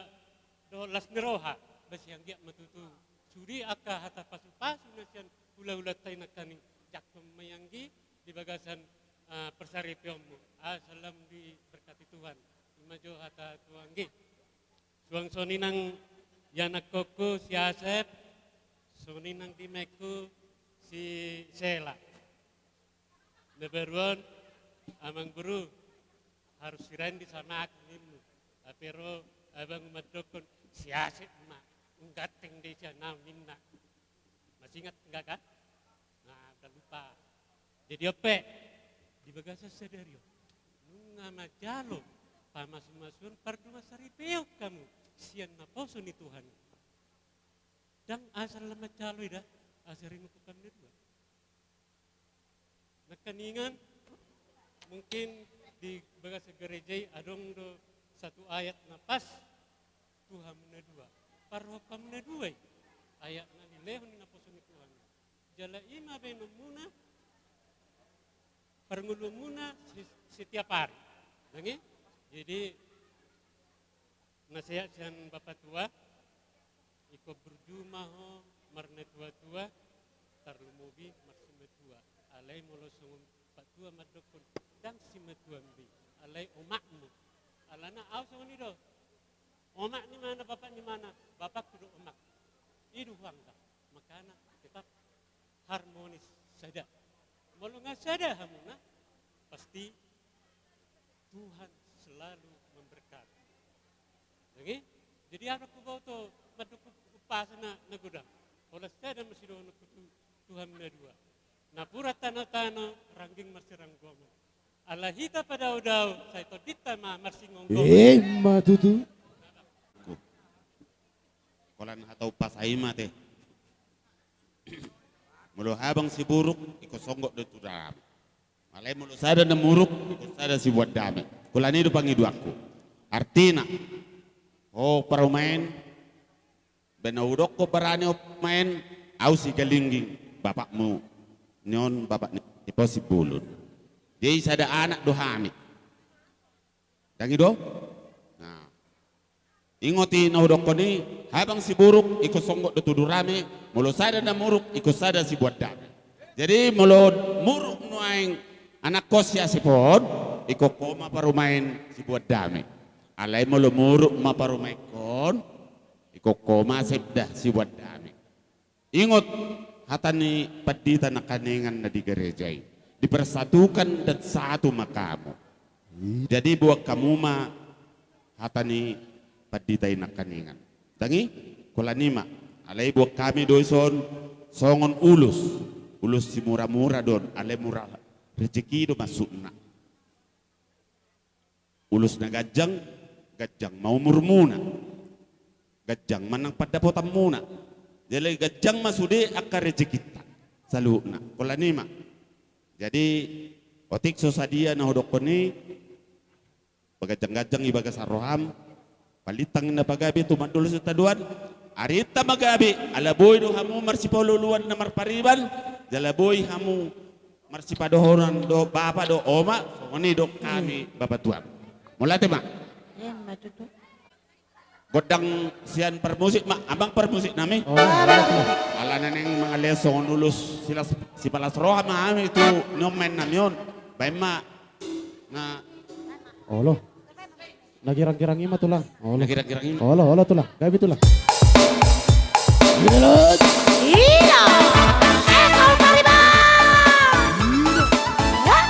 dohot las ni roha, ba sian anggiat ma tutu sude angka hata pasu-pasu na sian hula-hulanta i nangkaning jangkon ma i anggi di bagasan, eh, parsaripeonmu. Asa lam diberkati Tuhan. I ma jo hata tu anggi. Suang songon i nang ianakhonku si Asep, songon i nang dimaenku si Sela. Na baru on, amang guru, harus sirain di sama aku ninmu. Hape ro abang mandokkon si Asep ma, ungganteng de sian au ninna. Masih ingat enggak kan? Nah, udah lupa. Jadi on pe, di bagasan sadari on, nunga manjalo pamasu-masuon pardongansaripeon hamu sian naposo ni Tuhan. Ndang asal manjalo i da, asa ringot hamu na dua. Nangkaningan, mungkin di bagasan gareja i adong do satu ayat na pas tu hamu na dua. Parrohahon hamu na dua i. Ayat na nilehon ni naposo ni Tuhan. Jala i ma baenonmuna, parngoluonmuna si-, setiap ari. Ndang i? Jadi, nasehat sian bapatua, ingkon burju ma ho marnatua-tua, tarlumobi marsimatua. Alai molo songon patua mandokkon, ndang simatuam be, alai omakmu. Alana au songon i do. Omak ni mana, bapak ni mana, bapakku do omak. I do huanggap. Makana tetap harmonis sada. Molo nga sada hamuna, pasti Tuhan selalu memberkati. Oke? Jadi, aha do huboto mandok umpasa na, na godang? Holan sada ma sidohononku tu, tu hamu na dua. Napuran tano-tano, rangging marsiranggoman. Ala hita padao-dao, sai tondinta ma marsinggomgoman. Ima tutu. Holan hata umpasa i ma te. Molo habang siburuk, ingkon songgot do tu durame. Alai molo sada na muruk, ingkon sada siboan dame. Holan i do pangidoanku. Artina, ho parumaen, baen na hudokkon barani ho parumaen, au Sigalingging, bapakmu. Nion bapak ni, ni Posimbolon. Jadi sada anak do hami. Ndang i do? Nah. Ingot i na hudokkon i, habang siburuk, ingkon songgot do tu durame, molo sada na muruk, ingkon sada siboan dame. Jadi, molo muruk nuaeng anakhon si Asep on, ingkon ho ma parumaen siboan dame. Alai molo muruk ma parumaenkon, ingkon ho ma Asep da siboan dame. Ingot hata ni pandita nangkaningan na di gareja i. Dipersatukan dan satu ma hamu. Jadi boan hamu ma hata ni pandita i nangkaningan. Ndang i, holan i ma. Alai boan hami do dison songon ulos. Ulos simuramura do on, alai mura rejeki do maksudna. Ulos na ganjang, ganjang ma umurmuna. Ganjang ma nang pandapotanmuna. Jala ganjang ma sude angka rejekinta. Saluhutna. Holan i ma. Jadi, otik so sadia na hudokkon i, paganjang-ganjang i bagasan roham, palintang na pagabe tu mandolo sitadoan, arinta ma gabe, ala boi do hamu marsipaolo-oloan na marpariban, jala boi hamu marsipadohonan do bapa do oma, songon i do hami bapatuam. Mauliate ma. Emma tutu. Gondang sian parmusik ma, abang parmusik nami. Oh, iya. Ala na naeng mangalean songon ulos silas, sipalas roha ma hami tu nion maen nami on. Baen ma. Na. Olo. Na girang-girang i ma tulang. Olo. Na girang-girang i ma. Olo, olo tulang. Gabe tulang. Iya. Eh, kau kali, Bang. Hah?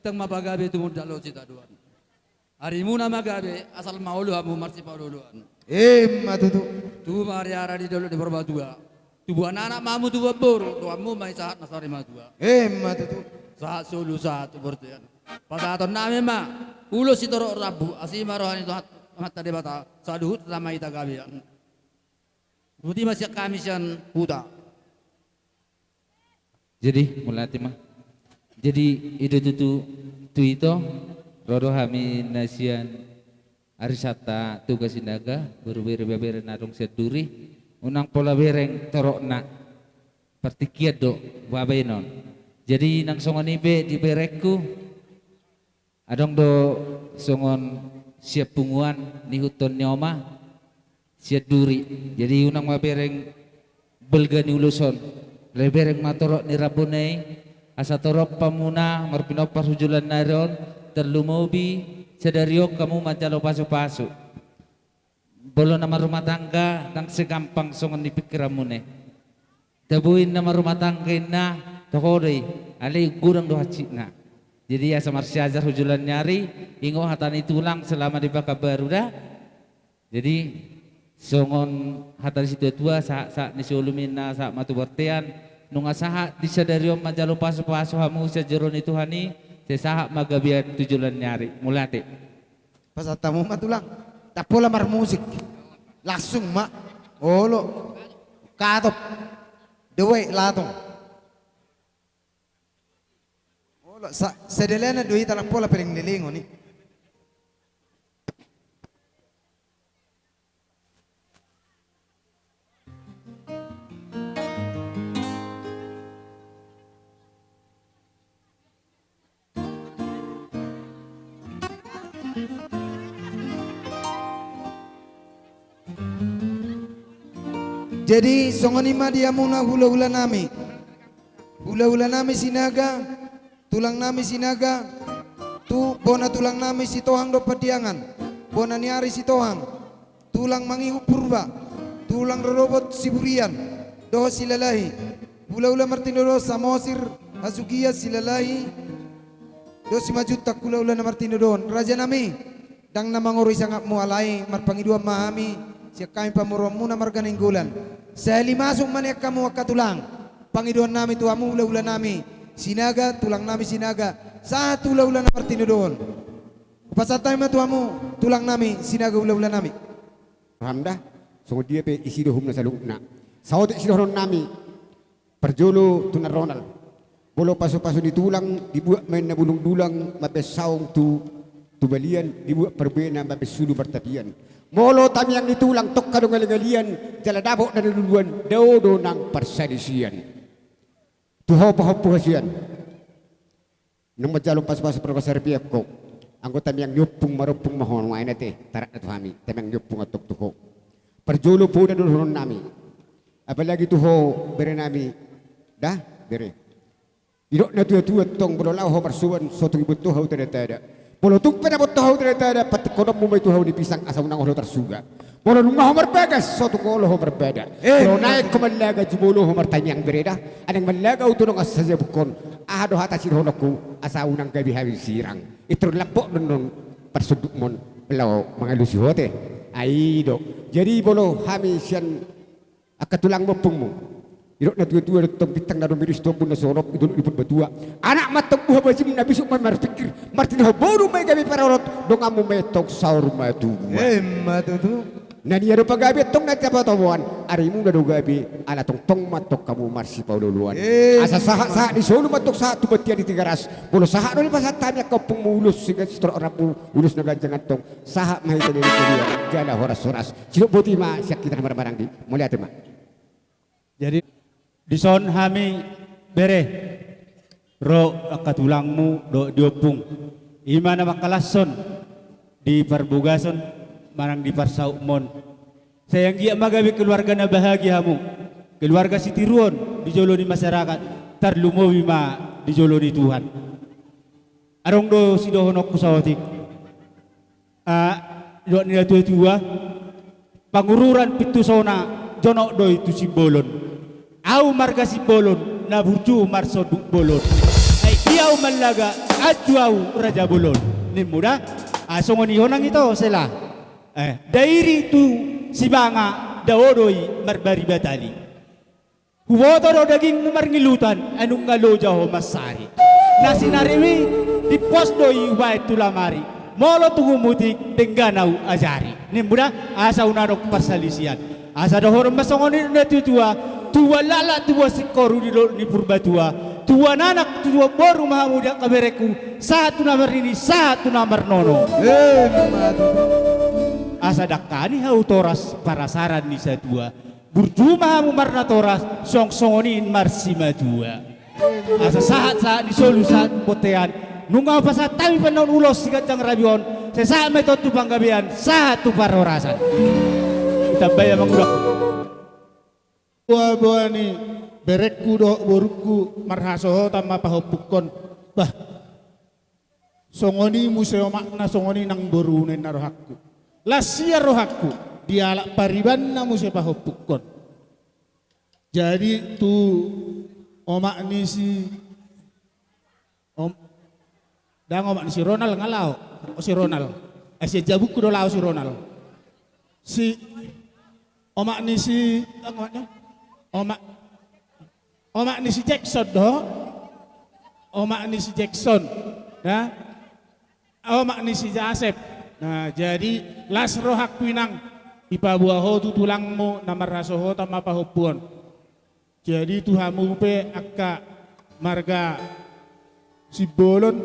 Tang ma pagabe tumundalhon sitadoan. Arimuna ma gabe, asal ma olo hamu marsipaolooloan. Emma tutu. Tubu ma ariara di dolok ni Purbatua. Tubuan anak ma hamu tubuan boru, rohamu ma i sahat na sarimatua. Emma tutu. Sahat solu sahat tu bortean. Pasahatonnami ma ulos sitorop rambu, asi ma roha ni Tuhan, Amanta Debata, saluhutna ma hita gabean. Boti ma sian hami sian huta. Jadi, mauliate ma. Jadi, i do tutu tu ito, ro do hami na sian arianta Toga Sinaga, boru, bere, ibebere na adong sian duri, unang pola bereng torokna. Partingkian do bahenon. Jadi, nang songon i pe di berengku, adong do songon sian punguan ni ihuthon ni oma, sian duri. Jadi unang ma bereng balga ni ulos on. Alai bereng ma torop ni rambuna i, asa torop hamuna marpinompar tu joloan ni ari on, tarlumobi sadari on hamu manjalo pasupasu. Molo na marrumah tangga, ndang segampang songon ni pingkiranmuna i. Tabo inna marrumah tangga inna, toho do i, alai godang do hansitna. Jadi asa marsiajar tu joloan ni ari, ingot hata ni tulang selama di Pekanbaru da. Jadi songon hata ni situatua, sahat, sahat ni solu ma inna, sahat ma tu bortean, nunga sahat di sadari on manjalo pasupasu hamu sian joro ni Tuhan i, sai sahat ma gabean tu joloan ni ari. Mauliate. Pasahat hamu ma tulang. Ndang pola marmusik. Langsung ma. Olo. Katop. Dawai latung. Olo, sa-, sadalana do hita, ndang pola paling lelengon i. Jadi songon i ma di hamuna hulahulanami. Hulahulanami Sinaga, tulangnami Sinaga, tu bona tulangnami Sitohang dohot Pandiangan, bona ni ari Sitohang, tulang mangihut Purba, tulang rorobot Siburian dohot Silalahi, hulahula martinodohon Samosir, Hasugian, Silalahi dohot Simanjuntak, hulahula na martinodohon. Rajanami, ndang na mangorui sangapmu, alai marpangidoan ma hami sian hami pamoruonmuna marga Nainggolan. Sai limasuk ma nian hamu angka tulang. Pangidoannami tu hamu hulahulanami Sinaga, tulangnami Sinaga, sahat tu hulahula na martinodohon. Hupasahat hami ma tu hamu tulangnami Sinaga, hulahulanami. Paham da? Songon dia pe isi do uhumna saluhutna. Saotik sidohononnami. Parjolo tu na ronal. Molo pasupasu ni tulang, dibuat ma inna bulung dulang mambahen saung tu, tu balian, dibuat parbue na mambahen sulu martapian. Molo tamiang ni tulang tongka do ngalingalian, jala dapot na niluluan, dao do nang parsadisian. Tu ho pahompu hasian. Nunga manjalo pasupasu pargonsi, saripeon ho. Anggo tamiang ni ompung, marompung ma ho, nuaeng ate tarakna tu hami, tamiang ni ompung antong tu ho. Parjolo poda do dohononnami. Apalagi tu ho berenami. Da, bere. Didok natuatua antong, molo laho ho marsoban, so tung diboto ho tadatadada. Molo tung pe na diboto ho tadatadada, patikkononmu ma i tu hau ni pisang asa unang olo tarsuga. Molo nunga ho marbagas, so tung olo ho marbada. Eh, molo naeng ho mallaga, jumolo ho martamiang, bere da. Ai naeng mallaga au tu dongan sajabukhon. Aha do hata sidohononku, asa unang gabe hami sirang. Intor lambok do annon parsondukmon, laho mangalusi ho ate. Ai i do. Jadi molo hami sian angka tulangmu, ompungmu. Didok natuatua do antong, bintang na rumiris tu ombun na sonop, di dolok ni Purbatua. Anak ma antong buha bajinna, bisuk ma marpingkir, martinodohon boru ma i gabe parorot, donganmu ma i antong saur matua. Emma tutu. Na nia do pagabe antong na tapatoboan, arimuna do gabe, ala tongtong ma antong hamu marsipaolooloan. Emma. Asa sahat, sahat ni solu ma antong sahat tu bontean ni Tigaras. Molo sahat do dipasahat hami angka ompungmu ulos sitorop rambu, ulos na ganjang antong. Sahat ma hita di hita jala horas-horas. Sidok boti ma sian hita na marhahamaranggi. Mauliate ma. Jadi, dison hami bere, ro angka tulangmu dohot di ompung. I ma na mangkalashon di parbogason manang di parsautmon. Sai anggiat ma gabe keluarga na bahagia hamu. Keluarga sitiruon di jolo ni masyarakat, tarlumobi ma di jolo ni Tuhan. Adong do sidohononku saotik. Ah, didok ni natuatua, pangururan pintu sona, jonok do i tu Simbolon. Au marga Simbolon, na burju marsonduk bolon. Ai di au mallaga, Anju au raja bolon. Nimmu da. Ah, songon i ho nang ito sela. Eh, dairi tu Sibanga, dao do i marbari batali. Huboto do dagingmu marngilutan, ai nunga loja ho mansari. Na sinarimi, dipos do i hubaen tu lamari. Molo tu humutik, denggan au ajari. Nimmu da, asa unadong parsalisian. Asa dohonon ma songon i do na tutua, tubuan laklak tubuan singkoru di dolok ni Purbatua. Tubuan anak tubuan boru ma hamu di angka berengku, sahat tu na marnini, sahat tu na marnono. Eh, ma tutu. Asa dangkani hau toras parasaran ni satua. Burju ma hamu marnatoras, songon i marsimatua. Asa sahat-sahat ni solu sahat bontean. Nunga hupasahat hami pandaon ulos siganjang rabion. Sai sahat ma i tontu panggabean, sahat tu parhorasan. Ditambai amang uda. Boa-boa ni berengku dohot borungku, marhasohotan ma pahompukkon. Bah. Songon i muse omakna, songon i nang boruna, ninna rohangku. Las ia rohangku, dialap paribanna muse pahompukkon. Jadi tu omak ni si, om, dang omak ni si Ronald nga laho, o si Ronald. Ai sian jabungku do laho si Ronald. Si omak ni si, dang omakna. Omak, omak ni si Jackson do. Omak ni si Jackson. Ya. Omak ni si Jasep. Nah, jadi las rohangku inang, dipaboa ho tu tulangmu na marhasohotan ma pahompuon. Jadi tu hamu pe angka marga Simbolon,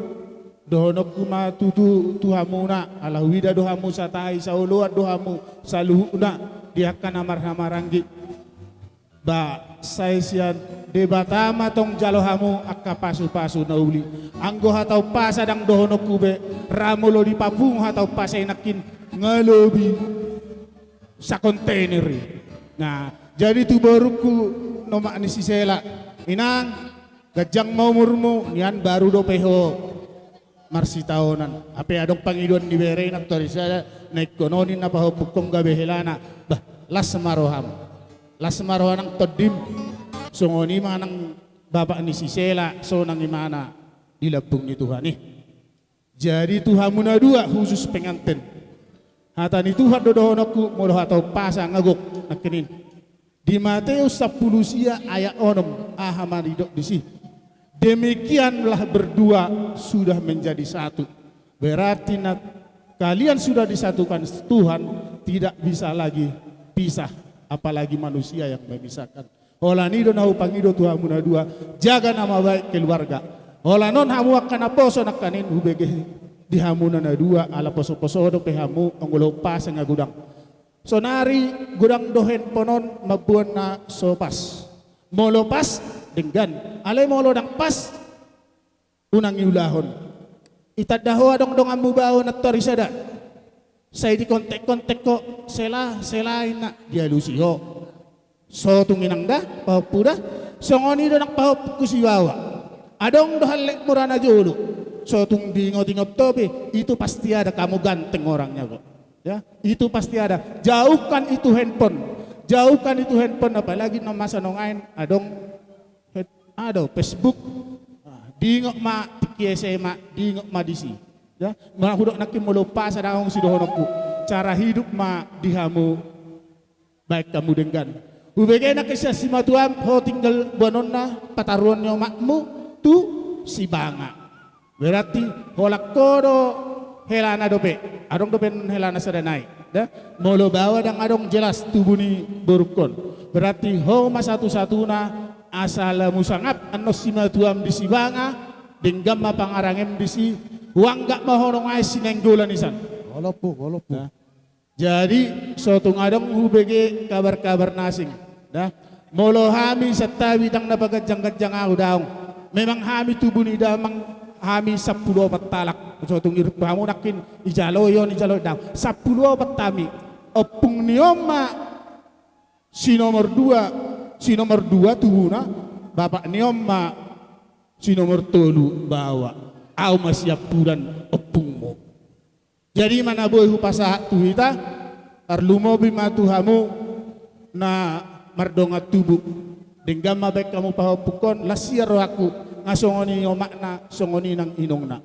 dohononku ma tutu tu hamuna, ala huida do hamu satahi, saoloan do hamu saluhutna di angka na marhahamaranggi. Ba, sai sian Debata ma tong jalo hamu angka pasupasu na uli. Anggo hata umpasa dang dohononku be, ra molo dipapungu hata umpasa i nangkin nga lobi sakontainer i. Nah, jadi tu borungku, omak ni si Sela, inang, ganjang ma umurmu, nian baru dope ho marsitaonan. Hape adong pangidoan ni bere i nang tori sada, na ingkon on ninna pahompukkon gabe helana. Bah, las ma roham. Las ma roha nang tondim. Songon i ma nang bapak ni si Sela, sonang imana di lambung ni Tuhan i. Jadi tu hamu na dua, khusus penganten. Hata ni Tuhan do dohononku, molo hata umpasa nga gok nangkin i. Di Mateus sampulu sia ayat onom, aha ma didok disi? Demikianlah berdua sudah menjadi satu. Berarti na kalian sudah disatukan Tuhan, tidak bisa lagi pisah, apalagi manusia yang memisahkan. Holan i do na hupangido tu hamu na dua, jaga nama baik keluarga. Holan on hamu angka naposo nangkaning hubege di hamu na dua, ala posoposo dope hamu, anggo umpasa nga godang. Sonari godang do handphone on mamboan na so pas. Molo pas, denggan. Alai molo dang pas, unang iulahon. Itanda ho adong donganmu baoa nang tori sada. Sai dikontek-kontek ho, Sela, Sela inna, dialusi ho. So tung inang da, pahompu da. Songon i do nang pahompungku si baoa. Adong do hallekmu ra na jolo. So tung diingot-ingot ho pe, itu pasti ada, kamu ganteng orangnya kok. Ya, itu pasti ada. Jauhkan itu handphone. Jauhkan itu handphone, apalagi na masa nuaeng adong Adong Facebook. Ah, diingot ma tingki S M A, diingot ma disi. Ya, molo hudok nangkin molo umpasa dang adong sidohononku. Cara hidup ma di hamu, baen hamu denggan. Hubege nangkin sian simatuam, ho tinggal boanonna, pataruhon ni omakmu tu Sibanga. Berarti holan ho do helana dope. Adong dope helana sada nai. Da? Molo baoa dang adong jelas tubu ni borungkon. Berarti ho ma satu-satuna, asa lamu sangap annon simatuam di Sibanga, denggan ma pangarangem disi, huanggap ma ho nuaeng sinenggolan isan. Goloppu, goloppu. Da? Jadi, so tung adong hubege kabar-kabar na asing. Da? Molo hami santabi dang na paganjang-ganjang ahu daong. Memang hami tubu ni damang hami sampulu opat halak. So tung irip hamu nangkin ijaloi on, ijaloi daong. Sampulu opat hami. Ompung ni on ma si nomor dua, si nomor dua tubuna, bapak ni on ma si nomor tolu baoa. Ahu ma siampudan ompungmu. Jadi ma na boi hupasahat tu hita, tarlumobi ma tu hamu na mardongan tubu. Denggan ma baen hamu pahompukkon, las ia rohangku, nga songon i omakna, songon i nang inongna.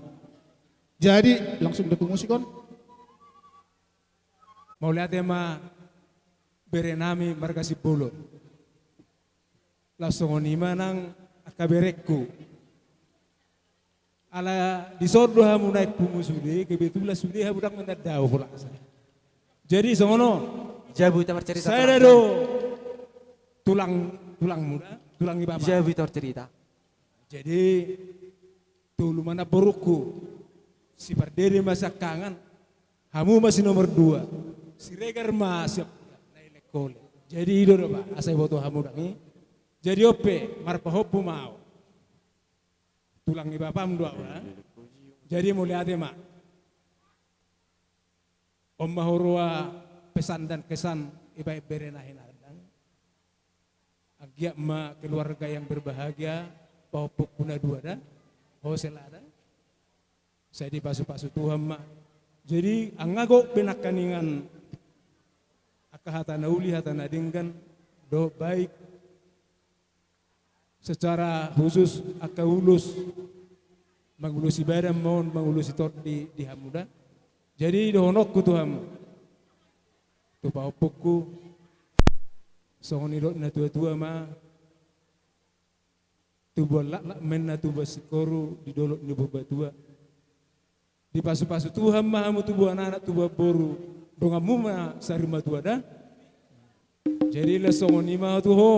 Jadi, langsung do tu musik on. Mauliate ma berenami marga Simbolon. Laos songon i ma nang angka berengku. Ala dison do hamu naeng pungu sude, kebetulan sude hamu ndang mandao pola sa. Jadi songon on. Jabu hita marcerita. Sada do tulang, tulangmu da, tulang ni bapa. Jabu hita marcerita. Jadi tolu ma namborungku, si Pardede ma siangkangan, hamu ma si nomor dua, Siregar ma siap na elek hole. Jadi i do do ba, asa iboto hamu ndang i. Jadi on pe marpahompu ma au. Tulang ni bapam do au da. Jadi mauliate ma. On ma huroha pesan dan kesan dibaen bere na hinandang. Anggiat ma keluarga yang berbahagia, pahompungku na dua da, ho sela da. Sai dipasupasu Tuhan ma. Jadi, anggo gok be nangkaningan angka hata na uli, hata na denggan, dohot baik, secara khusus angka ulos, mangulosi badan ma on, mangulosi tondi di hamu da. Jadi dohononku tu hamu, tu pahompungku, songon nidok ni natuatua ma, tubuan laklak ma inna tubuan singkoru di dolok ni Purbatua. Dipasupasu Tuhan ma hamu tubuan anak, tubuan boru, donganmu ma sarimatua da. Jadi laos songon i ma tu ho,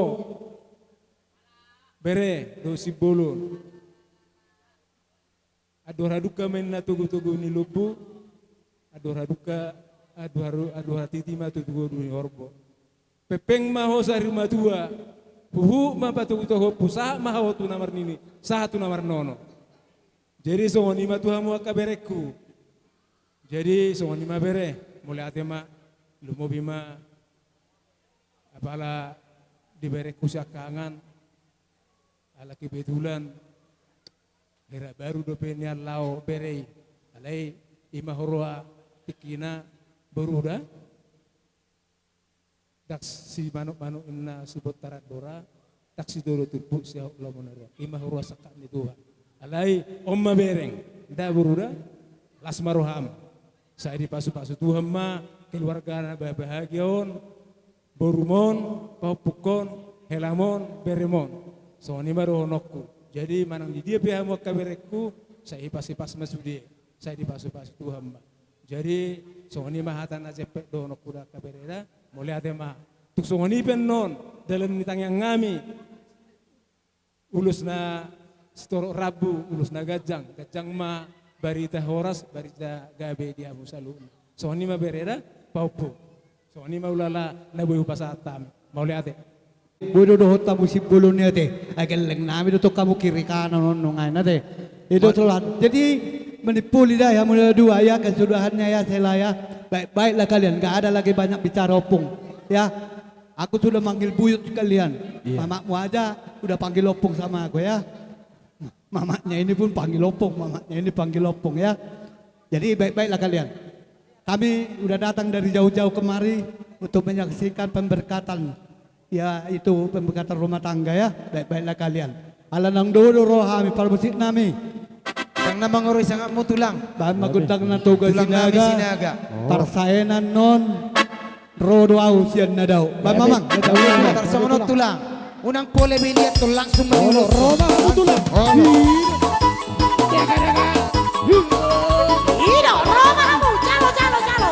bere dohot Simbolon. Anduhar hadungka ma inna togutogu ni lombu, anduhar hadungka, anduhar, anduhar hatiti ma togutogu ni horbo. Pengpeng ma ho sarimatua, huhut ma patogutoguonmu, sahat ma ho tu na marnini, sahat tu na marnono. Jadi songon i ma tu hamu angka berengku. Jadi songon i ma bere, mauliate ma, lumobi ma, apala di berengku siangkangan, ala kebetulan, hira baru dope nian laho bere i, alai i ma huroha tingkina boru da. Ndang simanukmanuk inna sibontar andora, ndang sidodo turpuk siahut lomo na roa. I ma huroha sangkap ni Tuhan. Alai on ma bereng, nda boru da, las ma roham. Sai dipasupasu Tuhan ma keluarga na bahagia on, borumon, pahompungkon, helamon, beremon. Songon i ma dohononku. Jadi manang di dia pe hamu angka berengku, sai ipasipas ma sude, sai dipasupasu Tuhan ma. Jadi songon i ma hata na jempek dohononku da angka bere da, mauliate ma. Tung songon i pe annon dalan ni tangiang nami. Ulos na sitorop rambu, ulos na ganjang, ganjang ma barita horas, barita gabe di hamu saluhutna. Songon i ma bere da, pahompu. Songon i ma ulala na boi hupasahat hami. Mauliate. Boi do dohot hamu Simbolon i ate. Ai gelleng nami do tong hamu kiri kanan on nunga i ate. I do tulang. Jadi manimpuli da i hamu na dua ya, kesudahannya ya, sela ya. Baik-baiklah kalian, nggak ada lagi banyak bicara ompung. Ya. Aku sudah manggil buyut kalian. Iya. Mamakmu aja udah panggil ompung sama aku ya. Mamaknya ini pun panggil ompung, mamaknya ini panggil ompung ya. Jadi baik-baiklah kalian. Kami udah datang dari jauh-jauh kemari untuk menyaksikan pemberkatan, ya itu pemberkatan rumah tangga ya. Baik-baiklah kalian. Ala naung dao do roha nami, parmusik nami. Ndang na mangorui sangapmu tulang. Baen ma gondang na toga Sinaga. Parsaenan non. Ro do au sian na dao. Baen ma amang. Tarsongon on tulang. Unang pola be liat tong, langsung ma. Ro ma hamu tulang. I do, ro ma hamu. Jalo, jalo, jalo.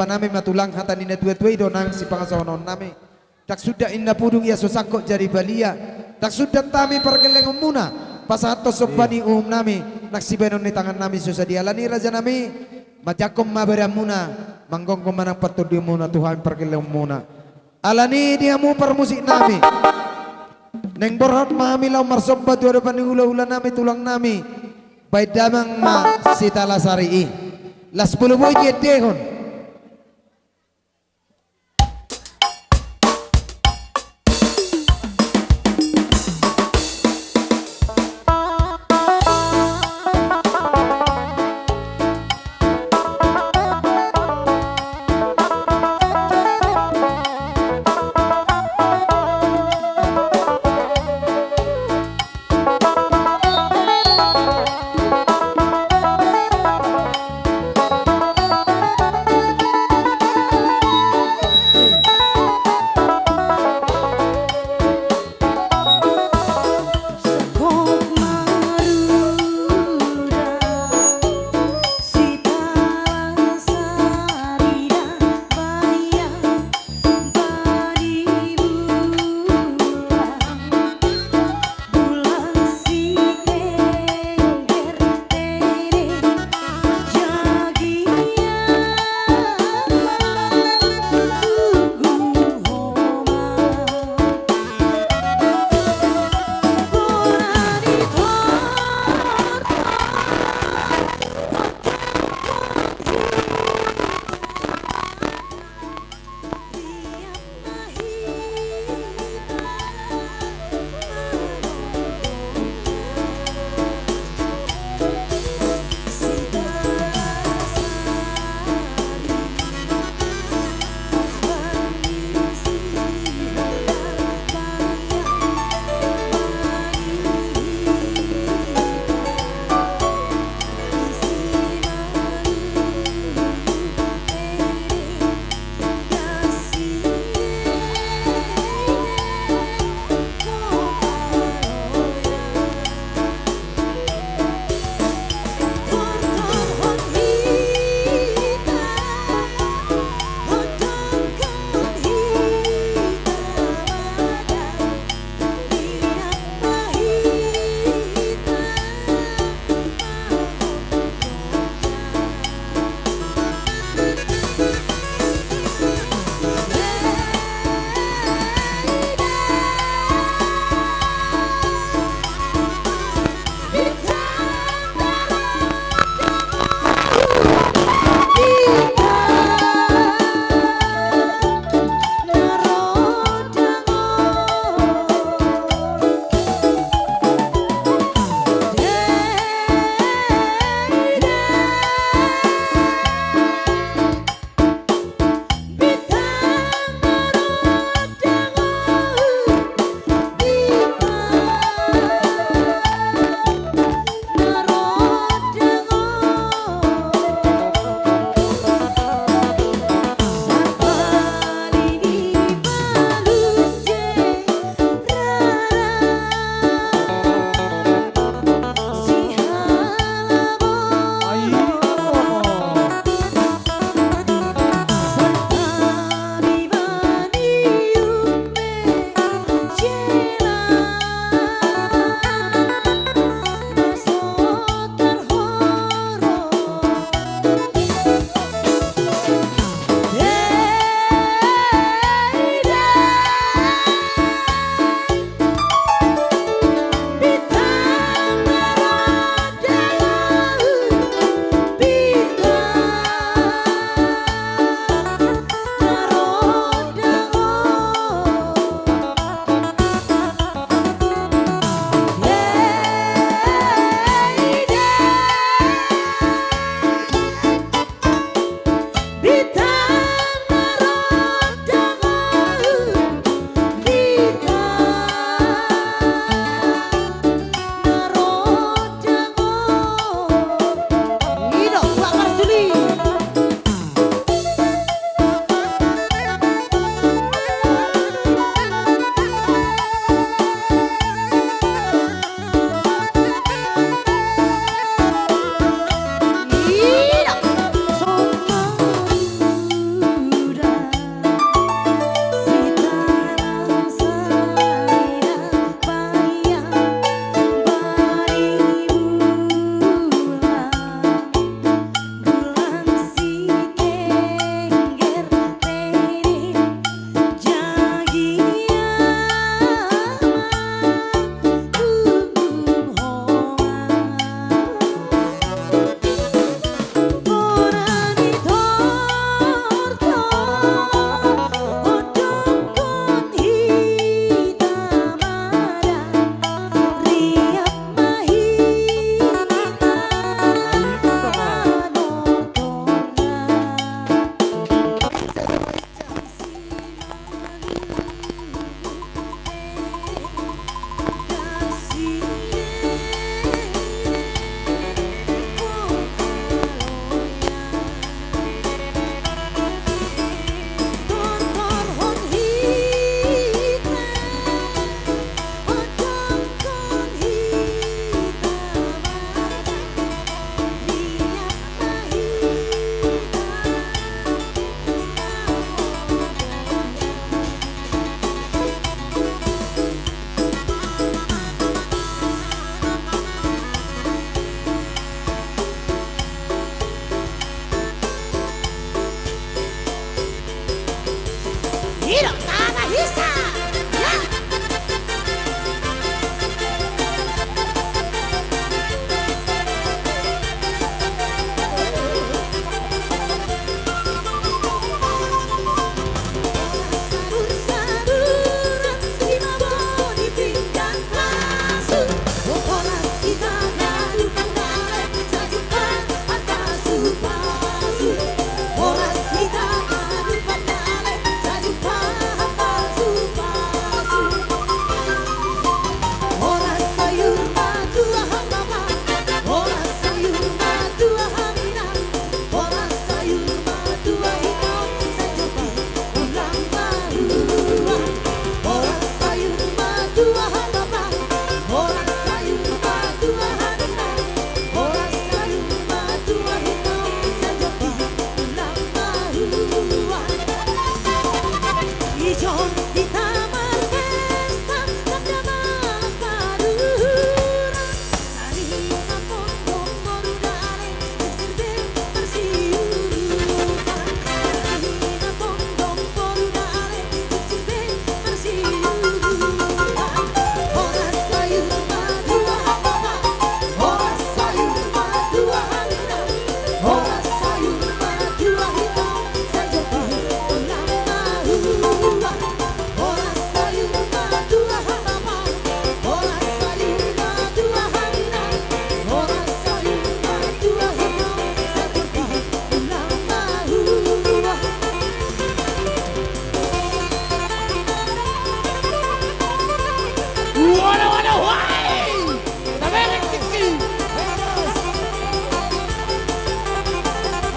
nami ma tulang, hata ni na tua-tua i do nang sipangasahononnami. Ndang suda inna pudung ia so sangkot jadi balia. Ndang suda hami pargellengonmuna pasahathon somba ni uhumnami, nang sibahenon ni tangannami so sadia. Alani rajanami, manjangkon ma badanmuna, manggonggo ma nang partondionmuna tu hami pargellengonmuna. Alani di hamu parmusiknami, naeng borhat ma hami laho marsomba tu adopan ni hula-hulanami, tulangnami, baen damang ma Sitalasari i. Las Boloboi diendehon. Hidup tanah hisa. Ya.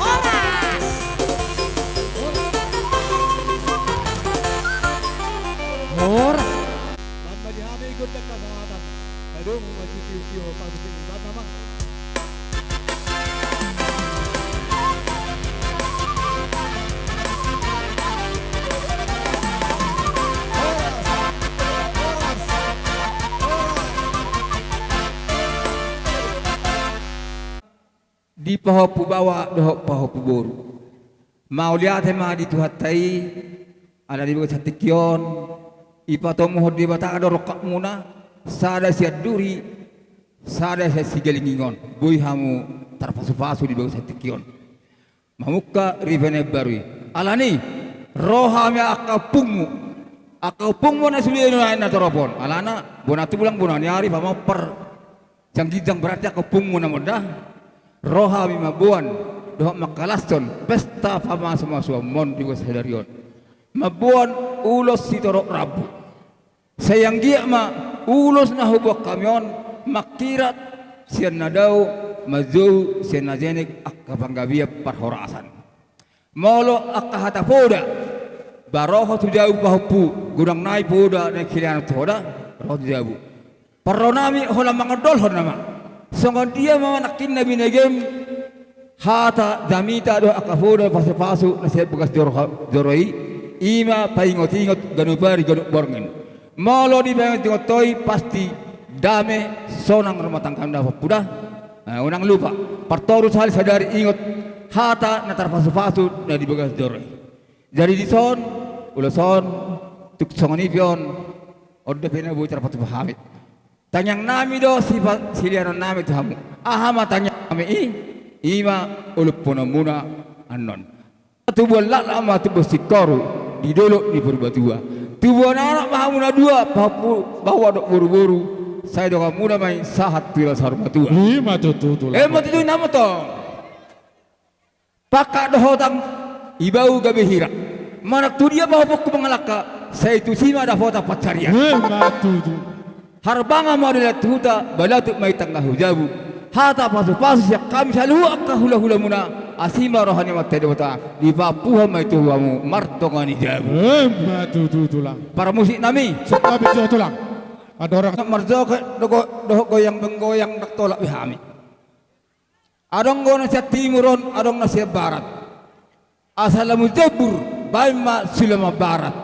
Horas. Horas. Baen ma di hami gondang hasahatan. Adong ma sitio-tio pasupasu. Di pahompu baoa dohot pahompu boru. Mauliate ma di Tuhanta i, ala di bagasan tingki on, dipatomuhon Debata do rongkapmuna, sada sian duri, sada sian sigalingingon, boi hamu tarpasupasu di bagasan tingki on. Mamungka ripe na imbaru i. Alani, ro hami angka ompungmu. Angka ompungmu na sude nuaeng na torop on. Alana, bona tulang bona ni ari pamompar. Jang ginjang berarti angka ompungmu namon da. Ro hami mamboan dohot mangkalashon pesta pamasumasuonmon di bagasan sadari on. Mamboan ulos sitorop rambu. Sai anggiat ma ulos na huboan hami on mangkirat sian na dao, manjou sian na jenek angka panggabean parhorasan. Molo angka hata poda, ba ro ho tu jabu pahompu, godang nai poda na hinaholongan tu ho da, ro ho tu jabu. Parro nami holan mangondolhon nama. Songon dia ma nangkin na binegem hata jamita dohot angka poda pasupasu na sian bagas joro, joro i, i ma paingot-ingot ganup ari ganup borngin. Molo dipaingot-ingot ho i pasti dame sonang rumah tangga na pahompu da. Eh, unang lupa. Partorus hali sadari ingot hata na tarpasupasu na di bagas joro i. Jadi dison, ulos on, tung songon i pe on, on dope na boi tarpatupa hami. Tangiang nami do sipa-, silianon nami tu hamu. Aha ma tangiang nami i, i ma olophonon muna annon. Tubuan laklak ma tubuan singkoru, di dolok ni Purbatua. Tubuan anak ma hamu na dua, pahompu baoa dohot boruboru, sai dongan muna ma i sahat tu las saur matua. I ma tutu tulang. Eh, ma tutu nama tong. Pangkat dohot hutang, ibau gabe hira. Manang tu dia pahompungku mangalangka, sai tusi ma dapotan pansarian. Eh, ma tutu. Harbangan ma dalan tu huta, balatuk ma i tangga hu jabu. Hata pasupasu sian hami saluhut angka hulahulamuna, asi ma roha ni Amanta Debata, dipapuha ma i tu hamu martonga ni jabu. Eh, ma tutu tulang. Parmusik nami. Sip, hami jo tulang. Andorang marjoget dohot goyang menggoyang, ndang tolap be hami. Adong do na sian timur on, adong na sian barat. Asa lam jambur, baen ma sulaman barat.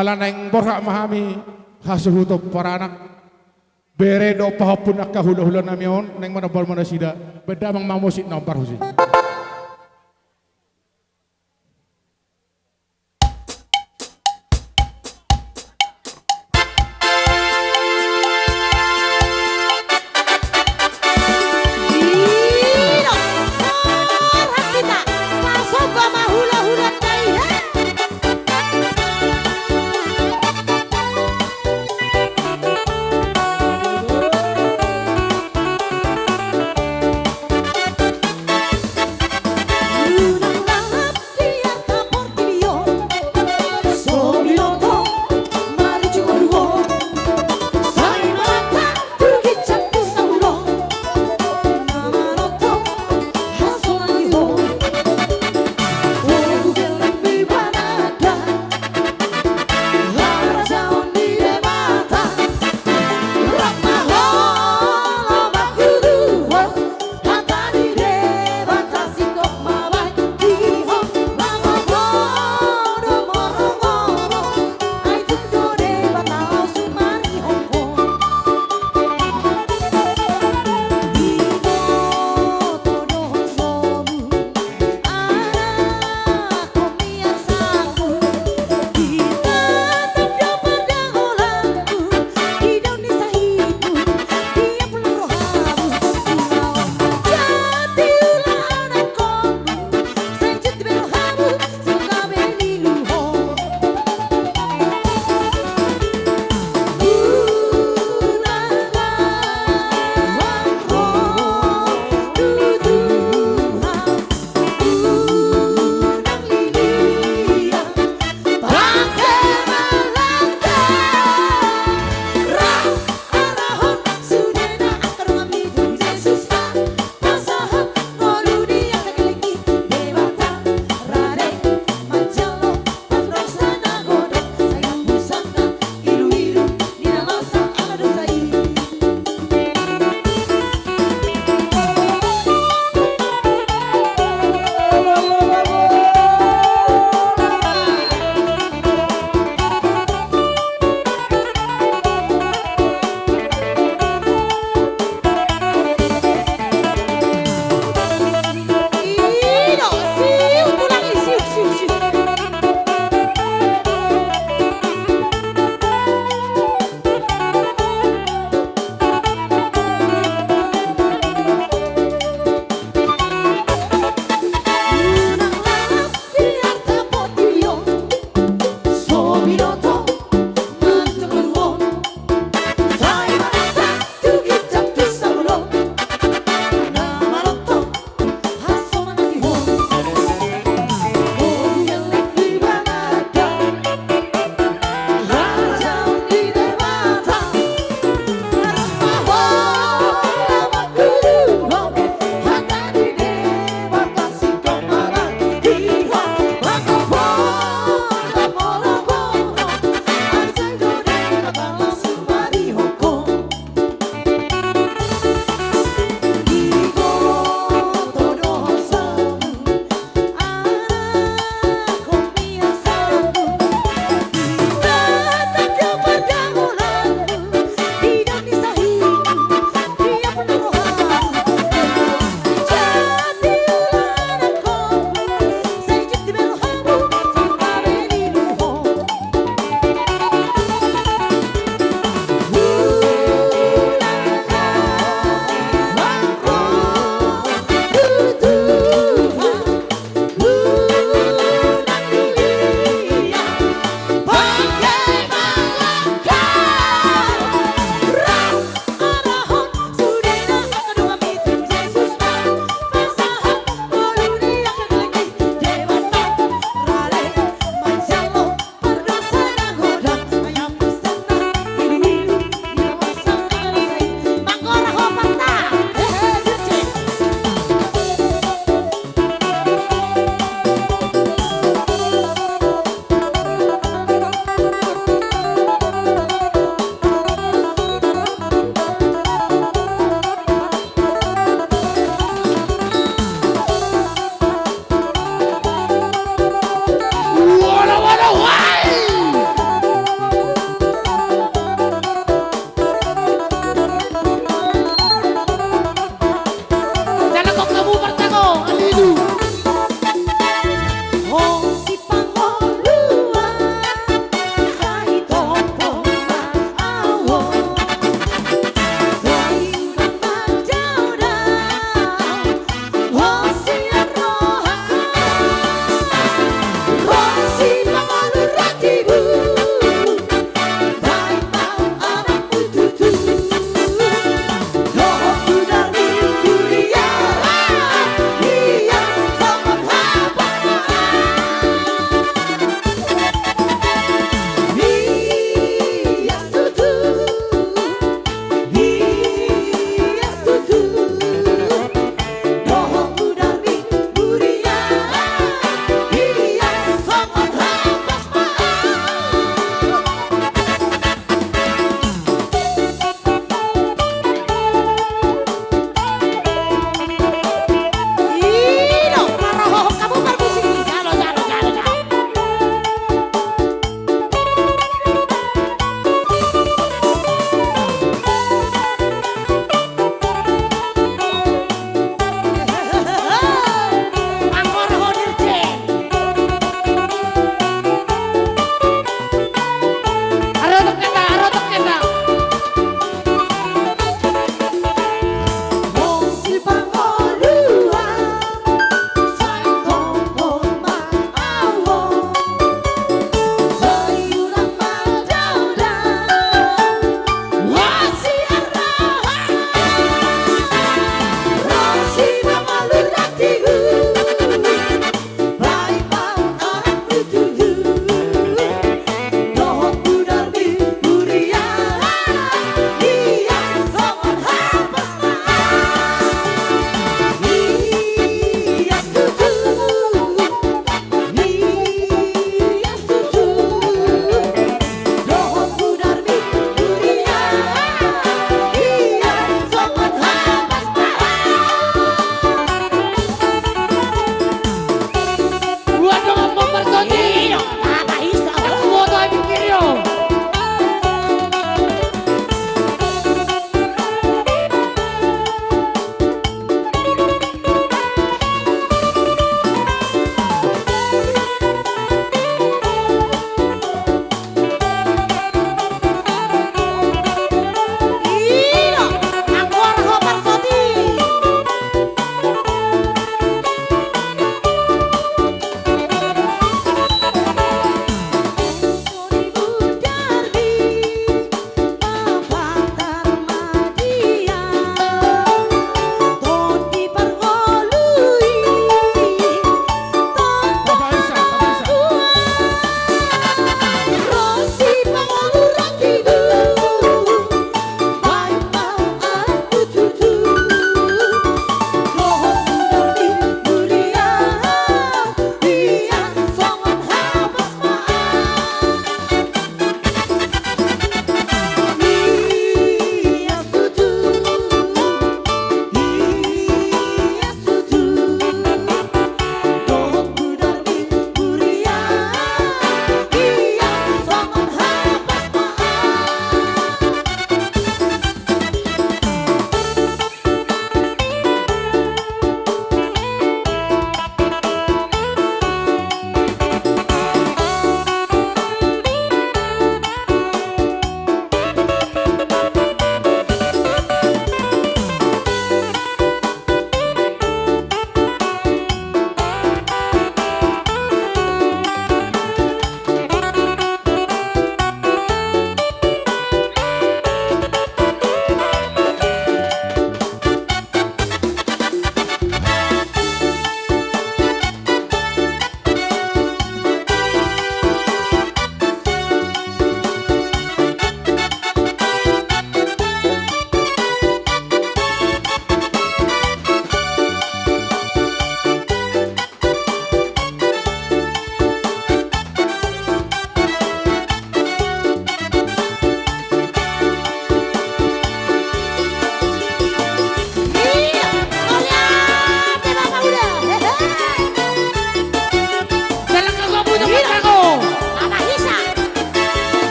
Ala naeng borhat ma hami hasuhuton paranak, bere dohot pahompu ni angka hulahula nami on, naeng manombar ma nasida. Baen damang ma musik na hombar husip.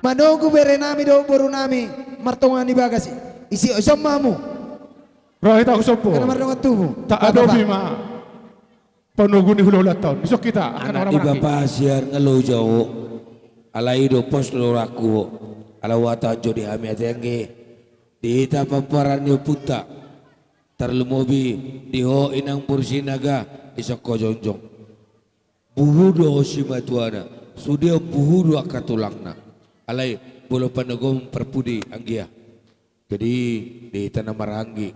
Manogu bere nami dohot boru nami martonga ni bagas i. Isi osom mamu. Roha hita husompo. Kana mardongan tubu. Tak adopi ma. Panogu ni hulahulanta on. Isok hita. Anak di bapa siar ngalo jawo. Alai do pos lorangku. Ala wata jo di hami ate angge. Di hita pamparan ni ompunta. Tarlumobi di ho inang boru Sinaga. Isok ho jongjong. Buhu do ho simatuana, sude on buhu do angka tulangna. Alai, molo panoguhon parpudi anggia. Jadi, di hita na maranggi.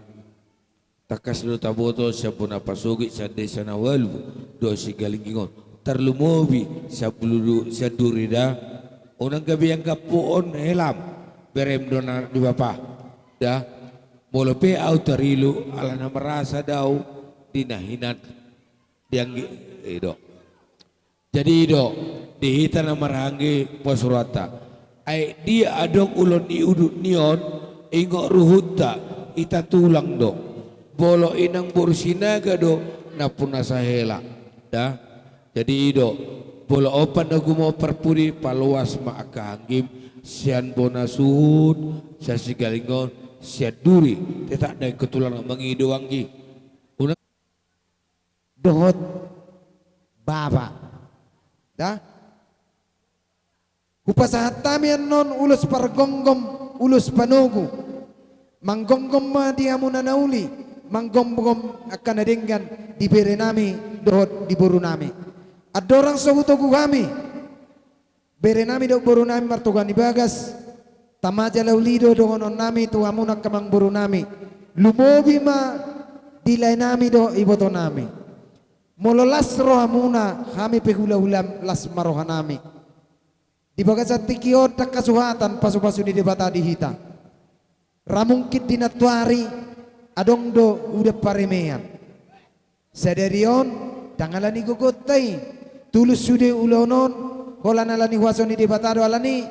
Tangkas do taboto sian bona pasogit sian desa na ualu do sigalingging on. Tarlumobi sian bulu du-, sian duri da. Unang gabe anggaphon helam. Berem do na di bapa. Da. Molo pe au tarilu ala na marasa do au di na hinan. Di anggi, i do. Jadi i do, di hita na maranggi pos rohanta. Ai dia adong ulaon ni udut ni on, ingot ruhutta, hita tulang do. Molo inang boru Sinaga do, nampuna sahela. Da? Jadi i do, molo on panoguhon parpudi, paloas ma angka anggim, sian bona suhut, sian sigalingging on, sian duri, tetap dai ketulang mangido anggi. Unang dohot bapa. Da? Hupasahat hami annon ulos pargomgom, ulos panogu. Manggomgom ma di hamuna na uli, manggomgom angka na denggan di bere nami dohot di boru nami. Andorang so hutogu hami, bere nami dohot boru nami martonga ni bagas, tama jala uli do dohonon nami tu hamuna angka amangboru nami. Lumobi ma di lae nami dohot iboto nami. Molo las rohamuna, hami pe hulahula las ma roha nami. Di bagasan tingki on ndang hasuhatan pasupasu ni Debata di hita. Ra mungkin di nantuari adong do udan paremean. Sadari on, ndang alani gogonta i, tulus sude ulaon on, holan alani huaso ni Debata do alani,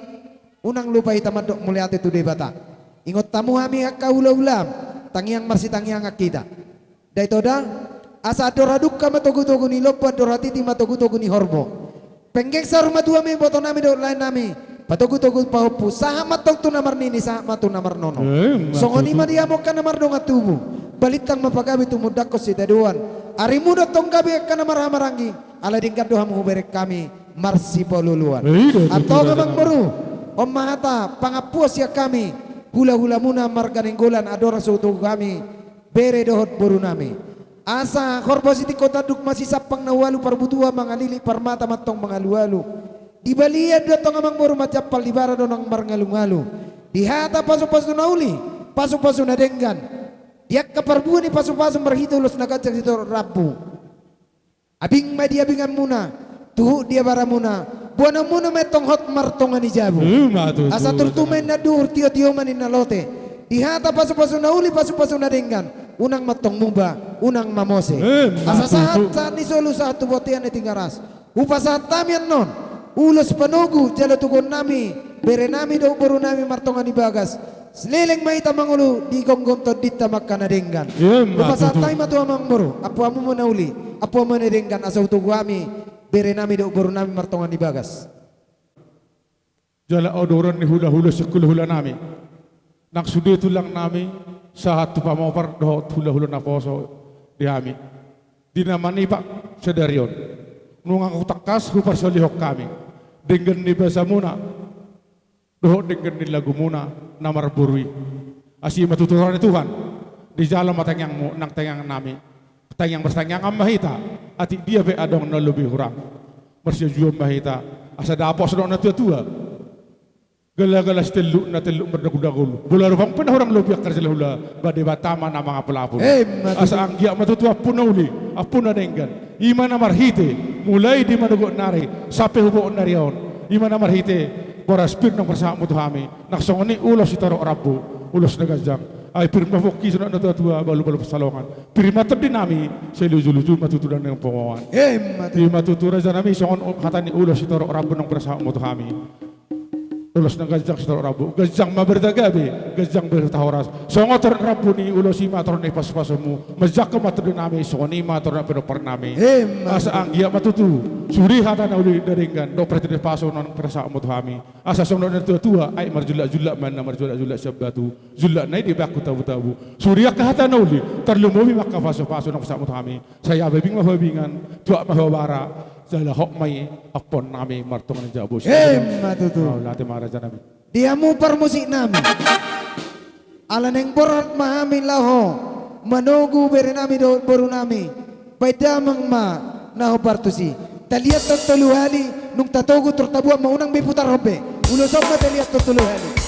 unang lupa hita mandok mauliate tu Debata. Ingot hamu hami angka hulahulam, tangiang marsitangiangan hita. Ndai to da, asa andor hadungka ma togutogu ni lombu, andor hatiti ma togutogu ni horbo. Penggeng saur matua ma iboto nami dohot lae nami, patogutogu pahompu, sahat ma antong tu na marnini, sahat ma tu na marnono. Eh, ma tutu. Songon i ma di hamu angka na mardongan tubu, balintang ma pagabe tumundalhon sitadoan. Arimuna antong gabe angka na marhahamaranggi, ala denggan do hamu hubereng hami marsipaluluan. Eh, i do, tutu. Antong amangboru, on ma hata pangampuon sian hami, hulahulamuna marga Nainggolan, andorang so hutogu hami, bere dohot boru nami. Asa horbo sitingko tanduk masisampang na ualu, parbutua mangalilik, parmata ma antong mangalualu. Di balian do antong amangboru, manjampal di bara do nang marngalungalu. Di hata pasupasu na uli, pasupasu na denggan. Di angka parbue ni pasupasu marhite ulos na ganjang sitorop rambu. Abing ma di abinganmuna, tuhuk di abaramuna, boanonmuna ma antong hot martonga ni jabu. Eh, ma tutu. Asa turtu ma ninna duhur, tiotio ma ninna lote. Di hata pasupasu na uli, pasupasu na denggan, unang ma antong muba, unang mamose. Eh, ma tutu. Asa sahat, sahat ni solu, sahat tu bontean ni Tigaras. Hupasahat hami annon ulos panogu jala toguon nami bere nami dohot boru nami martonga ni bagas. Leleng ma hita mangolu di gomgom tondinta ma angka na denggan. Ia, ma tutu. Hupasahat hami ma tu amangboru, ampu hamu ma na uli, ampu hamu ma na denggan, asa hutogu hami bere nami dohot boru nami martonga ni bagas. Jala odoran ni hulahula sian hulahula nami, nang sude tulang nami, sahat tu pamopar dohot hulahula naposo di hami, di na manipak sadari on. Nunga hutangkas huparsolihon hami denggan ni basamuna dohot denggan ni lagumuna na marboru i. Asi ma tutu roha ni Tuhan, dijalo ma tangiangmu nang tangiang nami. Tangiang marsitangiangan ma hita, atik dia pe adong na lobi hurang, marsiajuon ma hita, asa dapot songon na tuatua. Galagala sitellukna telluk mardagulgul. Bola rupang pe na hurang lobi angka na sila hula, ba Debata ma na mangapulapul. Eh, ma tutu. Asa anggiat ma tutu ampu na uli, ampu na denggan. I ma na marhite, mulai di manogot nari, sampe huboan nari on. I ma na marhite, boras pir naung pasahatmu tu hami. Nang songon i ulos sitorop rambu, ulos na ganjang. Ai pir ma pongki songon na tuatua, balubalu pansalongan. Pir ma tondi nami, sai lujuluju ma tutu dang na punguan. Eh, ma tutu. I ma tutu raja nami, songon hata ni ulos sitorop rambu naung pasahatmu tu hami. Ulos na ganjang sitorop rambu, ganjang ma berita gabe, ganjang berita horas. Songon torop rambu ni ulos i ma torop ni pasupasumu, manjangkon ma tondinami, songon i ma torop ni pinompar nami. Emma tutu. Asa anggiat ma tutu sude hata na uli na denggan dohot partingkian ni pasu naung pinasahatmu tu hami. Asa songon na nidok ni natuatua, aek marjulakjulak ma ninna, marjulakjulak sian batu, julakna i dibahen tabutabu. Sude angka hata na uli, tarlumobi ma angka pasupasu naung pasahatmu tu hami. Sai hababingan ma huhababingan, tuak ma huabara, jala hot ma i ampuonnami martonga ni jabu. Emma tutu. Mauliate ma rajanami. Di hamu parmusiknami. Ala naeng borhat ma hami laho manogu berenami dohot borunami, baen damang ma na hombar tusi. Taliat tolu hali, nung tatogu tor tabuat ma, unang be putarhon be. Ulos on ma taliat tolu hali.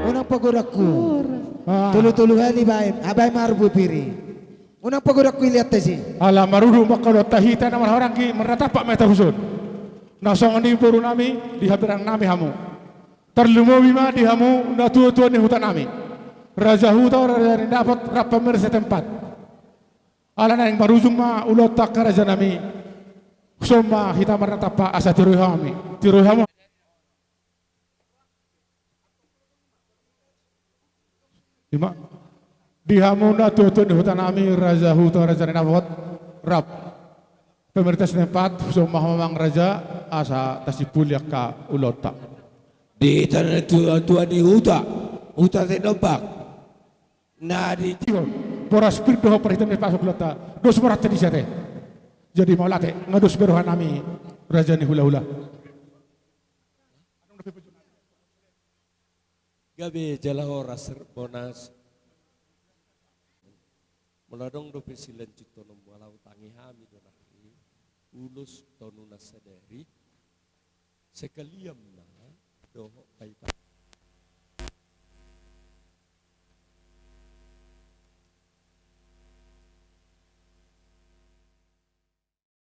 Unang pagodanghu. Tolu-tolu hali baen, baen ma haru piri. Unang pagodanghu i liat tasi. Ala marudut ma angka ulaonta, hita na marhahamaranggi marnatampak ma hita tuson. Na songon i borunami, di haberanami hamu. Tarlumobi ma di hamu natuatua ni hutanami, raja huta, raja ni dapot, rap pemilik setempat. Ala naeng marujung ma ulaonta angka rajanami. Tuson ma hita marnatampak asa tiroi hami, tiroi hamu. Ima. Di hamu natuatua ni hutanami, raja huta, raja ni dapot, rap pemilik setempat, tuson ma hamu amang raja asa tasimpuli angka ulaonta. Di hita natuatua ni huta, huta Sitombak. Na di boras pir dohot parhitean ni pasu ulaonta, dos ma rohanta di sia ate. Jadi mauliate, nga dos be rohanami raja ni hulahula. Gabe jala horas, Monas. Molo adong dope silanjuthononmu, ala hutangi hami do nangkin ulos tonu na sadari. Sekalian ma dohot Baita